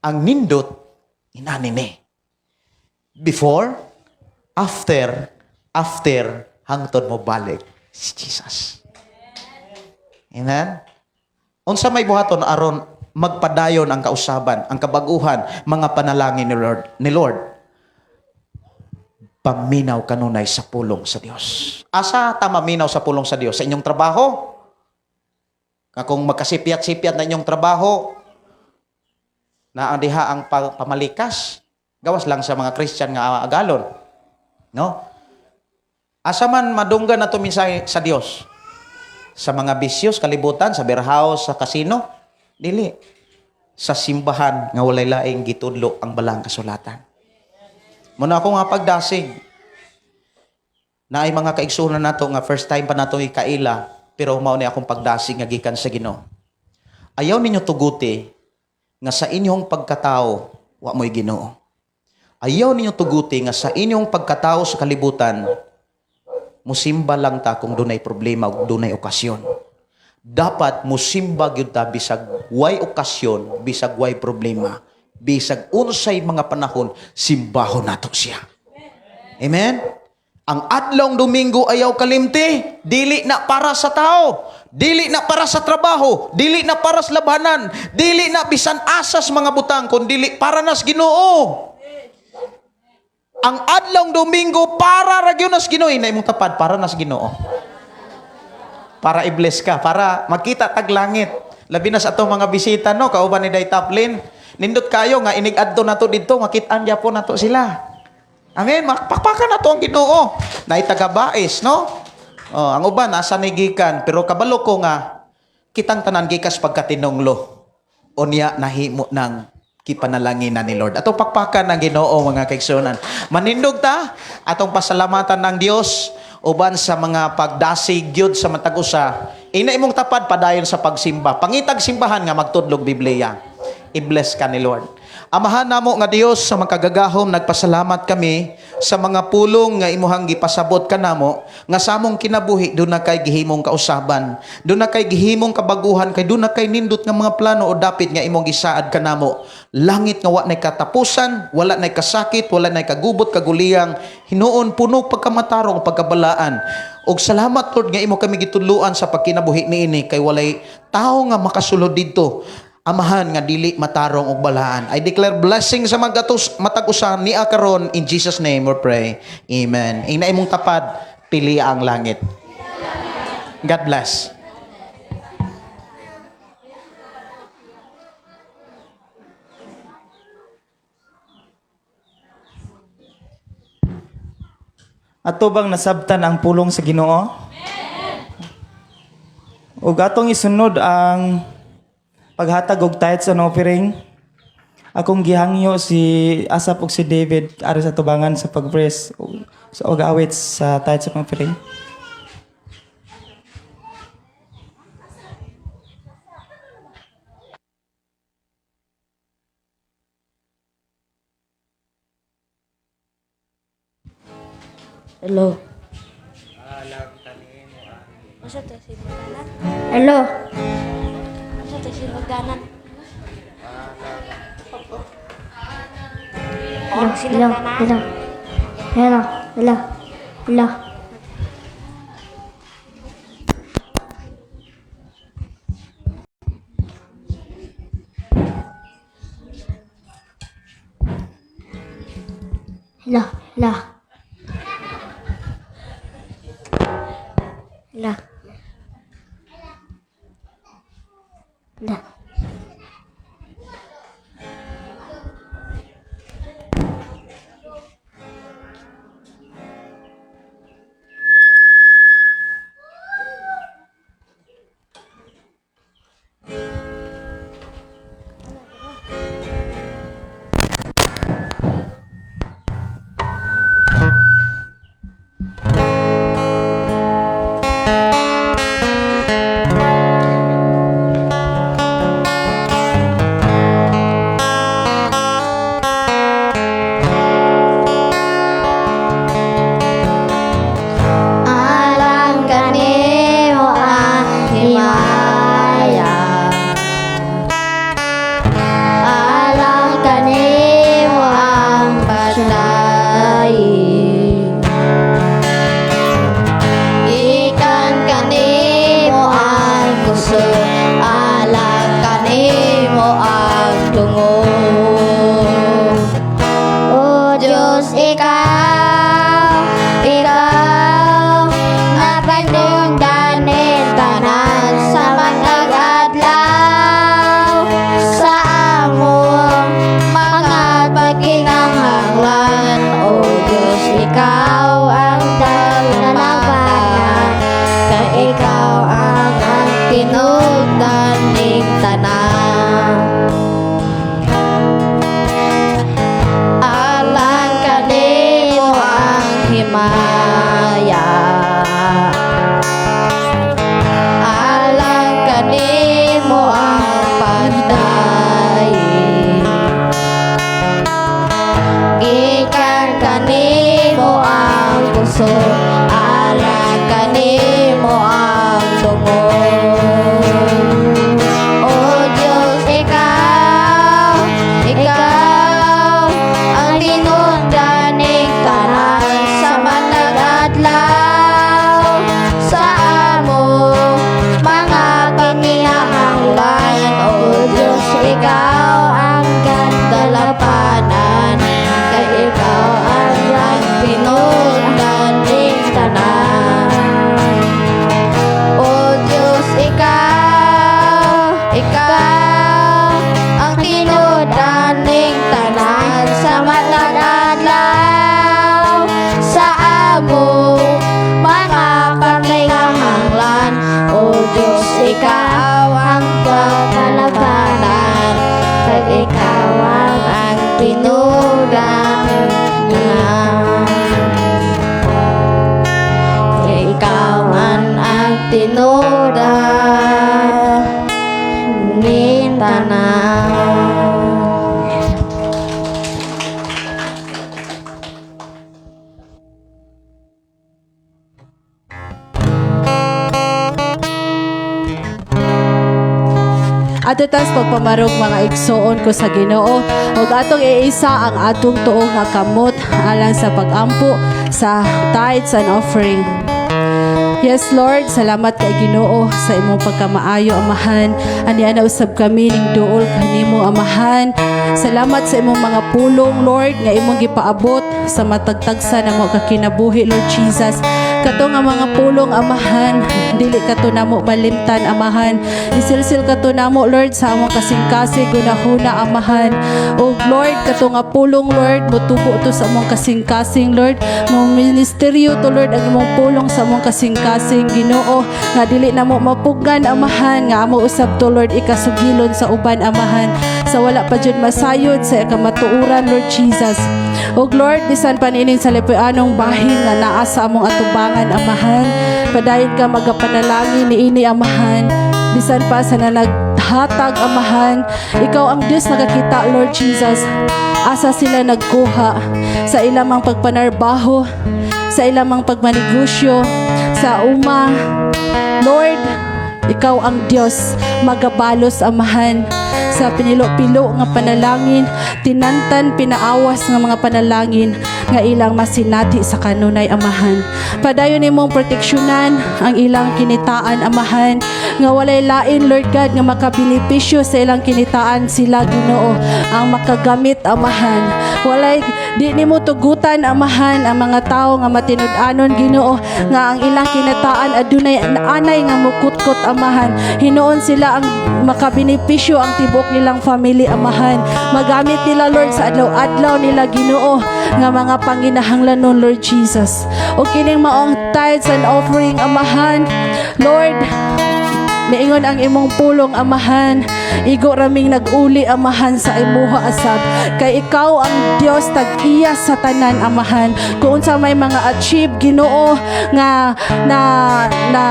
Speaker 2: Ang nindot, inani ni. Before, after, after, hangtod mo balik si Jesus. Amen? Unsa may buhaton aron magpadayon ang kausaban, ang kabaguhan, mga panalangin ni Lord, ni Lord. Paminaw kanunay sa pulong sa Dios. Asa ta maminaw sa pulong sa Dios? Sa inyong trabaho? Nga kung magkasipyat-sipyat na inyong trabaho, na ang diha ang pamalikas, gawas lang sa mga Christian nga agalon. No? Asa man madunggan nato mensahe sa Dios? Sa mga bisyos, kalibutan, sa beer house, sa kasino? Dili. Sa simbahan nga walay laing gitudlo ang balang kasulatan. Muna ako nga pagdasig. Na ay mga kaigsunan nato nga first time pa nato ikaila, pero mao ni akong pagdasig nga gikan sa Ginoo. Ayaw ninyo tuguti nga sa inyong pagkatao wa mo'y Ginoo. Ayaw ninyo tuguti nga sa inyong pagkatao sa kalibutan musimba lang ta kung dunay problema o dunay okasyon. Dapat musimba gyud ta bisag way okasyon, bisag way problema, bisag unsay mga panahon, simbahon nato siya. Amen? Ang adlong Domingo ayaw kalimti, dili na para sa tao, dili na para sa trabaho, dili na para sa labanan, dili na bisan asas mga butang, kun dili para nas Ginoo. Ang adlong Domingo para ra gyud nas Ginoo, inay mong tapad para nas Ginoo. Para i-bless ka, para makita tag langit. Labi na sa atong mga bisita no, kauban ni Day Taplin. Nindot kayo nga inig-adto nato didto, makit-an gyapon nato sila. Amen, makpakpakan nato ang Ginoo. Naay taga-bais no. Oh, ang uban nasa ni gikan, pero kabalo ko nga kitang tanan gikas pagkatinunglo. Unya nahimo nang kipanalangin na ni Lord. Atong pakpakan ng Ginoo mga kaigsuonan. Manindog ta atong pasalamatan ng Dios uban sa mga pagdasig gyud sa matag usa. Ina imong tapad padayon sa pagsimba. Pangitag simbahan nga magtudlog Biblia. I-bless ka ni Lord. Amahan namo nga Dios sa makagagahom, nagpasalamat kami sa mga pulong nga imuhang gipasabot kanamo nga sa among kinabuhi duna kay gihimong kausaban, duna kay gihimong kabaguhan, kay duna kay nindot nga mga plano o dapit nga imong gisaad kanamo. Langit nga wa nay katapusan, wala nay kasakit, wala nay kagubot, kaguliyang, hinuon puno pagkamatarong, pagkabalaan. Og salamat Lord nga imo kami gitudloan sa pagkinabuhi niini kay walay tawo nga makasulod didto. Amahan nga dili matarong og balaan. I declare blessing sa magatos matag usa niya karon, in Jesus name we pray. Amen. Ina imong tapad, pili ang langit. God bless.
Speaker 1: Ato bang nasabtan ang pulong sa Ginoo? Ug atong isunod ang paghatag og tithes and offering. Akong gihangyo si Asap ug si David ari sa tubangan sa pag-press sa og awit sa tithes and offering.
Speaker 4: Hello. Hello. Asa to sinugdanan? Hello, hello, hello. Hello, hello, hello. La. La. La. Alang kanimo ang himaya, alang kanimo ang pagdaig. Gikan kanimo ang kusog, alang kanimo ang dungog. O Diyos, ikaw, ikaw, napanungdanin tanan sa matag adlaw sa among mga pagkinahanglan. O Diyos, ikaw ang dalapanan, kay ikaw ang tinubdan ning tanan. Alang kanimo ang himaya, alang kanimo ang pagdaig. Gikan kanimo ang kusog, alang kanimo ang dungog. O Diyos, ikaw, ikaw ang tinundaning tanan sa matag adlaw sa among mga panginahanglan. O Diyos, ikaw ang dalapanan, kay ikaw ang tinundaning tanan. O Diyos, ikaw, ikaw ang tinudaning tanan sa matag adlaw sa among mga panginahanglan. O Diyos, ikaw ang pagkalabanan, kay ikaw ang tinudan tanan. Ikaw ang tinudan ning tanan.
Speaker 3: Ato tas pagpamarog, mga igsoon ko sa Ginoo, ug atong iisa ang atong tuo nga kamot alang sa pagampo sa tithes and offering. Yes, Lord, salamat kay Ginoo sa imong pagkamaayo, Amahan. Ani ana usab kami ning duol kanimo, Amahan. Salamat sa imong mga pulong, Lord, nga imong gipaabot sa matagtagsa namo ka kinabuhi, Lord Jesus. Kato nga mga pulong, Amahan, dili kato namo malimtan, Amahan. Isilsil kato namo, Lord, sa among kasing-kasing gunahuna, Amahan. O Lord, kato nga pulong, Lord, motubo to sa among kasing-kasing, Lord. Mo ministeryo to, Lord, ang imong pulong sa among kasing-kasing, Ginoo, nga dili namo mapugnan, Amahan, nga amo usab to, Lord, ikasugilon sa uban, Amahan, sa wala pa jud masayod sa kamatuoran, Lord Jesus. O Lord, bisan pa niining sa lipuanong bahin nga naa sa among atubangan, Amahan, padayon ka magapanalangin niini, Amahan, bisan pa sa nanaghatag, Amahan, ikaw ang Dios nakakita, Lord Jesus, asa sila nagkuha sa ilamang pagpanarbaho, sa ilamang pagmanegosyo, sa uma. Lord, ikaw ang Dios magabalos, Amahan, sa pinilo-pilo nga panalangin, tinantan pinaawas nga mga panalangin nga ilang masinati sa kanunay, Amahan. Padayon nimong proteksyonan ang ilang kinitaan, Amahan, nga walay lain, Lord God, nga makabenepisyo sa ilang kinitaan, sila, Ginoo, ang makagamit, Amahan. Walay Di nimo tugutan, Amahan, ang mga tao nga matinud-anon, Ginoo, nga ang ilang kinataan adunay anay nga mukutkot, Amahan. Hinuon sila ang makabenepisyo ang tibok nilang family, Amahan. Magamit nila, Lord, sa adlaw-adlaw nila, Ginoo, nga mga panginahanglanon, Lord Jesus. O kining maong tithes and offering, Amahan, Lord, niingon ang imong pulong, Amahan, igo raming nag-uli, Amahan, sa imuha asab. Kay ikaw ang Dios tag-iya sa tanan, Amahan. Kung unsa may mga achieve, Ginoo, nga na na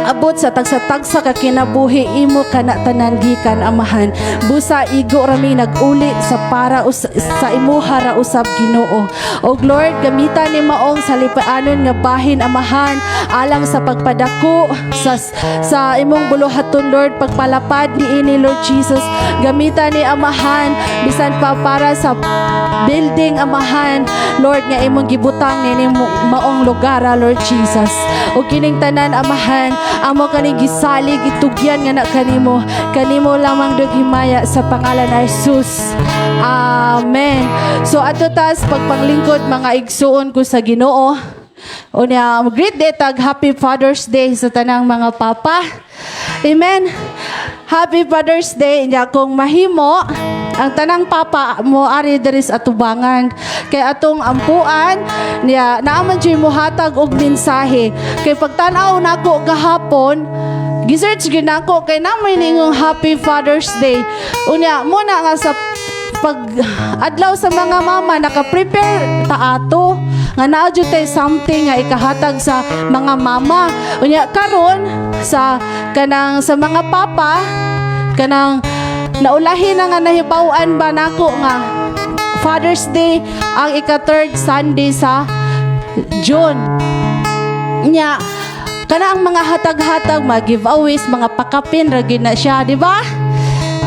Speaker 3: abot sa tagsa-tagsa ka kinabuhi, imo kana tanan gikan, Amahan. Busa igo rami nag-uli sa para sa imuha ra usab, Ginoo. Og Lord, gamita ni maong salipaanon nga bahin, Amahan, alang sa pagpadako sa imong buluhaton, Lord, pagpalapad niini, Lord Jesus. Gamita ni, Amahan, bisan pa para sa building, Amahan, Lord, nga imong gibutang nining maong lugar, Lord Jesus. O kining tanan, Amahan, amo kaning gisalig, itugyan nga na kanimo. Kanimo lamang dog himaya sa pangalan ni Jesus. Amen. So ato tas pagpanglingkod, mga igsuon ko sa Ginoo. Unya, greet day tag Happy Father's Day sa tanang mga papa. Amen. Happy Father's Day. Nya kung mahimo, ang tanang papa mo ari diri sa atubangan kay atong ampuan niya naa man jud mohatag og mensahe. Kay pagtan-aw nako gahapon, gisearch gyud nako kay naa may ningong Happy Father's Day. Unya mo na nga sa pag adlaw sa mga mama, naka-prepare ta ato nga naa jud tay something nga ikahatag sa mga mama. Unya karon sa kanang sa mga papa, kanang naulahi na nga nahibaw-an ba nako nga Father's Day ang ika-third Sunday sa June. Nya kana ang mga hatag-hatag, mga giveaways, mga pakapin ra gyud na siya, di ba?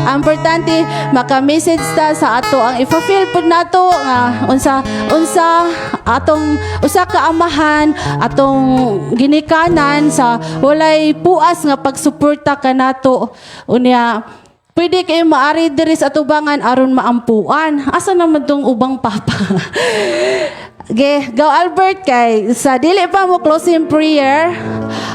Speaker 3: Ang importante maka-message ta sa ato ang ifa-feel pud nato nga unsa unsa atong usa ka amahan, atong ginikanan sa walay puas nga pagsuporta kanato. Unya pwede kayo maari diri sa atubangan aron maampuan. Asa naman tong ubang papa? Ge, go Albert, kay sa dili pa mo closing prayer,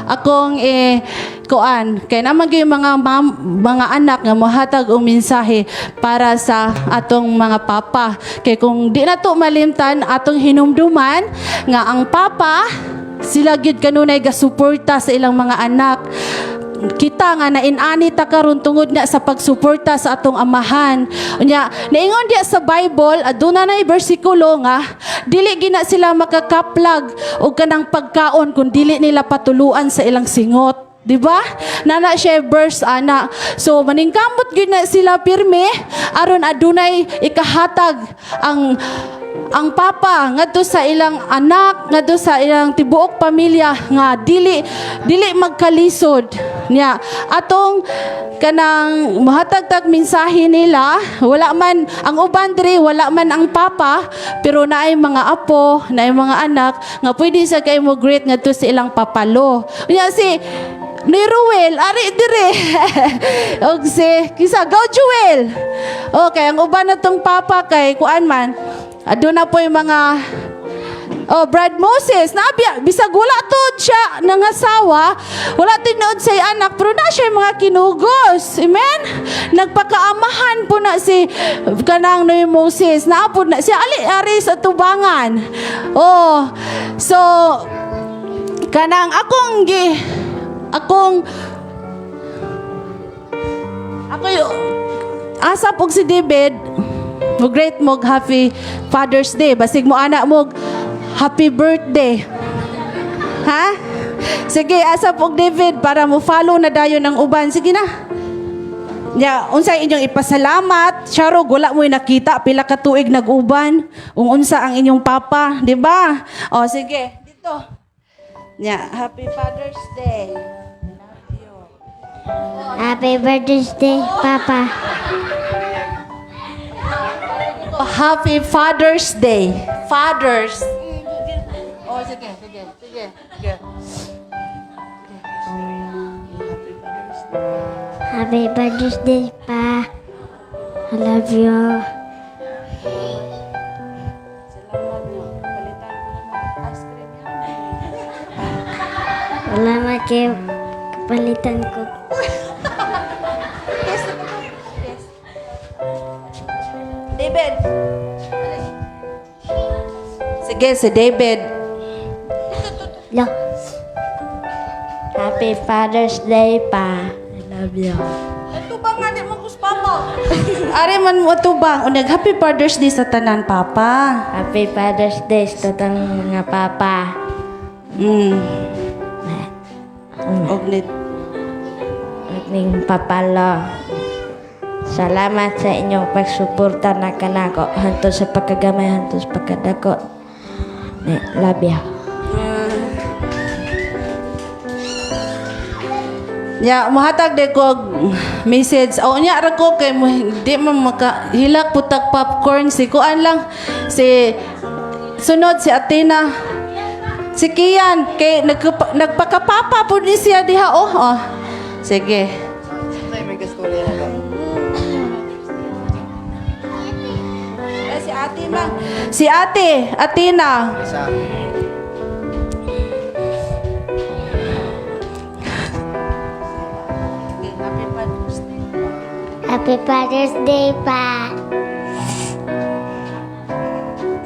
Speaker 3: akong eh kuan kay naman gyud mga mga anak nga mohatag og mensahe para sa atong mga papa. Kay kung di na to malimtan, atong hinumduman nga ang papa sila gyud kanunay gasuporta sa ilang mga anak. Kita nga nainani ta karon tungod na sa pagsuporta sa atong amahan. Unya, naingon diya sa Bible, aduna na bersikulo nga dili gina sila makakaplag og kanang pagkaon kung dili nila patuluan sa ilang singot. Di ba? Nana siya verse ana. So maningkamot gyud na sila pirme aron adunay ikahatag ang papa ngadto sa ilang anak, ngadto sa ilang tibuok pamilya nga dili dili magkalisod niya. Atong kanang mohatag tag mensahe nila, wala man ang uban diri, wala man ang papa, pero naay mga apo, naay mga anak nga pwede sa kay mo greet ngadto sa ilang papalo. Unya si ni Ruel, ari dire. Og si kisa go Joel. Okay, ang uban na tong papa kay kuan man. Aduna po yung mga. Oh, Brad Moses, nabya, bisag wala to siya nangasawa, wala tinuod sa anak, pero na siya yung mga kinugos. Amen? Nagpakaamahan po na si kanang Noy Moses. Naapod na siya, ali, ari sa tubangan. Oh, so, kanang akong gi, akong, ako yung, asa pog si David, mo great mo Happy Father's Day. Basig mo anak mo happy birthday. Ha? Sige, asa pog David para mo follow na dayon ang uban. Sige na. Ya, unsa inyong ipasalamat? Charog, wala mo'y nakita pila ka tuig nag-uban. Ung unsa ang inyong papa, di ba? O sige, dito. Ya, Happy Father's Day. Love you.
Speaker 4: Happy birthday, Papa.
Speaker 3: Happy Father's Day. Fathers. Oh, sige, sige, sige. Sige. Happy Father's Day.
Speaker 4: Happy Father's Day, Pa. I love you. Kay palitan ko.
Speaker 3: David. Sige, si David.
Speaker 4: Lo. Happy Father's Day pa. I love you.
Speaker 3: Tubang nga di mo kus papa. Ari man mo tubang. O nag Happy Father's Day sa tanan, papa.
Speaker 4: Happy Father's Day sa tanang mga papa.
Speaker 3: Og nit.
Speaker 4: Ning papalo. Salamat sa inyong pagsuporta na kanako hantod sa pagkagamay hantod sa pagkadako. Love you.
Speaker 3: Ya, muhatag de ko og message. O nya ra ko kay di man maka hilak putag popcorn si kuan lang si sunod si Athena. Si Kian kay nagpakapapa pud ni siya diha oh. Oh. Sige. Eh, si ate man. Si ate, Athena.
Speaker 4: Happy Father's Day pa.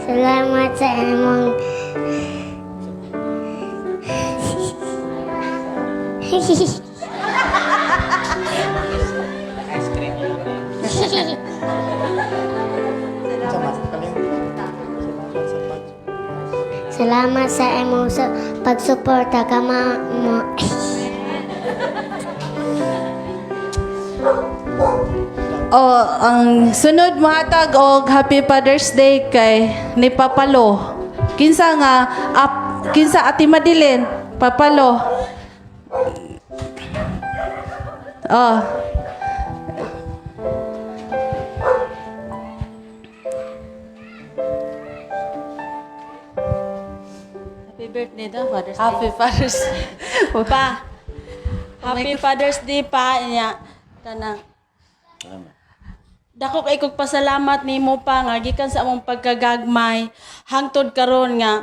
Speaker 4: Salamat sa imong Salamat sa imong pagsuporta kama mo.
Speaker 3: Oh, ang sunod mohatag og Happy Father's Day kay ni Papalo. Kinsa nga ap, kinsa Ate Madeline, Papalo. Oh.
Speaker 6: Happy birthday daw, Father's Day.
Speaker 3: Happy Father's Day.
Speaker 6: Pa. Happy Father's Day pa niya. Kanang. Dako kay kog pasalamat nimo pa nga gikan sa among pagkagagmay hangtod karon nga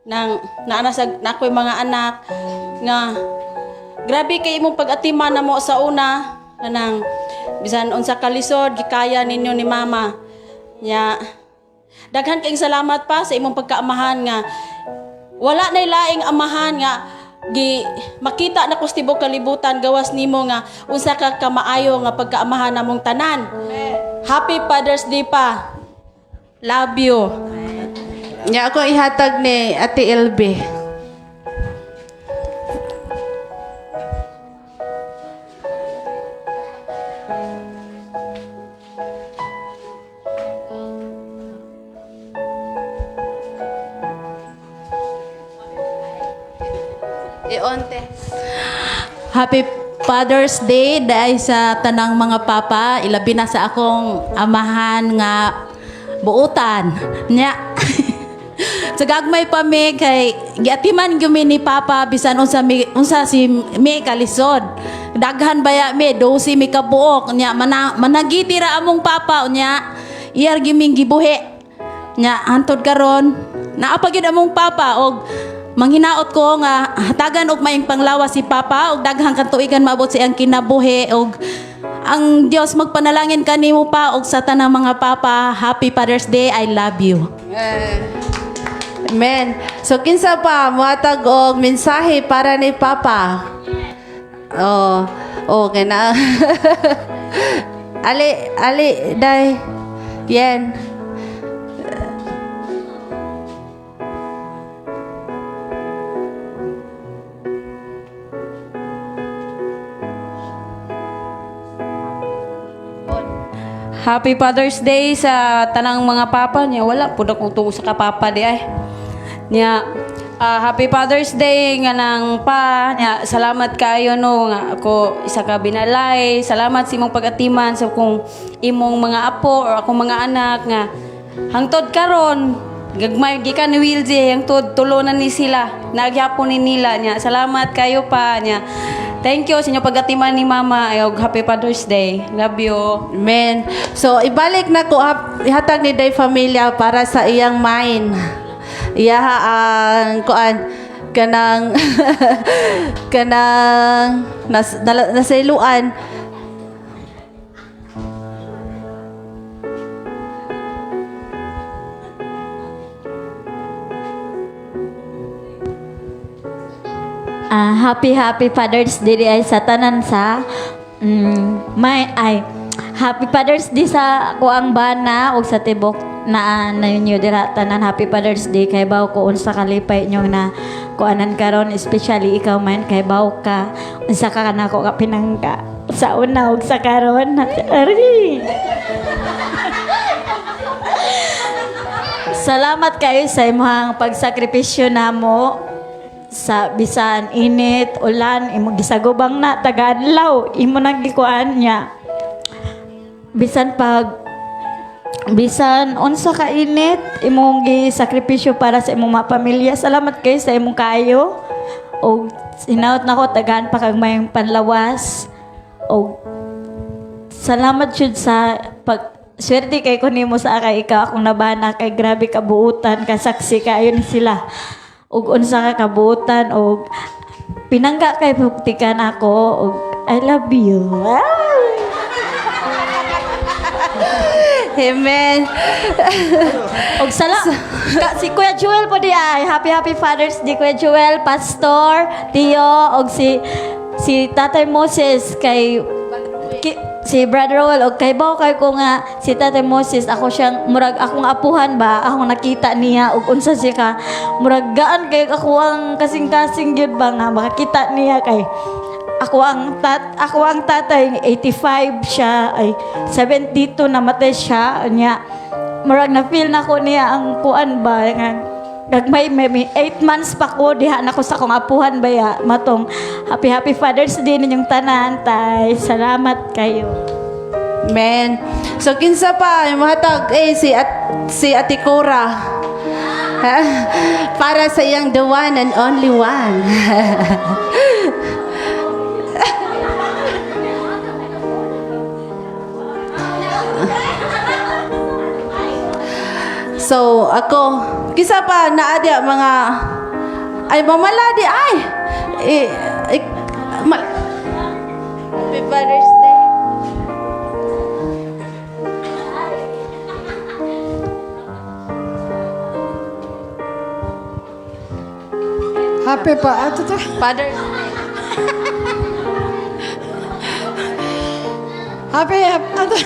Speaker 6: nang naana sa nakoy mga anak nga grabe kay imong pag-atiman namo sa una kanang bisan unsa kalisod gikaya ninyo ni mama nya. Daghan kayong salamat pa sa imong pagkaamahan nga wala nay laing amahan nga gi makita na ko sa tibuok kalibutan gawas nimo nga unsa ka kamaayo nga pagkaamahan namong tanan. Happy Father's Day pa. Love you.
Speaker 3: Nya ako ihatag ni Ate LB. Ionte.
Speaker 6: Happy Father's Day dahil sa tanang mga papa, ilabi na sa akong amahan nga buutan. Nya. Sa gagmay pa mi kay giatiman gyud mi ni papa bisan unsa mi, unsa si mi kalisod. Daghan baya mi 12 mi kabuok nya managiti ra among papa nya iyar giming gibuhi. Nya hantod karon naa pa gyud among papa og manghinaot ko nga hatagan og maayong panglawas si papa og daghang katuigan maabot sa iyang kinabuhi og ang Dios magpanalangin kanimo pa og sa tanang mga papa. Happy Father's Day. I love you.
Speaker 3: Amen. So kinsa pa mohatag og mensahe para ni Papa? Oh, okay na. Ali, ali, dai. Yen.
Speaker 5: Happy Father's Day sa tanang mga papa niya. Wala pud akong tungo sa kapapa di ay. Niya, Happy Father's Day nga nang pa niya. Salamat kayo no nga ako isa ka binalay. Salamat sa imong pag-atiman sa kung imong mga apo or akong mga anak nga hangtod karon gagmay gikan ni Wilje hangtod tulo na ni sila. Nagyapon ni nila niya. Salamat kayo pa niya. Thank you sa inyong pag-atiman ni Mama. Ay, og Happy Father's Day. Love you.
Speaker 3: Amen. So ibalik na ko ihatag ni Day Familia para sa iyang mind. Iya ang kuan.
Speaker 6: Kanang kanang nasayloan.
Speaker 7: Ah, happy happy Father's Day ay sa tanan sa may ay Happy Father's Day sa ako ang bana ug sa tibok na na ninyo dira tanan. Happy Father's Day. Kay baw ko unsa kalipay nyo na kuanan karon, especially ikaw man, kay baw ka unsa ka kanako ka pinangka sa una ug sa karon. Ari. Salamat kayo sa imong pagsakripisyo namo sa bisan init, ulan, imong gisagubang na taga-adlaw, imo nang gikuan niya. Bisan pag bisan unsa ka init, imong gisakripisyo para sa imong mga pamilya. Salamat kayo sa imong kayo. Og hinaut nako tagaan pa kag mayong panlawas. Og salamat jud sa pag swerte kay ko nimo sa kay ikaw akong nabana kay grabe kabuutan ka, saksi kayo ni sila ug unsa ka kabuutan og pinangga kay buktikan ako og I love you. Ah!
Speaker 6: Amen.
Speaker 7: Og sala ka, si Kuya Joel po di ay happy happy Father's Day, Kuya Joel, Pastor Tio, og si Tatay Moses kay ki, si Brother Roel, og kay baw kay ko nga si Tatay Moses ako siyang murag akong apuhan ba, akong nakita niya og unsa siya ka murag gaan kay ako ang kasing-kasing gyud ba nga makakita niya kay ako ang tatay, 85 siya, ay 72 namatay siya niya. Murag na feel na ko niya ang kuan ba nga gagmay may 8 months pa ko diha na ko sa akong apuhan baya matong. Happy happy Father's Day ninyong tanan, tay. Salamat kayo.
Speaker 6: Amen. So kinsa pa yung mahatag eh si Ate Cora. Ha? Para sa iyang the one and only one. So ako kisa pa naa diya mga ay mamala di ay eh, eh,
Speaker 8: Happy Father's Day.
Speaker 9: Happy pa. Ato to.
Speaker 8: Father's Day.
Speaker 9: Happy, ato.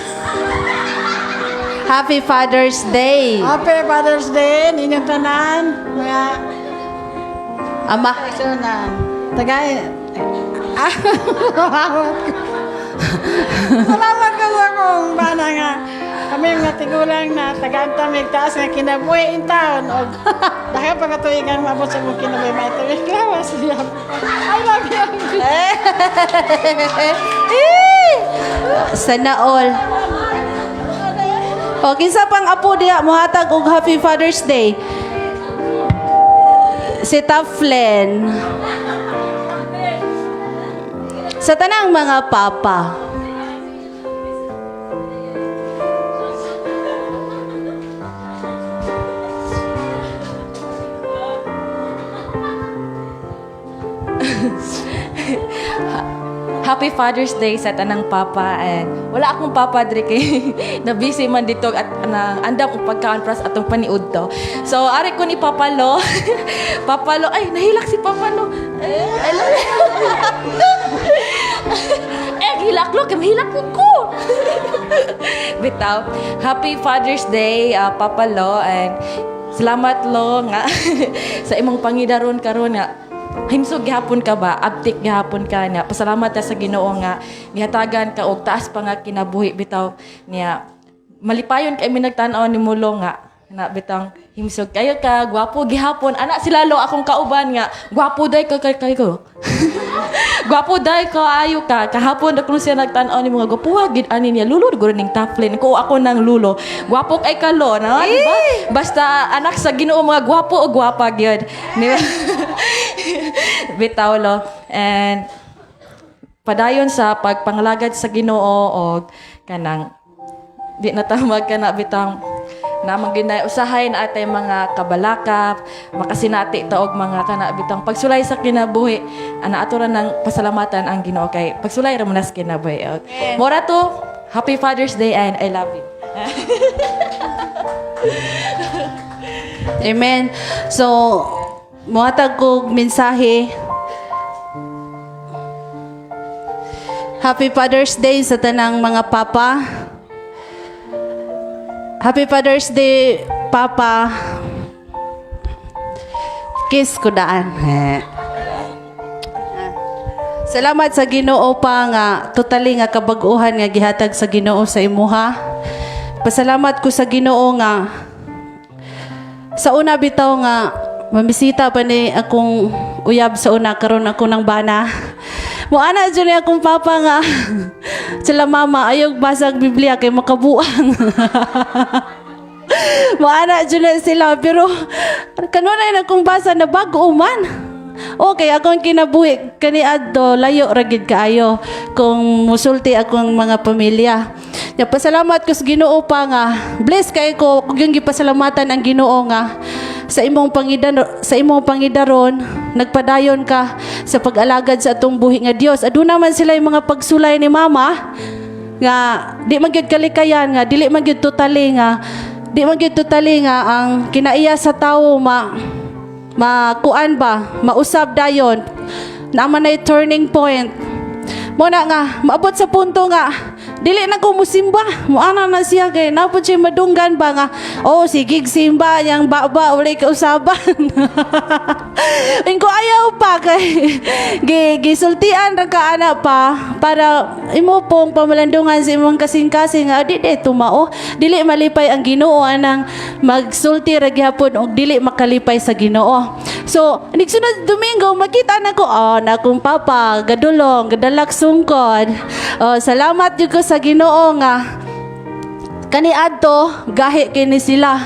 Speaker 6: Happy Father's Day.
Speaker 9: Happy Father's Day ninyong tanan. Mga
Speaker 6: Ama.
Speaker 9: sunan. Tagay. Ah, salamat ko sa akong bana nga. Kami mga tigulang na tagaan tamig taas nga kinabuhi in town. Og dahil pagkatuigan maabot sa mong kinabuhi may tuwig lawas. I love you.
Speaker 6: Sana all. O, kinsa pang apo diya mohatag og Happy Father's Day? Si Taflen. Sa tanang mga papa.
Speaker 5: Happy Father's Day sa tanang papa, and wala akong papa diri kay na busy man dito at na andam og pagkaon para sa atong paniud to. So ari ko ni Papa Lo. Papa Lo, ay nahilak si Papa Lo. Eh, I love you. Eh, hilak lo, kay mahilak ko ko. Bitaw. Happy Father's Day, Papa Lo, and salamat Lo nga sa imong pangidaron karon nga himsog gihapon ka ba, abtik gihapon ka na. Pasalamat ta sa Ginoo nga gihatagan ka og taas pa nga kinabuhi bitaw niya. Malipayon kay mi nagtan-aw ni Mulo nga na bitang himsog kayo ka, gwapo gihapon. Anak sila Lo, akong kauban nga gwapo day ka kay ko. Gwapo day ka ayo ka. Kahapon na kuno siya nagtan-aw ni mga gwapo gid ani niya lulo guro ning taflin ko ako nang lulo. Gwapo kay ka Lo, no? Di ba? Basta anak sa Ginoo mga gwapo o gwapa gyud. Di ba? Bitaw Lo. And padayon sa pagpangalagad sa Ginoo og kanang di na tamag kana bitang
Speaker 10: Naa man gyud na usahay naa tay mga kabalaka, makasinati ta og mga kana bitang pagsulay sa kinabuhi. Ana, ato ra nang pasalamatan ang Ginoo kay pagsulay ra man na sa kinabuhi. Mao ra to, Happy Father's Day and I love you.
Speaker 6: Amen. So, muhatag kog mensahe. Happy Father's Day sa tanang mga papa. Happy Father's Day, Papa. Kiss ko daan. Salamat sa Ginoo pa nga totally nga kabag-uhan nga gihatag sa Ginoo sa imuha. Pasalamat ko sa Ginoo nga sa una bitaw nga mamisita pa ni akong uyab sa una, karon ako ng bana. Moana jud ni akong papa nga sila mama ayog basag Biblia kay makabuang. Moana jud na sila, pero kanunay na akong basa na bago man. Okay, akong kinabuhi kaniadto layo ra gid kaayo kung musulti akong mga pamilya. Ya, pasalamat ko sa Ginoo pa nga bless kay ko kung yung gipasalamatan ang Ginoo nga sa imong pangidaron nagpadayon ka sa pag-alagad sa atong buhi nga Dios. Aduna man sila yung mga pagsulay ni mama nga di man gyud kalikayan, nga dili man gyud totally nga di man gyud totally nga ang kinaiya sa tawo ma makuan ba, mausab dayon, naa man nay turning point mo na nga maabot sa punto nga dili na ko musimba. Moana na siya kay napod siya madunggan ba nga, "Oh, sige simba yang baba, walay kausaban." Ingko ayaw pa kay gisultian ra ka ana pa para imo pong pamalandungan sa imong kasing-kasing nga di di tumao, dili malipay ang Ginoo anang magsulti ra gihapon og dili makalipay sa Ginoo. So nigsunod Domingo makita na ko, oh, na akong papa gadulong, gadalak sungkod. Oh, salamat jud ko sa Ginoo nga kaniadto gahi kini sila.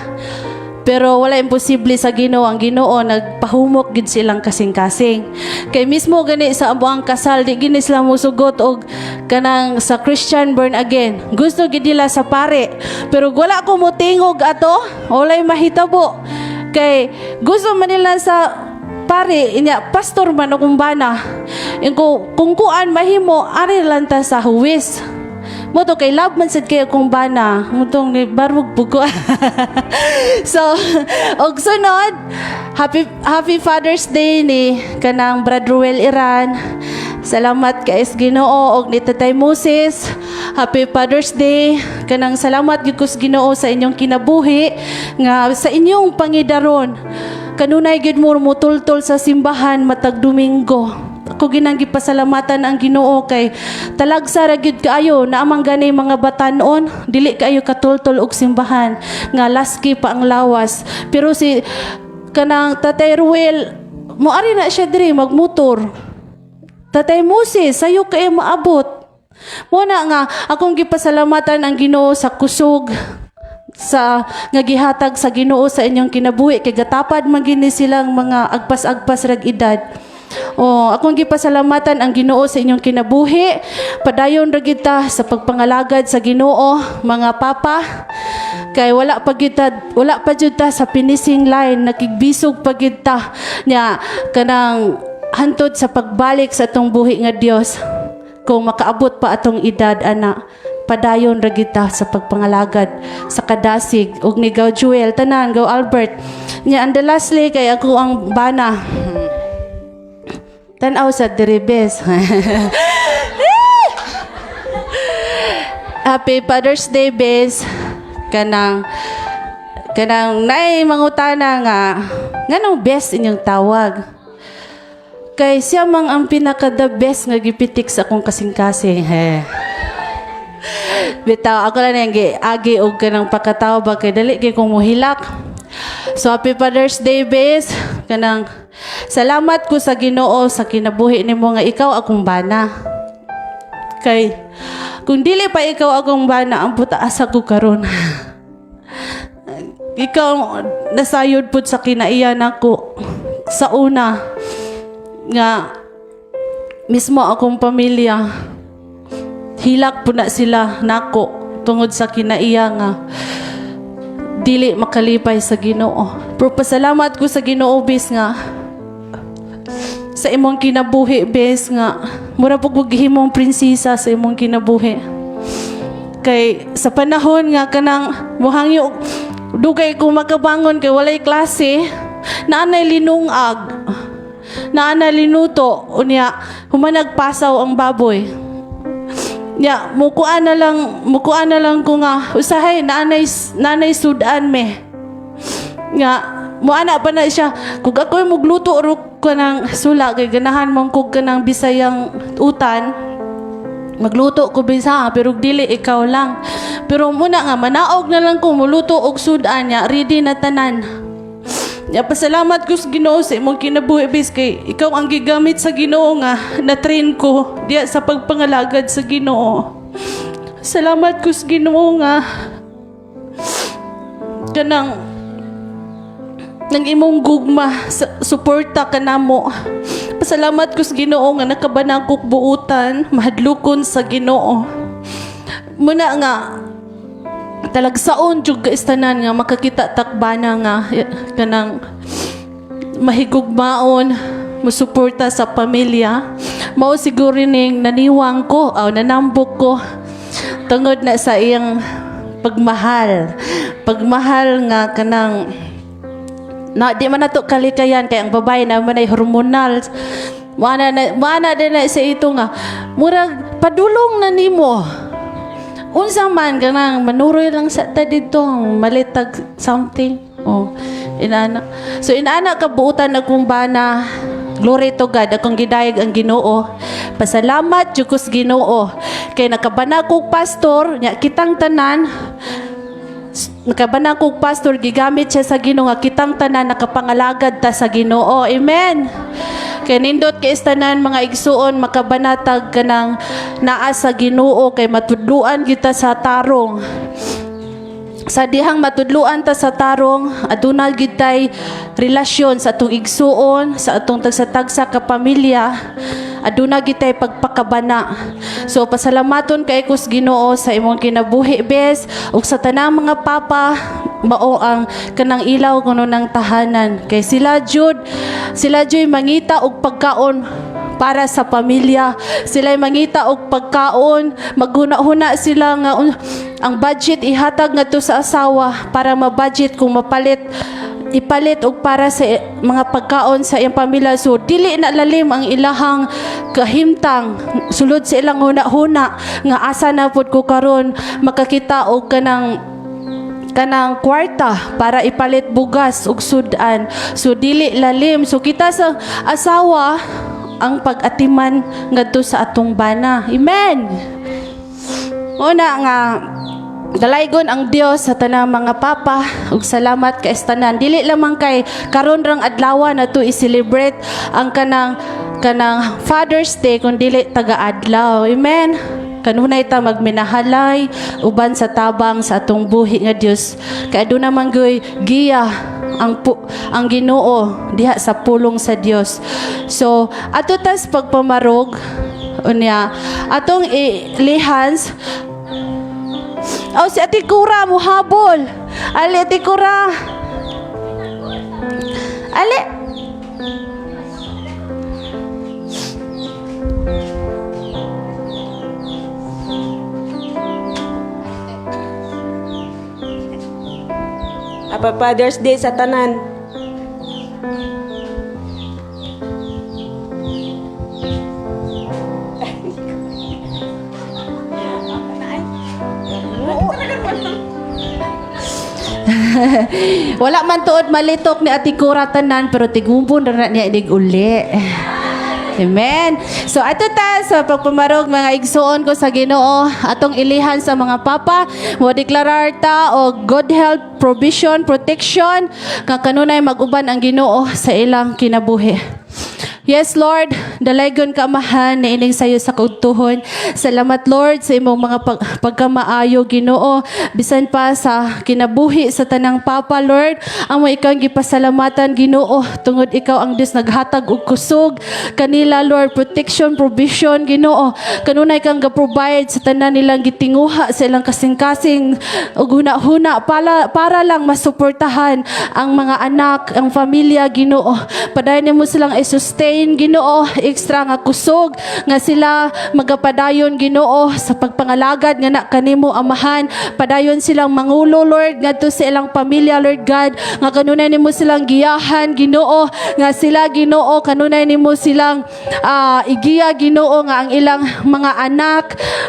Speaker 6: Pero wala imposible sa Ginoo. Ang Ginoo nagpahumok gid silang kasing-kasing. Kay mismo gani sa among kasal, di gini sila musugot og kanang sa Christian born again. Gusto gid nila sa pare. Pero wala ko motingog ato, walay mahitabo. Kay gusto man nila sa pare, inya pastor man akong bana. Ingko kung kuan mahimo ari lang ta sa huwis. Mo to kay love man sad kay akong bana. Mutong ni barwog buko. So, og sunod, happy happy Father's Day ni kanang Brad Ruel Iran. Salamat kay sa Ginoo og ni Tatay Moses. Happy Father's Day. Kanang salamat gyud ko sa Ginoo sa inyong kinabuhi nga sa inyong pangidaron. Kanunay gyud mo mutultol sa simbahan matag Domingo. Ako ginang gipasalamatan ang Ginoo kay talagsa ra gyud kaayo na amang gani mga batanon dili kaayo katultol og simbahan nga laski pa ang lawas. Pero si kanang Tatay Ruel moari na siya diri magmotor. Tatay Moses sayo kay maabot. Mo na nga akong gipasalamatan ang Ginoo sa kusog sa nga gihatag sa Ginoo sa inyong kinabuhi kay gatapad man gini silang mga agpas-agpas rag edad. Oh, akong gipasalamatan ang Ginoo sa inyong kinabuhi. Padayon ra kita sa pagpangalagad sa Ginoo, mga papa. Kay wala pa jud ta sa finishing line, nakigbisog pa gid ta nya kanang hantod sa pagbalik sa atong buhi nga Dios. Kung makaabot pa atong edad ana, padayon ra gid ta sa pagpangalagad sa kadasig ug ni Gaw Joel tanan, Gaw Albert. Nya and the lastly kay ako ang bana. Tan-aw sa diribes. Happy Father's Day, bes. Kanang kanang naay mangutana nga nganong best inyong tawag. Kay siya mang ang pinaka the best nga gipitik sa akong kasing-kasing. He. Bitaw ako lang yang agi og kanang pakataw ba kay dali kay kong muhilak. So happy Father's Day, bes. Kanang salamat ko sa Ginoo sa kinabuhi nimo nga ikaw akong bana. Kay kung dili pa ikaw akong bana, ang putaasa ko karon. Ikaw nasayod pud sa kinaiya nako sa una nga mismo akong pamilya hilak po na sila nako tungod sa kinaiya nga dili makalipay sa Ginoo. Pero pasalamat ko sa Ginoo, bes, nga sa imong kinabuhi, bes, nga mura pud kog gihimong prinsesa sa imong kinabuhi. Kay sa panahon nga kanang muhangyo dugay ko makabangon kay walay klase, naanay linungag, naanay linuto, unya human nagpasaw ang baboy. Ya, mukuan na lang ko nga usahay naanay sudan me. Nga muana pa na siya kung ako'y mugluto ro ko ng sula kay ganahan man kog kanang Bisayang utan, magluto ko bisa pero dili ikaw lang. Pero muna nga manaog na lang ko muluto og sudan niya, ready na tanan. Ya, pasalamat ko sa Ginoo sa imong kinabuhi, bis, kay ikaw ang gigamit sa Ginoo nga na-train ko diya sa pagpangalagad sa Ginoo. Salamat ko sa Ginoo nga kanang nang imong gugma sa suporta kanamo. Pasalamat ko sa Ginoo nga nakabanakok buutan, mahadlokon sa Ginoo. Muna nga talagsaon jud ka istanan nga makakita takbana nga kanang mahigugmaon, musuporta sa pamilya. Mao siguro ning naniwang ko aw nanambok ko tungod na sa iyang pagmahal, pagmahal nga kanang na di man nato kalikayan kay ang babae na man ay hormonal. Moana din na sa ito nga murag padulong na nimo unsa man kanang manuroy lang sa ta dito malitag something. Oh, inana. So inana kabuutan akong bana. Glory to God, akong gidayeg ang Ginoo. Pasalamat jud ko sa Ginoo kay nakabana kog pastor nya kitang tanan. Nakabana kog pastor, gigamit siya sa Ginoo nga kitang tanan nakapangalagad ta sa Ginoo. Amen. Kay nindot kay tanan, mga igsuon, makabanatag kanang naa sa Ginoo kay matudluan kita sa tarong. Sa dihang matudluan ta sa tarong, aduna gid tay relasyon sa atong igsuon, sa atong tagsa-tagsa ka pamilya, aduna gid tay pagpakabana. So pasalamaton kay ko sa Ginoo sa imong kinabuhi, bes, ug sa tanang mga papa. Mao ang kanang ilaw kuno ng tahanan kay sila jud mangita og pagkaon para sa pamilya. Sila mangita og pagkaon, maghuna-huna sila nga ang budget ihatag ngadto sa asawa para ma-budget kung mapalit ipalit og para sa mga pagkaon sa iyang pamilya. So dili na lalim ang ilahang kahimtang sulod sa ilang huna-huna nga asa na pud ko karon makakita og kanang kwarta para ipalit bugas ug sudan. So dili lalim. So kita sa asawa ang pag-atiman ngadto sa atong bana. Amen. Una nga dalaygon ang Dios sa tanang mga papa ug salamat kay tanan. Dili lamang kay karon rang adlaw na to i-celebrate ang kanang Father's Day kun dili taga-adlaw. Amen. Kanunay ta magminahalay uban sa tabang sa atong buhi nga Dios. Kay aduna man goy giya ang Ginoo diha sa pulong sa Dios. So ato tas pagpamarog, unya atong ilihans. Oh, si Ate Cura muhabol. Ali, Ate Cura. Ali.
Speaker 11: Happy Father's Day sa tanan.
Speaker 6: Wala man tuod malitok ni Ate Cura tanan pero tigumpon ra na niya inig uli. Amen. So ato ta sa pagpamarog, mga igsuon ko sa Ginoo, atong ilihan sa mga papa, mo deklarar ta og good health, provision, protection, nga kanunay mag-uban ang Ginoo sa ilang kinabuhi. Yes, Lord, dalaygon ka, Amahan, na ining sayo sa kaudtuhon. Salamat, Lord, sa imong mga pagkamaayo, Ginoo. Bisan pa sa kinabuhi sa tanang papa, Lord, amo ikaw ang gipasalamatan, Ginoo, tungod ikaw ang Dios naghatag og kusog kanila, Lord, protection, provision, Ginoo. Kanunay kang ga-provide sa tanan nilang gitinguha sa ilang kasing-kasing ug huna-huna para lang masuportahan ang mga anak, ang pamilya, Ginoo. Padayon nimo silang i-sustain, Ginoo, extra nga kusog nga sila magapadayon, Ginoo, sa pagpangalagad nga na kanimo, Amahan. Padayon silang mangulo, Lord, ngadto sa ilang pamilya, Lord God, nga kanunay nimo silang giyahan, Ginoo, nga sila, Ginoo, kanunay nimo silang igiya, Ginoo, nga ang ilang mga anak,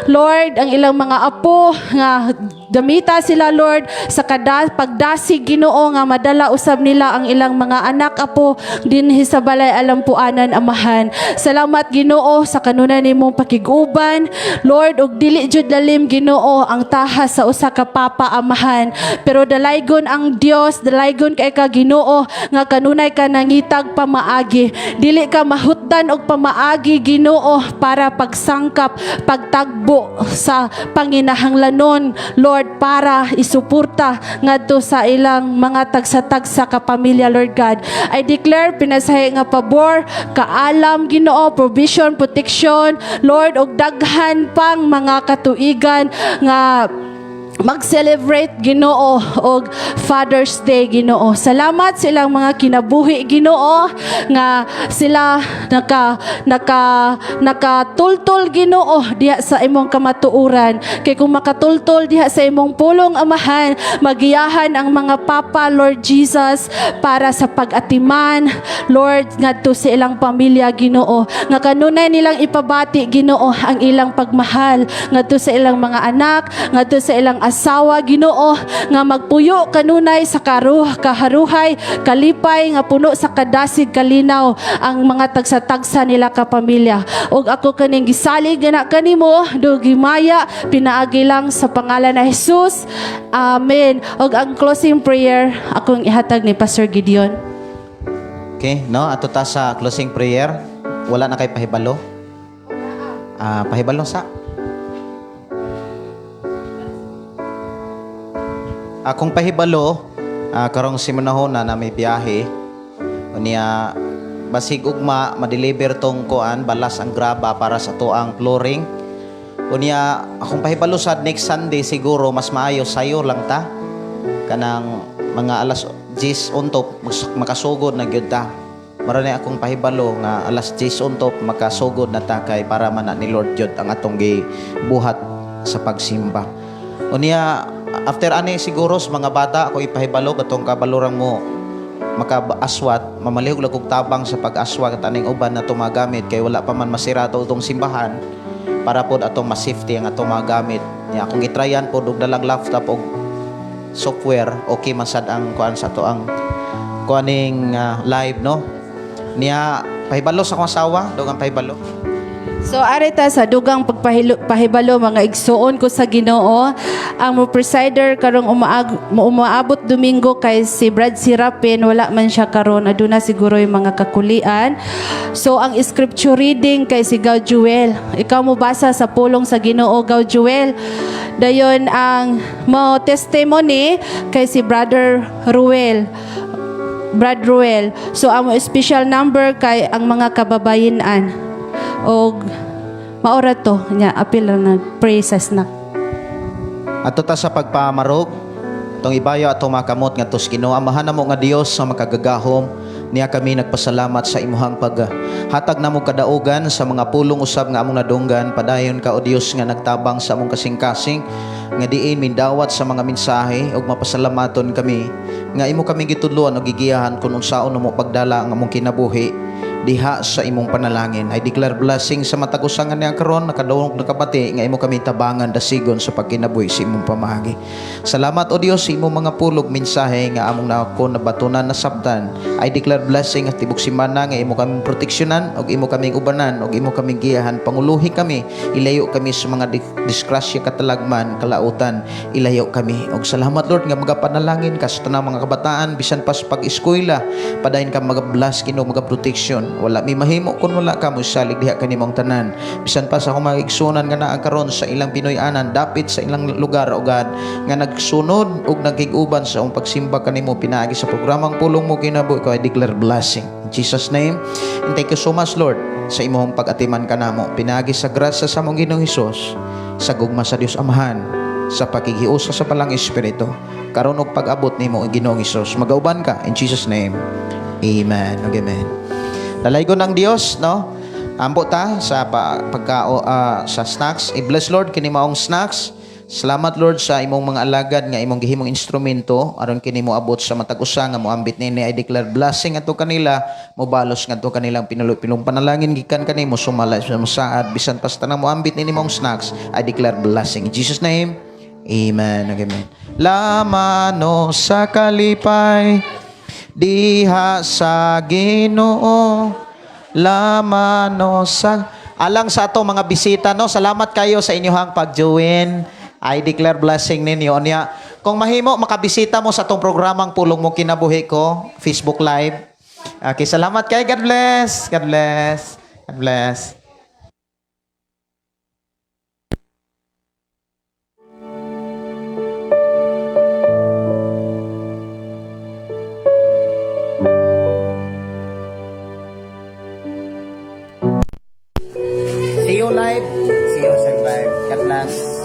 Speaker 6: Lord, ang ilang mga apo nga gamita sila, Lord, sa kada pagdasig, Ginoo, nga madala usab nila ang ilang mga anak, apo, dinhi sa balay alampuanan, Amahan. Salamat, Ginoo, sa kanunay nimong pakig-uban, Lord, ug dili jud lalim, Ginoo, ang tahas sa usa ka papa, Amahan, pero dalaygon ang Dios, dalaygon kay ka, Ginoo, nga kanunay ka nangitag pamaagi. Dili ka mahutdan og pamaagi, Ginoo, para pagsangkap, pagtagbo sa panginahanglanon, Lord, para isuporta ngadto sa ilang mga tagsa-tagsa ka pamilya, Lord God. I declare pinasahi nga pabor, kaalam, Ginoo, provision, protection, Lord, og daghan pang mga katuigan nga mag-celebrate, Ginoo, og Father's Day, Ginoo. Salamat sa ilang mga kinabuhi, Ginoo, nga sila naka nakatultol, Ginoo, diha sa imong kamatuoran. Kay kung makatultol diha sa imong pulong, Amahan, magiyahan ang mga papa, Lord Jesus, para sa pag-atiman, Lord, ngadto sa ilang pamilya, Ginoo. Nga kanunay nilang ipabati, Ginoo, ang ilang pagmahal ngadto sa ilang mga anak, ngadto sa ilang asawa, Ginoo, nga magpuyo kanunay sa kaharuhay, kalipay nga puno sa kadasig, kalinaw ang mga tagsa-tagsa nila ka pamilya. Ug ako kaning gisalig na kanimo, gihimaya, pinaagi lang sa pangalan ni Jesus. Amen. Ug ang closing prayer akong ihatag ni Pastor Gideon.
Speaker 2: Okay, no? Ato ta sa closing prayer. Wala na kay pahibalo? Ah, pahibalo sa. Akong pahibalo, karong simanahona na may biyahe. Unya basig ugma ma-deliver tong kuan balas ang graba para sa tuang flooring. Unya akong pahibalo sa next Sunday, siguro mas maayo sayo lang ta. Kanang mga alas 10 untop makasugod na gyud ta. Mara akong pahibalo nga alas 10 untop makasugod na ta kay para man na ni Lord jud ang atong gibuhat sa pagsimba. Unya after ani siguro sa mga bata ako ipahibalo katong kabalurang mo makaaswat, mamalihog lang kog tabang sa pag-aswat at aning uban na tumagamit kay wala pa man masira to itong simbahan para pod atong ma-safety ang atong mga gamit. Nya akong gitryan pod og dalag laptop og software, okay man sad ang kuan sa ato ang kuaning live, no? Niya pahibalo sa akong asawa, dugang pahibalo.
Speaker 6: So arita sa dugang pagpahilo, pahibalo, mga igsuon ko sa Ginoo, ang mo presider karong umaabot Domingo kay si Brad Sirapin, wala man siya karon, aduna siguro yung mga kakulian. So ang scripture reading kay si Gaw Jewel. Ikaw mo basa sa pulong sa Ginoo, Gaw Jewel. Dayon ang mo testimony kay si Brother Ruel. Brad Ruel. So ang special number kay ang mga kababayenan. Og maora to nya, apil lang nag-pray sa snack.
Speaker 2: Ato ta sa pagpamarog, tong ibayo atong mga kamot nga sa Ginoo. Amahan namo nga Dios sa makagagahom, niya kami nagpasalamat sa imuhang paghatag namo kadaugan sa mga pulong usab nga among nadunggan. Padayon ka, o Dios, nga nagtabang sa among kasing-kasing nga diin mindawat sa mga mensahe ug mapasalamaton kami nga imo kami gitudloan ug gigiyahan kung unsaon mo pagdala ang among kinabuhi diha sa imong panalangin. I declare blessing sa matag usa nga niya karon nakadungog, nakabati, nga imo kami tabangan, dasigon sa pagkinabuhi sa imong pamaagi. Salamat, o Dios, sa imong mga pulog, mensahe nga among nako nabatunan, nasabtan. I declare blessing at tibok simana nga imo kaming proteksyonan ug imo kaming ubanan ug imo kaming giyahan. Panguluhi kami, ilayo kami sa mga disgrasya, katalagman, kalautan, ilayo kami. Og salamat, Lord, nga magapanalangin ka sa tanang mga kabataan bisan pa sa pag-eskwela. Padayon ka magabless, Ginoo, magaproteksyon. tanan. Wala mi mahimo kun wala ka mo salig diha kanimong tanan. Bisan pa sa akong mga igsunan nga naa karon sa ilang Pinoy-anan, dapit sa ilang lugar, O God, nga nagsunod ug nagkig-uban sa akong pagsimba kanimo pinaagi sa programang Pulong Mo Kinabuhi ko, I declare blessing. In Jesus' name, and thank you so much, Lord, sa imong pag-atiman kanamo pinaagi sa grasya sa among Ginoong Hesus, sa gugma sa Dios Amahan, sa pakighiusa sa Balaang Espiritu, karon ug pag-abot nimo, Ginoong Hesus. Magauban ka. In Jesus' name. Amen. Amen. Dalaygon ang Dios, no? Ampo ta sa pagka sa snacks. I-bless, Lord, kini maong snacks. Salamat, Lord, sa imong mga alagad nga imong gihimong instrumento aron kini moabot sa matag usa nga moambit nini. I declare blessing ato kanila, mobalos ngadto kanilang pinulupilong panalangin gikan kanimo sumala sa masaad bisan pa sa tanang moambit nini maong snacks. I declare blessing in Jesus' name. Amen. Amen. Lamano sa kalipay diha sa Ginoo, lamano sa alang sa ato mga bisita, no, salamat kayo sa inyong pag-join. I declare blessing ninyo. Unya, kung mahimo, makabisita mo sa atong programang Pulong Mo Kinabuhi Ko Facebook Live. Okay, salamat kay. God bless. God bless. God bless. See you live. See you sa live. God bless.